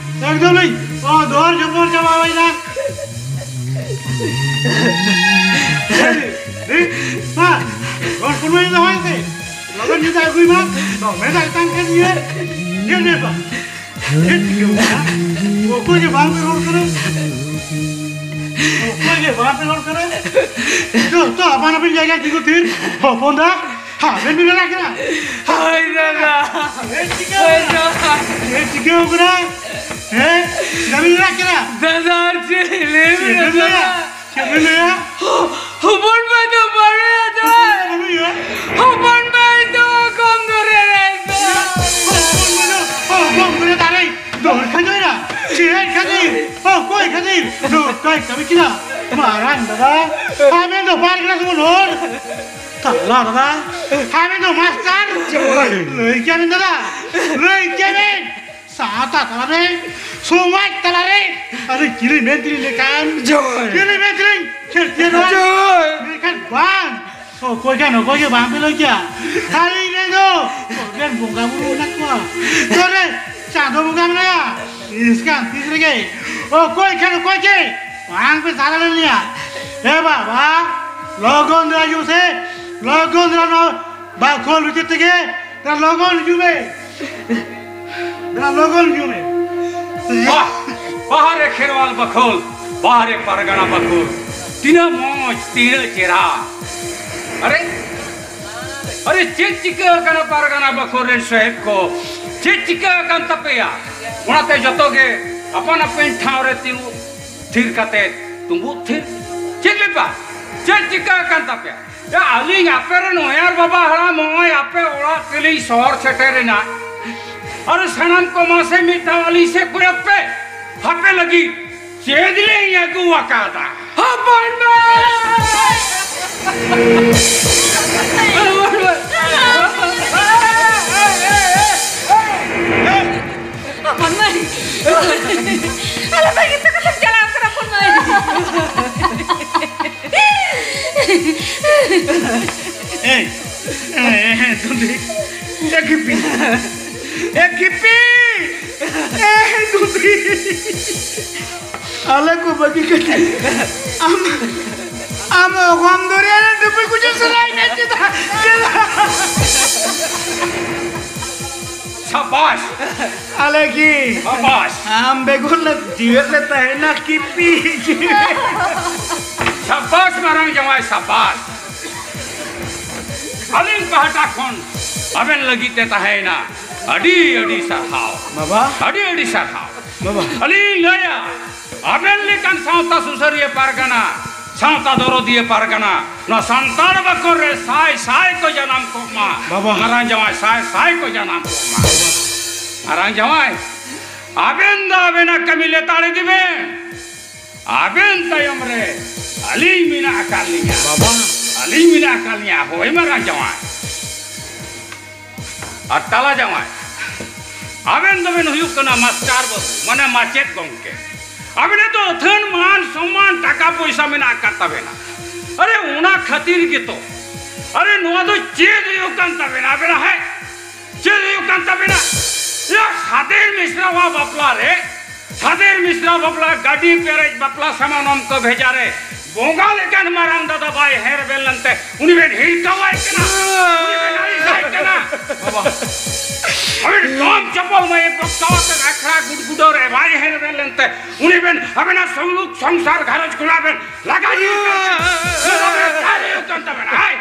ᱮᱠᱫᱚᱢ ᱞᱤᱧ ᱚ ᱫᱚᱦᱚᱨ ᱡᱚᱯᱚᱨ ᱪᱟᱵᱟ ᱦᱩᱭᱱᱟ᱾ ᱮ, ᱮ, ᱢᱟ, ᱜᱚᱲ ᱠᱚ ᱱᱩᱭ ᱫᱚᱦᱚᱭ ᱛᱮ᱾ ᱞᱚᱜᱚᱱ ᱧᱚᱜ ᱟᱹᱜᱩᱭ ᱢᱟ᱾ ᱫᱚᱢᱮ ᱫᱟᱜ ᱛᱟᱝ ᱠᱟᱱ ᱜᱮᱭᱟ᱾ ᱧᱮᱞ ᱢᱮ ᱵᱟ᱾ ᱪᱮᱫ ᱪᱤᱠᱟᱹᱣ ᱠᱟᱱᱟ? ᱚᱠᱚᱭ ᱜᱮ ᱵᱟᱝ ᱯᱮ ᱨᱚᱲ ᱠᱟᱱᱟ᱾ ᱚᱠᱚᱭ ᱜᱮ ᱵᱟᱝ ᱯᱮ ᱨᱚᱲ ᱠᱟᱱᱟ᱾ ᱡᱚᱛᱚ ᱟᱯᱟᱱ ᱟᱹᱯᱤᱱ ᱡᱟᱭᱜᱟ ᱛᱤᱸᱜᱩ ᱛᱷᱤᱨ᱾ ᱦᱚᱯᱚᱱ ᱫᱟ, ᱟᱵᱮᱱ ᱵᱤᱱ ᱨᱟᱜ ᱠᱟᱱᱟ? ᱦᱳᱭ ᱫᱟᱫᱟ᱾ ᱪᱮᱫ ᱪᱤᱠᱟᱹᱣ ᱦᱳᱭ ᱠᱟᱱᱟ? ᱫᱟᱫᱟ᱾ ᱪᱮᱫ ᱪᱤᱠᱟᱹᱣ ᱠᱟᱱᱟ? ᱦᱮᱸ? ᱪᱮᱫᱟᱜ ᱵᱤᱱ ᱨᱟᱜ ᱠᱟᱱᱟ? ᱫᱟᱫᱟ, ᱪᱮᱫ ᱞᱟᱹᱭ ᱪᱮᱫ ᱵᱤᱱ ᱵᱤᱱ ᱞᱟᱹᱭᱟ? ᱫᱟᱫᱟ? ᱪᱮᱫ ᱵᱤᱱ ᱞᱟᱹᱭᱟ? ᱦᱚᱯᱚᱱ ᱵᱟᱭ ᱫᱚ ᱵᱟᱲᱟᱭᱟ ᱫᱟ᱾ ᱪᱮᱫ ᱵᱤᱱ ᱞᱟᱹᱭᱟ? ᱦᱚᱯᱚᱱ ᱵᱟᱭ ᱫᱚ ᱠᱚᱢ ᱫᱚᱨᱮ ᱨᱮ ᱫᱟ᱾ ᱦᱚᱯᱚᱱ ᱵᱟᱭ ᱫᱚ, ᱦᱚᱯᱚᱱ ᱵᱟᱭ ᱫᱚ ᱫᱟᱨᱮ ᱫᱚᱨ ᱠᱷᱟᱡᱚᱭᱟ᱾ ᱪᱮᱫ ᱠᱷᱟᱹᱛᱤᱨ? ᱚᱠᱚᱭ ᱠᱷᱟᱹᱛᱤᱨ? ᱱᱚᱝᱠᱟᱭ ᱠᱟᱹᱢᱤ ᱠᱟᱱᱟ᱾ ᱢᱟᱨᱟᱝ ᱫᱟᱫᱟ, ᱟᱵᱮᱱ ᱫᱚ ᱯᱟᱨᱜᱟᱱᱟ ᱥᱮᱵᱚᱱ ᱦᱚᱲ᱾ ᱛᱟᱞᱟ ᱫᱟᱫᱟ, ᱟᱵᱮᱱ ᱫᱚ ᱢᱟᱥᱴᱟᱨ᱾ ᱞᱟᱹᱭ ᱠᱮᱭᱟ ᱵᱮᱱ ᱫᱟᱫᱟ, ᱞᱟᱹᱭ ᱠᱮᱭᱟ ᱵᱮᱱ᱾ ᱥᱟᱶᱛᱟ ᱛᱟᱞᱟᱨᱮ, ᱥᱚᱢᱟᱡᱽ ᱛᱟᱞᱟᱨᱮ, ᱟᱨᱮ ᱪᱤᱞᱤ ᱢᱮᱱ ᱛᱤᱞᱤ ᱞᱮᱠᱟᱱ, ᱡᱚᱭ᱾ ᱪᱤᱞᱤ ᱢᱮᱱ ᱛᱤᱞᱤᱧ ᱠᱷᱮᱛᱤᱭᱟᱹ ᱱᱚᱣᱟ᱾ ᱡᱚᱭ᱾ ᱢᱮᱱᱠᱷᱟᱱ ᱵᱟᱝ, ᱚᱠᱚᱭ ᱠᱷᱟᱱ ᱚᱠᱚᱭ ᱜᱮ ᱵᱟᱝ ᱯᱮ ᱞᱟᱹᱭ ᱠᱮᱭᱟ᱾ ᱟᱹᱞᱤᱧ ᱨᱮᱱ ᱫᱚ ᱟᱵᱮᱱ ᱵᱚᱸᱜᱟ ᱵᱩᱨᱩ ᱢᱮᱱᱟᱜ ᱠᱚᱣᱟ᱾ ᱛᱚᱨᱮ ᱪᱟᱸᱫᱚ ᱵᱚᱸᱜᱟ ᱢᱮᱱᱟᱭᱟ᱾ ᱛᱤᱥ ᱠᱟᱱ ᱛᱤᱥ ᱨᱮᱜᱮ ᱚᱠᱚᱭ ᱠᱷᱟᱱ ᱚᱠᱚᱭ ᱜᱮ ᱵᱟᱝ ᱯᱮ ᱥᱟᱨᱟ ᱞᱮᱱ ᱞᱮᱭᱟ᱾ ᱮ ᱵᱟᱵᱟ, ᱞᱚᱜᱚᱱ ᱫᱷᱟᱨᱟ ᱦᱤᱡᱩᱜ ᱥᱮ, ᱞᱚᱜᱚᱱ ᱫᱷᱟᱨᱟ ᱱᱚᱣᱟ ᱵᱟᱠᱷᱳᱞ ᱵᱷᱤᱛᱤᱨ ᱛᱮᱜᱮ ᱫᱮᱞᱟ ᱞᱚᱜᱚᱱ ᱦᱤᱡᱩᱜ ᱢᱮ᱾ ᱫᱮᱞᱟ ᱞᱚᱜᱚᱱ ᱦᱤᱡᱩᱜ ᱢᱮ᱾ ᱵᱟᱦ, ᱵᱟᱦᱨᱮ ᱠᱷᱮᱨᱣᱟᱞ ᱵᱟᱠᱷᱳᱞ, ᱵᱟᱦᱨᱮ ᱯᱟᱨᱜᱟᱱᱟ ᱵᱟᱠᱷᱳᱞ᱾ ᱛᱤᱱᱟᱹᱜ ᱢᱚᱡᱽ, ᱛᱤᱱᱟᱹᱜ ᱪᱮᱦᱨᱟ᱾ ᱟᱨᱮ, ᱟᱨᱮ, ᱪᱮᱫ ᱪᱤᱠᱟᱹ ᱟᱠᱟᱱᱟ ᱯᱟᱨᱜᱟᱱᱟ ᱵᱟᱠᱷᱳᱞ ᱨᱮᱱ ᱥᱚᱦᱮᱫ ᱠᱚ? ᱪᱮᱫ ᱪᱤᱠᱟᱹ ᱟᱠᱟᱱ ᱛᱟᱯᱮᱭᱟ? ᱚᱱᱟᱛᱮ ᱡᱚᱛᱚ ᱜᱮ ᱟᱯᱟᱱ ᱟᱹᱯᱤᱱ ᱴᱷᱟᱶ ᱨᱮ ᱛᱤᱸᱜᱩ ᱛᱷᱤᱨ ᱠᱟᱛᱮ, ᱛᱩᱸᱵᱩᱫ ᱛᱷᱤᱨ᱾ ᱪᱮᱫ ᱵᱮᱯᱟᱨ? ᱪᱮᱫ ᱪᱤᱠᱟ ᱟᱠᱟᱱ ᱛᱟᱯᱮᱭᱟ? ᱭᱟ, ᱟᱹᱞᱤᱧ ᱟᱯᱮ ᱨᱮᱱ ᱚᱭᱟᱨ ᱵᱟᱵᱟ ᱦᱟᱲᱟᱢ ᱱᱚᱜᱼᱚᱭ ᱟᱯᱮ ᱚᱲᱟᱜ ᱛᱮᱞᱤᱧ ᱥᱚᱦᱚᱨ ᱥᱮᱴᱮᱨ ᱮᱱᱟ᱾ ᱟᱨ ᱥᱟᱱᱟᱢ ᱠᱚ ᱢᱟᱥᱮ ᱢᱤᱫ ᱫᱷᱟᱣ ᱟᱹᱞᱤᱧ ᱥᱮᱫ ᱠᱚᱭᱚᱜ ᱯᱮ᱾ ᱦᱟᱯᱮ ᱞᱟᱹᱜᱤᱫ ᱪᱮᱫ ᱞᱤᱧ ᱟᱹᱜᱩ ᱟᱠᱟᱫᱟ? ᱦᱚᱯᱚᱱ ᱢᱟᱹᱭ! ᱦᱚᱯᱚᱱ ᱢᱟᱹᱭ! ᱟᱞᱮ ᱵᱟᱹᱜᱤ ᱦᱚᱴᱚ ᱠᱟᱛᱮᱢ ᱪᱟᱞᱟᱣ ᱠᱟᱱᱟ, ᱦᱚᱯᱚᱱ ᱢᱟᱹᱭ! ᱮᱭ, ᱮ, ᱮ, ᱫᱩᱸᱫᱷᱤ, ᱮ ᱠᱷᱤᱯᱤ, ᱮ ᱠᱷᱤᱯᱤ, ᱮ ᱫᱩᱸᱫᱷᱤ᱾ ᱟᱞᱮ ᱠᱚ ᱵᱟᱹᱜᱤ ᱠᱟᱛᱮ ᱟᱢ, ᱟᱢ ᱚᱜᱚᱢ ᱫᱚᱨᱭᱟ ᱨᱮ ᱰᱩᱵᱩᱡ ᱜᱩᱡᱩᱜ ᱥᱟᱱᱟᱭᱮᱫ ᱢᱮᱭᱟ ᱪᱮᱫᱟᱜ? ᱪᱮᱫᱟᱜ? ᱥᱟᱵᱟᱥ! ᱟᱞᱮ ᱜᱮ᱾ ᱥᱟᱵᱟᱥ! ᱟᱢ ᱵᱮᱜᱚᱨ ᱞᱮ ᱡᱤᱣᱮᱫ ᱞᱮ ᱛᱟᱦᱮᱱᱟ ᱠᱤᱯᱤ᱾ ᱥᱟᱵᱟᱥ ᱢᱟᱨᱟᱝ ᱡᱟᱶᱟᱭ, ᱥᱟᱵᱟᱥ᱾ ᱟᱹᱞᱤᱧ ᱯᱟᱦᱴᱟ ᱠᱷᱚᱱ ᱟᱵᱮᱱ ᱞᱟᱹᱜᱤᱫ ᱛᱮ ᱛᱟᱦᱮᱸᱭᱮᱱᱟ ᱟᱹᱰᱤ ᱟᱹᱰᱤ ᱥᱟᱨᱦᱟᱣ᱾ ᱵᱟᱵᱟ᱾ ᱟᱹᱰᱤ ᱟᱹᱰᱤ ᱥᱟᱨᱦᱟᱣ᱾ ᱵᱟᱵᱟ᱾ ᱟᱹᱞᱤᱧ ᱞᱟᱹᱭᱟ, ᱟᱵᱮᱱ ᱞᱮᱠᱟᱱ ᱥᱟᱶᱛᱟ ᱥᱩᱥᱟᱹᱨᱤᱭᱟᱹ ᱯᱟᱨᱜᱟᱱᱟ, ᱥᱟᱶᱛᱟ ᱫᱚᱨᱚᱫᱤᱭᱟᱹ ᱯᱟᱨᱜᱟᱱᱟ, ᱱᱚᱣᱟ ᱥᱟᱱᱛᱟᱲ ᱵᱟᱠᱷᱳᱞ ᱨᱮ ᱥᱟᱭ ᱥᱟᱭ ᱠᱚ ᱡᱟᱱᱟᱢ ᱠᱚᱜ ᱢᱟ᱾ ᱵᱟᱵᱟ᱾ ᱢᱟᱨᱟᱝ ᱡᱟᱶᱟᱭ ᱥᱟᱭ ᱥᱟᱭ ᱠᱚ ᱡᱟᱱᱟᱢ ᱠᱚᱜ ᱢᱟ᱾ ᱢᱟᱨᱟᱝ ᱡᱟᱶᱟᱭ, ᱟᱵᱮᱱ ᱫᱚ ᱟᱵᱮᱱᱟᱜ ᱠᱟᱹᱢᱤ ᱞᱮᱛᱟᱲ ᱤᱫᱤ ᱵᱮᱱ᱾ ᱟᱵᱮᱱ ᱛᱟᱭᱚᱢ ᱨᱮ ᱟᱹᱞᱤᱧ ᱢᱮᱱᱟᱜ ᱟᱠᱟᱫ ᱞᱤᱧᱟ᱾ ᱵᱟᱵᱟ᱾ ᱟᱹᱞᱤᱧ ᱢᱮᱱᱟᱜ ᱟᱠᱟᱫ ᱞᱤᱧᱟ᱾ ᱦᱳᱭ ᱢᱟᱨᱟᱝ ᱡᱟᱶᱟᱭ᱾ ᱟᱨ ᱛᱟᱞᱟ ᱡᱟᱶᱟᱭ, ᱟᱵᱮᱱ ᱫᱚᱵᱮᱱ ᱦᱩᱭᱩᱜ ᱠᱟᱱᱟ ᱢᱟᱥᱴᱟᱨ ᱵᱟᱹᱵᱩ, ᱢᱟᱱᱮ ᱢᱟᱪᱮᱫ ᱜᱚᱢᱠᱮ᱾ ᱟᱵᱮᱱᱟᱜ ᱫᱚ ᱟᱹᱛᱷᱟᱹᱱ ᱢᱟᱱ ᱥᱚᱢᱢᱟᱱ ᱴᱟᱠᱟ ᱯᱚᱭᱥᱟ ᱢᱮᱱᱟᱜ ᱟᱠᱟᱫ ᱛᱟᱵᱮᱱᱟ᱾ ᱟᱨᱮ ᱚᱱᱟ ᱠᱷᱟᱹᱛᱤᱨ ᱜᱮᱛᱚ, ᱟᱨᱮ ᱱᱚᱣᱟ ᱫᱚ ᱪᱮᱫ ᱦᱩᱭᱩᱜ ᱠᱟᱱ ᱛᱟᱵᱮᱱᱟ ᱟᱵᱮᱱᱟᱜ, ᱦᱮᱸ? ᱪᱮᱫ ᱦᱩᱭᱩᱜ ᱠᱟᱱ ᱛᱟᱵᱮᱱᱟ? ᱭᱟ, ᱥᱟᱫᱮᱨ ᱢᱤᱥᱨᱟᱣᱟᱜ ᱵᱟᱯᱞᱟ ᱨᱮ, ᱥᱟᱫᱮᱨ ᱢᱤᱥᱨᱟ ᱵᱟᱯᱞᱟ, ᱜᱟᱹᱰᱤ ᱯᱮᱨᱮᱡ ᱵᱟᱯᱞᱟ ᱥᱟᱢᱟᱱᱚᱢ ᱠᱚ ᱵᱷᱮᱡᱟ ᱨᱮ, ᱵᱚᱸᱜᱟ ᱞᱮᱠᱟᱱ ᱢᱟᱨᱟᱝ ᱫᱟᱫᱟ ᱵᱟᱭ ᱦᱮᱨ ᱵᱮᱱ ᱞᱮᱱᱛᱮ ᱩᱱᱤ ᱵᱮᱱ ᱦᱤᱨᱠᱟᱹᱣᱟᱭ ᱠᱟᱱᱟ, ᱩᱱᱤ ᱵᱮᱱ ᱟᱹᱲᱤᱥᱟᱭ ᱠᱟᱱᱟ᱾ ᱵᱟᱵᱟ᱾ ᱟᱵᱮᱱ ᱠᱚᱢ ᱪᱚᱯᱚᱞ ᱢᱟᱹᱭ ᱵᱚᱠᱛᱟᱣ ᱟᱛᱮ ᱟᱠᱷᱲᱟ ᱜᱩᱰᱜᱩᱰᱟᱹᱣ ᱨᱮ ᱵᱟᱭ ᱦᱮᱨ ᱵᱮᱱ ᱞᱮᱱᱛᱮ ᱩᱱᱤ ᱵᱮᱱ ᱟᱵᱮᱱᱟᱜ ᱥᱩᱞᱩᱠ ᱥᱚᱝᱥᱟᱨ ᱜᱷᱟᱨᱚᱸᱡᱽ ᱠᱷᱚᱱᱟᱜ ᱵᱮᱱ ᱞᱟᱜᱟ ᱧᱩᱨ ᱠᱟᱱ ᱛᱟᱵᱮᱱᱟ᱾ ᱦᱟᱭ,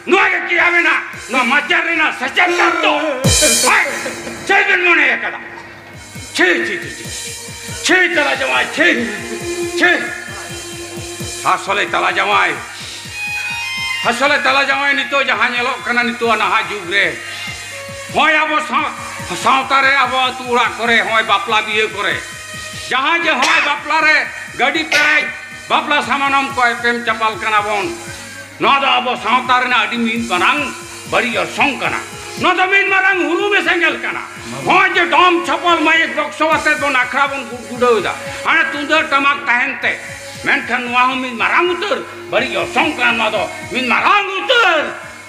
ᱱᱚᱣᱟ ᱜᱮ ᱠᱤ ᱟᱵᱮᱱᱟᱜ ᱱᱚᱣᱟ ᱢᱟᱪᱟᱨ ᱨᱮᱱᱟᱜ ᱥᱮᱪᱮᱫ ᱠᱟᱱ ᱫᱚ? ᱦᱟᱭ, ᱪᱮᱫ ᱵᱮᱱ ᱢᱚᱱᱮ ᱟᱠᱟᱫᱟ? ᱪᱷᱤ, ᱪᱷᱤ, ᱪᱷᱤ, ᱪᱷᱤ᱾ ᱪᱷᱤ, ᱛᱟᱞᱟ ᱡᱟᱶᱟᱭ, ᱪᱷᱤ, ᱪᱷᱤ᱾ ᱟᱥᱚᱞᱮ ᱛᱟᱞᱟ ᱡᱟᱶᱟᱭ, ᱟᱥᱚᱞᱮ ᱛᱟᱞᱟ ᱡᱟᱶᱟᱭ, ᱱᱤᱛᱚᱜ ᱡᱟᱦᱟᱸ ᱧᱮᱞᱚᱜ ᱠᱟᱱᱟ ᱱᱤᱛᱚᱜ ᱱᱟᱦᱟᱜ ᱡᱩᱜᱽ ᱨᱮ, ᱦᱚᱸᱜᱼᱚᱭ ᱟᱵᱚ ᱥᱟᱶ-, ᱥᱟᱶᱛᱟ ᱨᱮ, ᱟᱵᱚ ᱟᱹᱛᱩ ᱚᱲᱟᱜ ᱠᱚᱨᱮ, ᱦᱚᱸᱜᱼᱚᱭ ᱵᱟᱯᱞᱟ ᱵᱤᱦᱟᱹ ᱠᱚᱨᱮ, ᱡᱟᱦᱟᱸ ᱡᱮ ᱦᱚᱸᱜᱼᱚᱭ ᱵᱟᱯᱞᱟ ᱨᱮ ᱜᱟᱹᱰᱤ ᱯᱮᱨᱮᱡ ᱵᱟᱯᱞᱟ ᱥᱟᱢᱟᱱᱚᱢ ᱠᱚ ᱮᱯᱮᱢ ᱪᱟᱯᱟᱞ ᱠᱟᱱᱟ ᱵᱚᱱ, ᱱᱚᱣᱟ ᱫᱚ ᱟᱵᱚ ᱥᱟᱶᱛᱟ ᱨᱮᱱᱟᱜ ᱟᱹᱰᱤ ᱢᱤᱫ ᱢᱟᱨᱟᱝ ᱵᱟᱹᱲᱤᱡ ᱚᱨᱥᱚᱝ ᱠᱟᱱᱟ᱾ ᱱᱚᱣᱟ ᱫᱚ ᱢᱤᱫ ᱢᱟᱨᱟᱝ ᱦᱩᱨᱩᱢᱮ ᱥᱮᱸᱜᱮᱞ ᱠᱟᱱᱟ᱾ ᱱᱚᱜᱼᱚᱭ ᱡᱮ ᱰᱚᱢ ᱪᱷᱚᱯᱚᱞ ᱢᱟᱭᱤᱠ ᱵᱚᱠᱥᱚ ᱟᱛᱮ ᱵᱚᱱ ᱟᱠᱷᱲᱟ ᱵᱚᱱ ᱜᱩᱰᱜᱩᱰᱟᱹᱣ ᱮᱫᱟ, ᱦᱟᱱᱮ ᱛᱩᱢᱫᱟᱹᱜ ᱴᱟᱢᱟᱠ ᱛᱟᱦᱮᱱ ᱛᱮ, ᱢᱮᱱᱠᱷᱟᱱ ᱱᱚᱣᱟ ᱦᱚᱸ ᱢᱤᱫ ᱢᱟᱨᱟᱝ ᱩᱛᱟᱹᱨ ᱵᱟᱹᱲᱤᱡ ᱚᱨᱥᱚᱝ ᱠᱟᱱᱟ᱾ ᱱᱚᱣᱟ ᱫᱚ ᱢᱤᱫ ᱢᱟᱨᱟᱝ ᱩᱛᱟᱹᱨ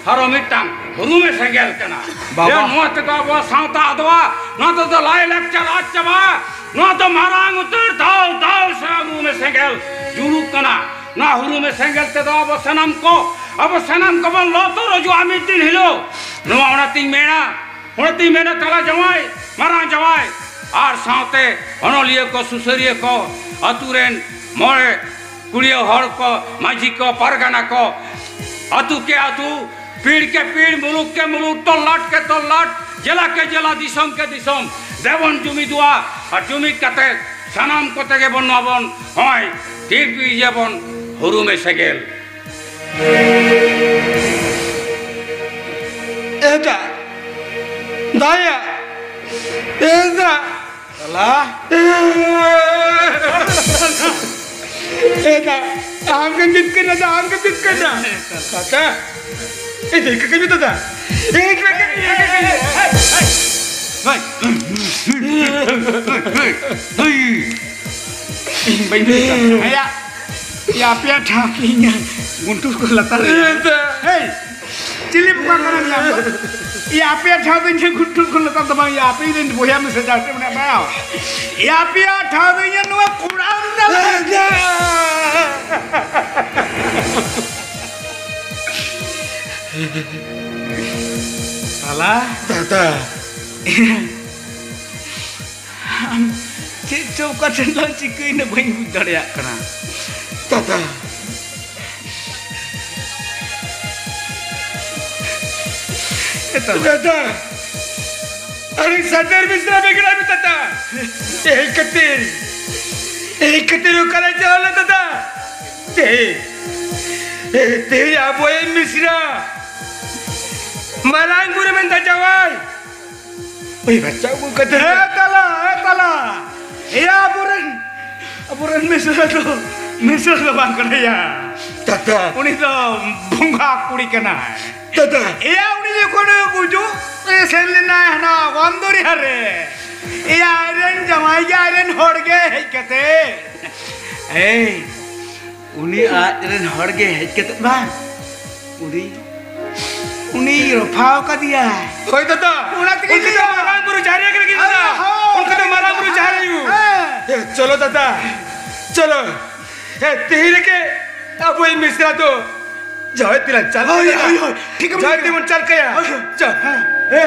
ᱟᱨᱚ ᱢᱤᱫᱴᱟᱝ ᱦᱩᱨᱩᱢᱮ ᱥᱮᱸᱜᱮᱞ ᱠᱟᱱᱟ᱾ ᱵᱟᱵᱟ᱾ ᱭᱟ, ᱱᱚᱣᱟ ᱛᱮᱫᱚ ᱟᱵᱚᱣᱟᱜ ᱥᱟᱶᱛᱟ ᱟᱫᱚᱜᱼᱟ, ᱱᱚᱣᱟ ᱛᱮᱫᱚ ᱞᱟᱭ ᱞᱟᱠᱪᱟᱨ ᱟᱫ ᱪᱟᱵᱟᱜᱼᱟ᱾ ᱱᱚᱣᱟ ᱫᱚ ᱢᱟᱨᱟᱝ ᱩᱛᱟᱹᱨ ᱫᱟᱣ ᱫᱟᱣ ᱥᱮ ᱦᱩᱨᱩᱢᱮ ᱥᱮᱸᱜᱮᱞ ᱡᱩᱞᱩᱜ ᱠᱟᱱᱟ᱾ ᱱᱚᱣᱟ ᱦᱩᱨᱩᱢᱮ ᱥᱮᱸᱜᱮᱞ ᱛᱮᱫᱚ ᱟᱵᱚ ᱥᱟᱱᱟᱢ ᱠᱚ, ᱟᱵᱚ ᱥᱟᱱᱟᱢ ᱠᱚᱵᱚᱱ ᱞᱚ ᱛᱚᱨᱚᱡᱚᱜᱼᱟ ᱢᱤᱫ ᱫᱤᱱ ᱦᱤᱞᱳᱜ᱾ ᱱᱚᱣᱟ ᱚᱱᱟᱛᱤᱧ ᱢᱮᱱᱟ, ᱚᱱᱟᱛᱤᱧ ᱢᱮᱱᱟ, ᱛᱟᱞᱟ ᱡᱟᱶᱟᱭ, ᱢᱟᱨᱟᱝ ᱡᱟᱶᱟᱭ ᱟᱨ ᱥᱟᱶᱛᱮ ᱚᱱᱚᱞᱤᱭᱟᱹ ᱠᱚ, ᱥᱩᱥᱟᱹᱨᱤᱭᱟᱹ ᱠᱚ, ᱟᱹᱛᱩ ᱨᱮᱱ ᱢᱚᱬᱮ ᱠᱩᱲᱤᱭᱟᱹ ᱦᱚᱲ ᱠᱚ, ᱢᱟᱹᱡᱷᱤ ᱠᱚ, ᱯᱟᱨᱜᱟᱱᱟ ᱠᱚ, ᱟᱹᱛᱩ ᱠᱮ ᱟᱹᱛᱩ, ᱯᱤᱲ ᱠᱮ ᱯᱤᱲ, ᱢᱩᱞᱩᱠ ᱠᱮ ᱢᱩᱞᱩᱠ, ᱛᱚᱞᱞᱟᱴ ᱠᱮ ᱛᱚᱞᱞᱟᱴ, ᱡᱮᱞᱟ ᱠᱮ ᱡᱮᱞᱟ, ᱫᱤᱥᱚᱢ ᱠᱮ ᱫᱤᱥᱚᱢ, ᱫᱮᱵᱚᱱ ᱡᱩᱢᱤᱫᱚᱜᱼᱟ᱾ ᱟᱨ ᱡᱩᱢᱤᱫ ᱠᱟᱛᱮ ᱥᱟᱱᱟᱢ ᱠᱚᱛᱮ ᱜᱮᱵᱚᱱ ᱱᱚᱣᱟ ᱵᱚᱱ ᱦᱚᱸᱭ ᱛᱤᱨᱯᱤ ᱤᱭᱟᱹ ᱵᱚᱱ ᱦᱩᱨᱩᱢᱮ ᱥᱮᱸᱜᱮᱞ᱾ ᱮᱫᱟ, ᱫᱟᱭᱟ, ᱮᱫᱟ᱾ ᱥᱟᱞᱟ᱾ ᱮᱫᱟ, ᱟᱢ ᱜᱮᱢ ᱡᱤᱛᱠᱟᱹᱨ ᱮᱱᱟ, ᱟᱢ ᱜᱮᱢ ᱡᱤᱛᱠᱟᱹᱨ ᱮᱱᱟ᱾ ᱠᱟᱠᱟ, ᱮ, ᱫᱮᱠᱷ ᱠᱟᱠᱟ, ᱫᱟᱫᱟ᱾ ᱮ, ᱠᱟᱠᱟ, ᱮ, ᱠᱟᱠᱟ, ᱮ, ᱮ, ᱮ, ᱦᱳᱭ᱾ ᱦᱳᱭ᱾ ᱤᱧ ᱵᱟᱹᱧ ᱵᱩᱡᱽ ᱫᱟ᱾ ᱟᱭᱟᱜ, ᱭᱟ, ᱟᱯᱮᱭᱟᱜ ᱴᱷᱟᱶ ᱠᱤ ᱤᱧᱟᱹᱜ ᱜᱩᱱᱴᱩ ᱠᱚ ᱞᱟᱛᱟᱨ ᱨᱮ? ᱮᱫᱟ᱾ ᱦᱮᱭ, ᱪᱤᱞᱤ ᱵᱚᱠᱟ ᱠᱟᱱᱟᱢ ᱭᱟ ᱟᱢ ᱫᱚ? ᱭᱟ, ᱟᱯᱮᱭᱟᱜ ᱴᱷᱟᱶ ᱫᱚ ᱤᱧ ᱴᱷᱮᱱ ᱜᱩᱱᱴᱩ ᱠᱚ ᱞᱟᱛᱟᱨ ᱫᱚ ᱵᱟᱝ, ᱭᱟ, ᱟᱯᱮ ᱤᱧ ᱨᱮᱱ ᱵᱚᱭᱦᱟ ᱢᱮᱥᱮ ᱡᱟᱦᱟᱸ ᱴᱷᱮᱱ ᱢᱮᱱᱟᱜ ᱢᱮᱭᱟ᱾ ᱭᱟ, ᱟᱯᱮᱭᱟᱜ ᱴᱷᱟᱶ ᱫᱚ ᱤᱧᱟᱹᱜ ᱱᱚᱣᱟ ᱠᱚᱲᱟᱢ ᱛᱟᱞᱟ ᱨᱮ᱾ ᱥᱟᱞᱟ᱾ ᱫᱟᱫᱟ᱾ ᱟᱢ ᱪᱮᱫ ᱪᱚ ᱚᱠᱟ ᱴᱷᱮᱱ ᱞᱟᱝ ᱪᱤᱠᱟᱹᱭᱮᱱᱟ ᱵᱟᱹᱧ ᱵᱩᱡᱽ ᱫᱟᱲᱮᱭᱟᱜ ᱠᱟᱱᱟ᱾ ᱫᱟᱫᱟ᱾ ᱮᱛᱚ᱾ ᱫᱟᱫᱟ᱾ ᱟᱨᱮ ᱥᱟᱫᱟᱨ ᱢᱤᱥᱨᱟ ᱵᱮᱜᱲᱟ ᱢᱮ ᱫᱟᱫᱟ᱾ ᱮᱭ ᱠᱷᱟᱹᱛᱤᱨ᱾ ᱮᱭ ᱠᱷᱟᱹᱛᱤᱨ ᱚᱠᱟᱨᱮ ᱪᱟᱞᱟᱣ ᱞᱮᱱᱟ ᱫᱟᱫᱟ? ᱛᱮᱦᱮᱧ, ᱛᱮᱦᱮᱧ ᱟᱵᱚᱭᱤᱡ ᱢᱤᱥᱨᱟ ᱢᱟᱨᱟᱝ ᱵᱩᱨᱩ ᱢᱮᱱᱫᱟ, ᱡᱟᱶᱟᱭ, ᱳᱭ ᱵᱟᱪᱪᱟ ᱟᱹᱜᱩ ᱠᱟᱛᱮ ᱮ ᱛᱟᱞᱟ, ᱮ ᱛᱟᱞᱟ᱾ ᱮᱭᱟ, ᱟᱵᱚᱨᱮᱱ, ᱟᱵᱚᱨᱮᱱ ᱢᱤᱥᱨᱟ ᱫᱚ, ᱢᱤᱥᱨᱟ ᱫᱚ ᱵᱟᱝ ᱠᱟᱱᱟᱭᱟ᱾ ᱫᱟᱫᱟ᱾ ᱩᱱᱤ ᱫᱚ ᱵᱚᱸᱜᱟ ᱠᱩᱲᱤ ᱠᱟᱱᱟᱭ᱾ ᱫᱟᱫᱟ᱾ ᱮᱭᱟ, ᱩᱱᱤ ᱡᱚᱠᱷᱚᱱ ᱜᱩᱡᱩᱜ ᱮ ᱥᱮᱱ ᱞᱮᱱᱟᱭ ᱦᱟᱱᱟ ᱜᱚᱱᱫᱚᱨᱤᱭᱟ ᱨᱮ, ᱮᱭᱟ, ᱟᱡᱨᱮᱱ ᱡᱟᱶᱟᱭ ᱜᱮ ᱟᱡᱨᱮᱱ ᱦᱚᱲ ᱜᱮ ᱦᱮᱡ ᱠᱟᱛᱮ, ᱮᱭ, ᱩᱱᱤ ᱟᱡᱨᱮᱱ ᱦᱚᱲ ᱜᱮ ᱦᱮᱡ ᱠᱟᱛᱮ ᱵᱟᱝ, ᱩᱱᱤ, ᱩᱱᱤ ᱨᱚᱯᱷᱟᱣ ᱠᱟᱫᱮᱭᱟᱭ᱾ ᱦᱳᱭ ᱫᱟᱫᱟ, ᱚᱱᱟ ᱛᱮᱜᱮ ᱩᱱᱠᱩ ᱫᱚ ᱞᱟᱹᱭᱟ᱾ ᱢᱟᱨᱟᱝ ᱵᱩᱨᱩ ᱡᱟᱦᱮᱨ ᱟᱭᱳ ᱠᱟᱱᱟ ᱠᱤᱱ ᱫᱟᱫᱟ᱾ ᱦᱳᱭ, ᱩᱱᱠᱩ ᱫᱚ ᱢᱟᱨᱟᱝ ᱵᱩᱨᱩ ᱡᱟᱦᱮᱨ ᱟᱭᱳ᱾ ᱦᱮᱸ᱾ ᱮ, ᱪᱚᱞᱚ ᱫᱟᱫᱟ, ᱪᱚᱞᱚ᱾ ᱮ, ᱛᱮᱦᱮᱧ ᱨᱮᱜᱮ ᱟᱵᱚᱭᱤᱡ ᱢᱤᱥᱨᱟ ᱫᱚ ᱡᱟᱶᱟᱭ ᱛᱮᱞᱟᱝ ᱪᱟᱞ ᱦᱳᱭ, ᱠᱟᱭᱟ᱾ ᱦᱳᱭ, ᱦᱳᱭ, ᱴᱷᱤᱠ ᱮᱢ ᱡᱟᱶᱟᱭ ᱞᱟᱹᱭ ᱠᱮᱫᱟ᱾ ᱛᱮᱵᱚᱱ ᱪᱟᱞ ᱠᱟᱭᱟ᱾ ᱦᱳᱭ, ᱦᱳᱭ᱾ ᱪᱚ᱾ ᱦᱮᱸ᱾ ᱮ,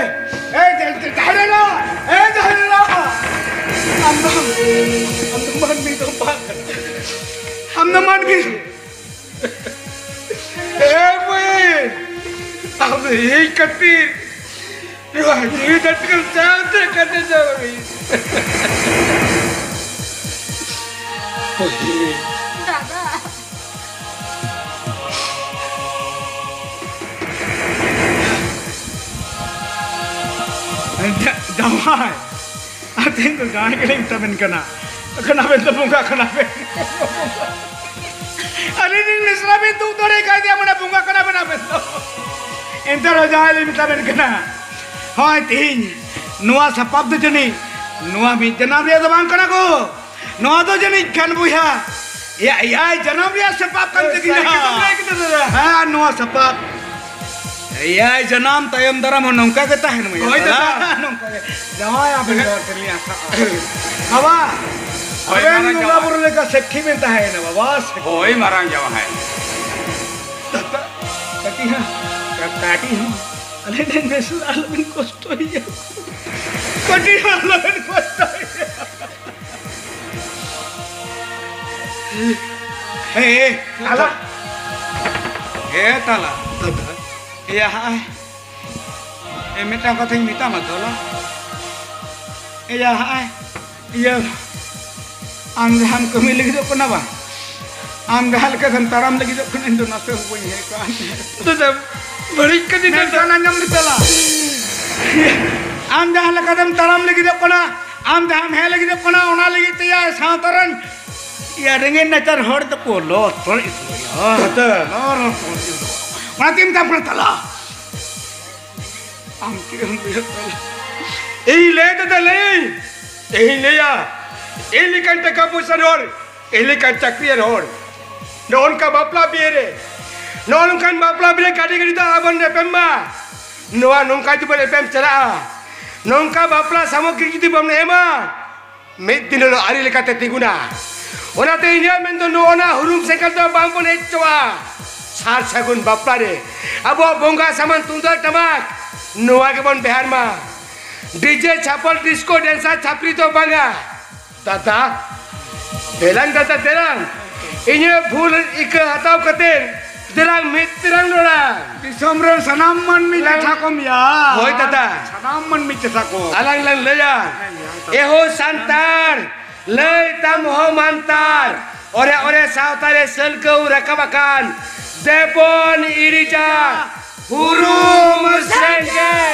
ᱡᱟ-, ᱡᱟ-, ᱡᱟᱦᱮᱨ ᱮᱨᱟ, ᱮ, ᱡᱟᱦᱮᱨ ᱮᱨᱟ᱾ ᱟᱢ ᱫᱚ, ᱟᱢ ᱫᱚ ᱢᱟᱹᱱᱢᱤ ᱫᱚ ᱵᱟᱝ ᱠᱟᱱᱟ᱾ ᱟᱢ ᱫᱚ ᱢᱟᱹᱱᱢᱤ᱾ ᱮ ᱢᱟᱹᱭ, ᱟᱢ ᱫᱚ ᱤᱧ ᱠᱷᱟᱹᱛᱤᱨ ᱱᱚᱣᱟ ᱡᱤᱣᱤ ᱫᱷᱟᱹᱨᱛᱤ ᱠᱷᱚᱱ ᱥᱟᱶᱛᱮ ᱠᱟᱴᱮᱡ ᱪᱟᱵᱟ ᱦᱩᱭ᱾ ᱫᱟᱫᱟ᱾ ᱡᱟ-, ᱡᱟᱶᱟᱭ᱾ ᱟᱨ ᱛᱮᱦᱮᱧ ᱫᱚ ᱡᱟᱶᱟᱭ ᱜᱮᱞᱤᱧ ᱢᱮᱛᱟᱵᱮᱱ ᱠᱟᱱᱟ᱾ ᱠᱟᱱᱟ ᱵᱮᱱ ᱫᱚ ᱵᱚᱸᱜᱟ ᱠᱟᱱᱟ ᱵᱮᱱ᱾ ᱟᱹᱞᱤᱧ ᱞᱤᱧ ᱢᱤᱥᱨᱟ ᱵᱮᱱ ᱫᱩᱜ ᱫᱟᱲᱮ ᱠᱟᱭ ᱜᱮᱭᱟ, ᱢᱟᱱᱮ ᱵᱚᱸᱜᱟ ᱠᱟᱱᱟ ᱵᱮᱱ ᱟᱵᱮᱱ ᱫᱚ᱾ ᱮᱱᱛᱮ ᱨᱮᱦᱚᱸ ᱡᱟᱶᱟᱭ ᱞᱤᱧ ᱢᱮᱛᱟᱵᱮᱱ ᱠᱟᱱᱟ᱾ ᱦᱳᱭ, ᱛᱮᱦᱮᱧ ᱱᱚᱣᱟ ᱥᱟᱯᱟᱵ ᱫᱚ ᱡᱟᱹᱱᱤᱡ ᱱᱚᱣᱟ ᱢᱤᱫ ᱡᱟᱱᱟᱢ ᱨᱮᱭᱟᱜ ᱫᱚ ᱵᱟᱝ ᱠᱟᱱᱟ ᱜᱚ᱾ ᱱᱚᱣᱟ ᱫᱚ ᱡᱟᱹᱱᱤᱡ ᱠᱷᱟᱱ ᱵᱚᱭᱦᱟ ᱮᱭᱟ-, ᱮᱭᱟᱭ ᱡᱟᱱᱟᱢ ᱨᱮᱭᱟᱜ ᱥᱟᱯᱟᱵ ᱠᱟᱱ ᱛᱟᱹᱠᱤᱱᱟ᱾ ᱥᱟᱹᱨᱤ ᱠᱟᱛᱷᱟᱢ ᱞᱟᱹᱭ ᱠᱮᱫᱟ ᱫᱟᱫᱟ᱾ ᱦᱮᱸ, ᱱᱚᱣᱟ ᱥᱟᱯᱟᱵ ᱮᱭᱟᱭ ᱡᱟᱱᱟᱢ ᱛᱟᱭᱚᱢ ᱫᱟᱨᱟᱢ ᱦᱚᱸ ᱱᱚᱝᱠᱟ ᱜᱮ ᱛᱟᱦᱮᱱ ᱢᱟ᱾ ᱦᱳᱭ ᱫᱟᱫᱟ᱾ ᱫᱟᱫᱟ, ᱱᱚᱝᱠᱟ ᱜᱮ᱾ ᱡᱟᱶᱟᱭ ᱟᱵᱮᱱ ᱫᱚ ᱴᱷᱮᱱ ᱞᱤᱧ ᱟᱥᱟᱜᱼᱟ᱾ ᱵᱟᱵᱟ, ᱦᱳᱭ, ᱟᱵᱮᱱ ᱢᱟᱨᱟᱝ ᱵᱚᱸᱜᱟ ᱡᱟᱶᱟᱭ᱾ ᱵᱩᱨᱩ ᱞᱮᱠᱟ ᱥᱟᱹᱠᱷᱤ ᱵᱮᱱ ᱛᱟᱦᱮᱸᱭᱮᱱᱟ ᱵᱟᱵᱟ, ᱥᱟᱹᱠᱷᱤ᱾ ᱦᱳᱭ, ᱢᱟᱨᱟᱝ ᱡᱟᱶᱟᱭ᱾ ᱫᱟᱫᱟ, ᱠᱟᱹᱴᱤᱡ ᱦᱚᱸ, ᱠᱟᱹᱴᱤᱡ ᱦᱚᱸ ᱟᱞᱮ ᱴᱷᱮᱱ ᱵᱮᱥ ᱟᱞᱚᱵᱮᱱ ᱠᱚᱥᱴᱚᱭᱮᱭᱟ᱾ ᱠᱟᱹᱴᱤᱡ ᱦᱚᱸ ᱟᱞᱚᱵᱮᱱ ᱠᱚᱥᱴᱚᱭᱮᱭᱟ᱾ ᱮ, ᱮ, ᱛᱟᱞᱟ᱾ ᱮ, ᱛᱟᱞᱟ᱾ ᱫᱟᱫᱟ᱾ ᱮᱭᱟ, ᱦᱟᱸᱜ, ᱮ, ᱢᱤᱫᱴᱟᱝ ᱠᱟᱛᱷᱟᱧ ᱢᱮᱛᱟᱢᱟ, ᱛᱟᱞᱟ᱾ ᱮᱭᱟ, ᱦᱟᱸᱜ, ᱤᱭᱟᱹ, ᱟᱢ ᱡᱟᱦᱟᱸᱢ ᱠᱟᱹᱢᱤ ᱞᱟᱹᱜᱤᱫᱚᱜ ᱠᱟᱱᱟ ᱵᱟᱝ? ᱟᱢ ᱡᱟᱦᱟᱸ ᱞᱮᱠᱟᱛᱮᱢ ᱛᱟᱲᱟᱢ ᱞᱟᱹᱜᱤᱫᱚᱜ ᱠᱟᱱᱟ, ᱤᱧ ᱫᱚ ᱱᱟᱥᱮ ᱦᱚᱸ ᱵᱟᱹᱧ ᱦᱮᱡ ᱠᱚᱜᱼᱟ᱾ ᱫᱟᱫᱟ, ᱵᱟᱹᱲᱤᱡ ᱠᱟᱹᱢᱤ ᱫᱟᱫᱟ᱾ ᱢᱮᱱᱠᱷᱟᱱ ᱟᱸᱡᱚᱢ ᱢᱮ ᱛᱟᱞᱟ᱾ ᱟᱢ ᱡᱟᱦᱟᱸ ᱞᱮᱠᱟᱛᱮᱢ ᱛᱟᱲᱟᱢ ᱞᱟᱹᱜᱤᱫᱚᱜ ᱠᱟᱱᱟ, ᱟᱢ ᱡᱟᱦᱟᱸᱢ ᱦᱮᱡ ᱞᱟᱹᱜᱤᱫᱚᱜ ᱠᱟᱱᱟ, ᱚᱱᱟ ᱞᱟᱹᱜᱤᱫ ᱛᱮ ᱭᱟ ᱥᱟᱶᱛᱟ ᱨᱮᱱ ᱭᱟ ᱨᱮᱸᱜᱮᱡ ᱱᱟᱪᱟᱨ ᱦᱚᱲ ᱫᱚᱠᱚ ᱞᱚ ᱛᱚᱲ ᱤᱫᱤᱭᱟ᱾ ᱫᱟᱫᱟ᱾ ᱞᱚ ᱨᱚᱲ ᱛᱚᱲ ᱤᱫᱤᱭᱟ᱾ ᱚᱱᱟᱛᱮᱧ ᱢᱮᱛᱟᱢ ᱠᱟᱱᱟ ᱛᱟᱞᱟ᱾ ᱟᱢ ᱪᱮᱫ ᱮᱢ ᱞᱟᱹᱭᱟ ᱛᱟᱞᱟ? ᱤᱧ ᱞᱟᱹᱭ ᱫᱟᱫᱟ, ᱞᱟᱹᱭᱟᱹᱧ᱾ ᱤᱧ ᱞᱟᱹᱭᱟ, ᱤᱧ ᱞᱮᱠᱟᱱ ᱴᱟᱠᱟ ᱯᱚᱭᱥᱟ ᱦᱚᱲ, ᱤᱧ ᱞᱮᱠᱟᱱ ᱪᱟᱹᱠᱨᱤᱭᱟᱱ ᱦᱚᱲ, ᱱᱚᱜᱼᱚ ᱱᱚᱝᱠᱟ ᱵᱟᱯᱞᱟ ᱵᱤᱦᱟᱹ ᱨᱮ, ᱱᱚᱜᱼᱚ ᱱᱚᱝᱠᱟᱱ ᱵᱟᱯᱞᱟ ᱵᱤᱦᱟᱹ ᱨᱮ ᱜᱟᱹᱰᱤ ᱜᱟᱹᱰᱤ ᱫᱚ ᱟᱞᱚᱵᱚᱱ ᱮᱯᱮᱢ ᱢᱟ᱾ ᱱᱚᱣᱟ ᱱᱚᱝᱠᱟ ᱡᱩᱫᱤ ᱵᱚᱱ ᱮᱯᱮᱢ ᱪᱟᱞᱟᱜᱼᱟ, ᱱᱚᱝᱠᱟ ᱵᱟᱯᱞᱟ ᱥᱟᱢᱚᱜᱨᱤ ᱡᱩᱫᱤ ᱵᱚᱱ ᱮᱢᱟ, ᱢᱤᱫ ᱫᱤᱱ ᱦᱤᱞᱳᱜ ᱟᱹᱨᱤ ᱞᱮᱠᱟᱛᱮ ᱛᱤᱸᱜᱩᱱᱟ᱾ ᱚᱱᱟᱛᱮ ᱤᱧᱟᱹᱜ ᱢᱮᱱ ᱫᱚ, ᱱᱚᱜᱼᱚ ᱱᱟ ᱦᱩᱨᱩᱢ ᱥᱮᱸᱜᱮᱞ ᱫᱚ ᱵᱟᱝ ᱵᱚᱱ ᱦᱮᱡ ᱦᱚᱪᱚᱣᱟᱜᱼᱟ᱾ ᱥᱟᱨ ᱥᱟᱹᱜᱩᱱ ᱵᱟᱯᱞᱟ ᱨᱮ ᱟᱵᱚᱣᱟᱜ ᱵᱚᱸᱜᱟ ᱥᱟᱢᱟᱱ ᱛᱩᱢᱫᱟᱜ ᱴᱟᱢᱟᱠ ᱱᱚᱣᱟ ᱜᱮᱵᱚᱱ ᱵᱮᱣᱦᱟᱨ ᱢᱟ᱾ ᱰᱤᱡᱮ ᱪᱷᱟᱯᱚᱞ ᱰᱤᱥᱠᱳ ᱰᱮᱱᱥᱟᱨ ᱪᱷᱟᱯᱨᱤ ᱫᱚ ᱵᱟᱝᱟ᱾ ᱫᱟᱫᱟ, ᱫᱮᱞᱟᱝ ᱫᱟᱫᱟ, ᱫᱮᱞᱟᱝ᱾ ᱤᱧᱟᱹᱜ ᱵᱷᱩᱞ ᱤᱠᱟᱹ ᱦᱟᱛᱟᱣ ᱠᱟᱛᱮ ᱫᱮᱞᱟᱝ ᱢᱤᱫ ᱛᱮᱞᱟᱝ ᱨᱚᱲᱟ᱾ ᱫᱤᱥᱚᱢ ᱨᱮᱱ ᱥᱟᱱᱟᱢ ᱢᱟᱹᱱᱢᱤ ᱞᱟᱝ ᱪᱮᱴᱷᱟ ᱠᱚᱢ ᱭᱟ᱾ ᱦᱳᱭ ᱫᱟᱫᱟ᱾ ᱥᱟᱱᱟᱢ ᱢᱟᱹᱱᱢᱤ ᱪᱮᱴᱷᱟ ᱠᱚ᱾ ᱟᱞᱟᱝ ᱞᱟᱝ ᱞᱟᱹᱭᱟ, ᱦᱮᱸ ᱭᱟ, ᱫᱟᱫᱟ᱾ ᱮᱦᱳ ᱥᱟᱱᱛᱟᱲ, ᱞᱟᱹᱭ ᱛᱟᱢ ᱦᱚᱸ ᱢᱟᱱᱛᱟᱨ, ᱚᱨᱮ ᱚᱨᱮ ᱥᱟᱶᱛᱟ ᱨᱮ ᱥᱟᱹᱞᱠᱟᱹᱣ ᱨᱟᱠᱟᱵ ᱟᱠᱟᱱ ᱫᱮᱵᱚᱱ ᱤᱲᱤᱡᱟ ᱦᱩᱨᱩᱢ ᱥᱮᱸᱜᱮᱞ᱾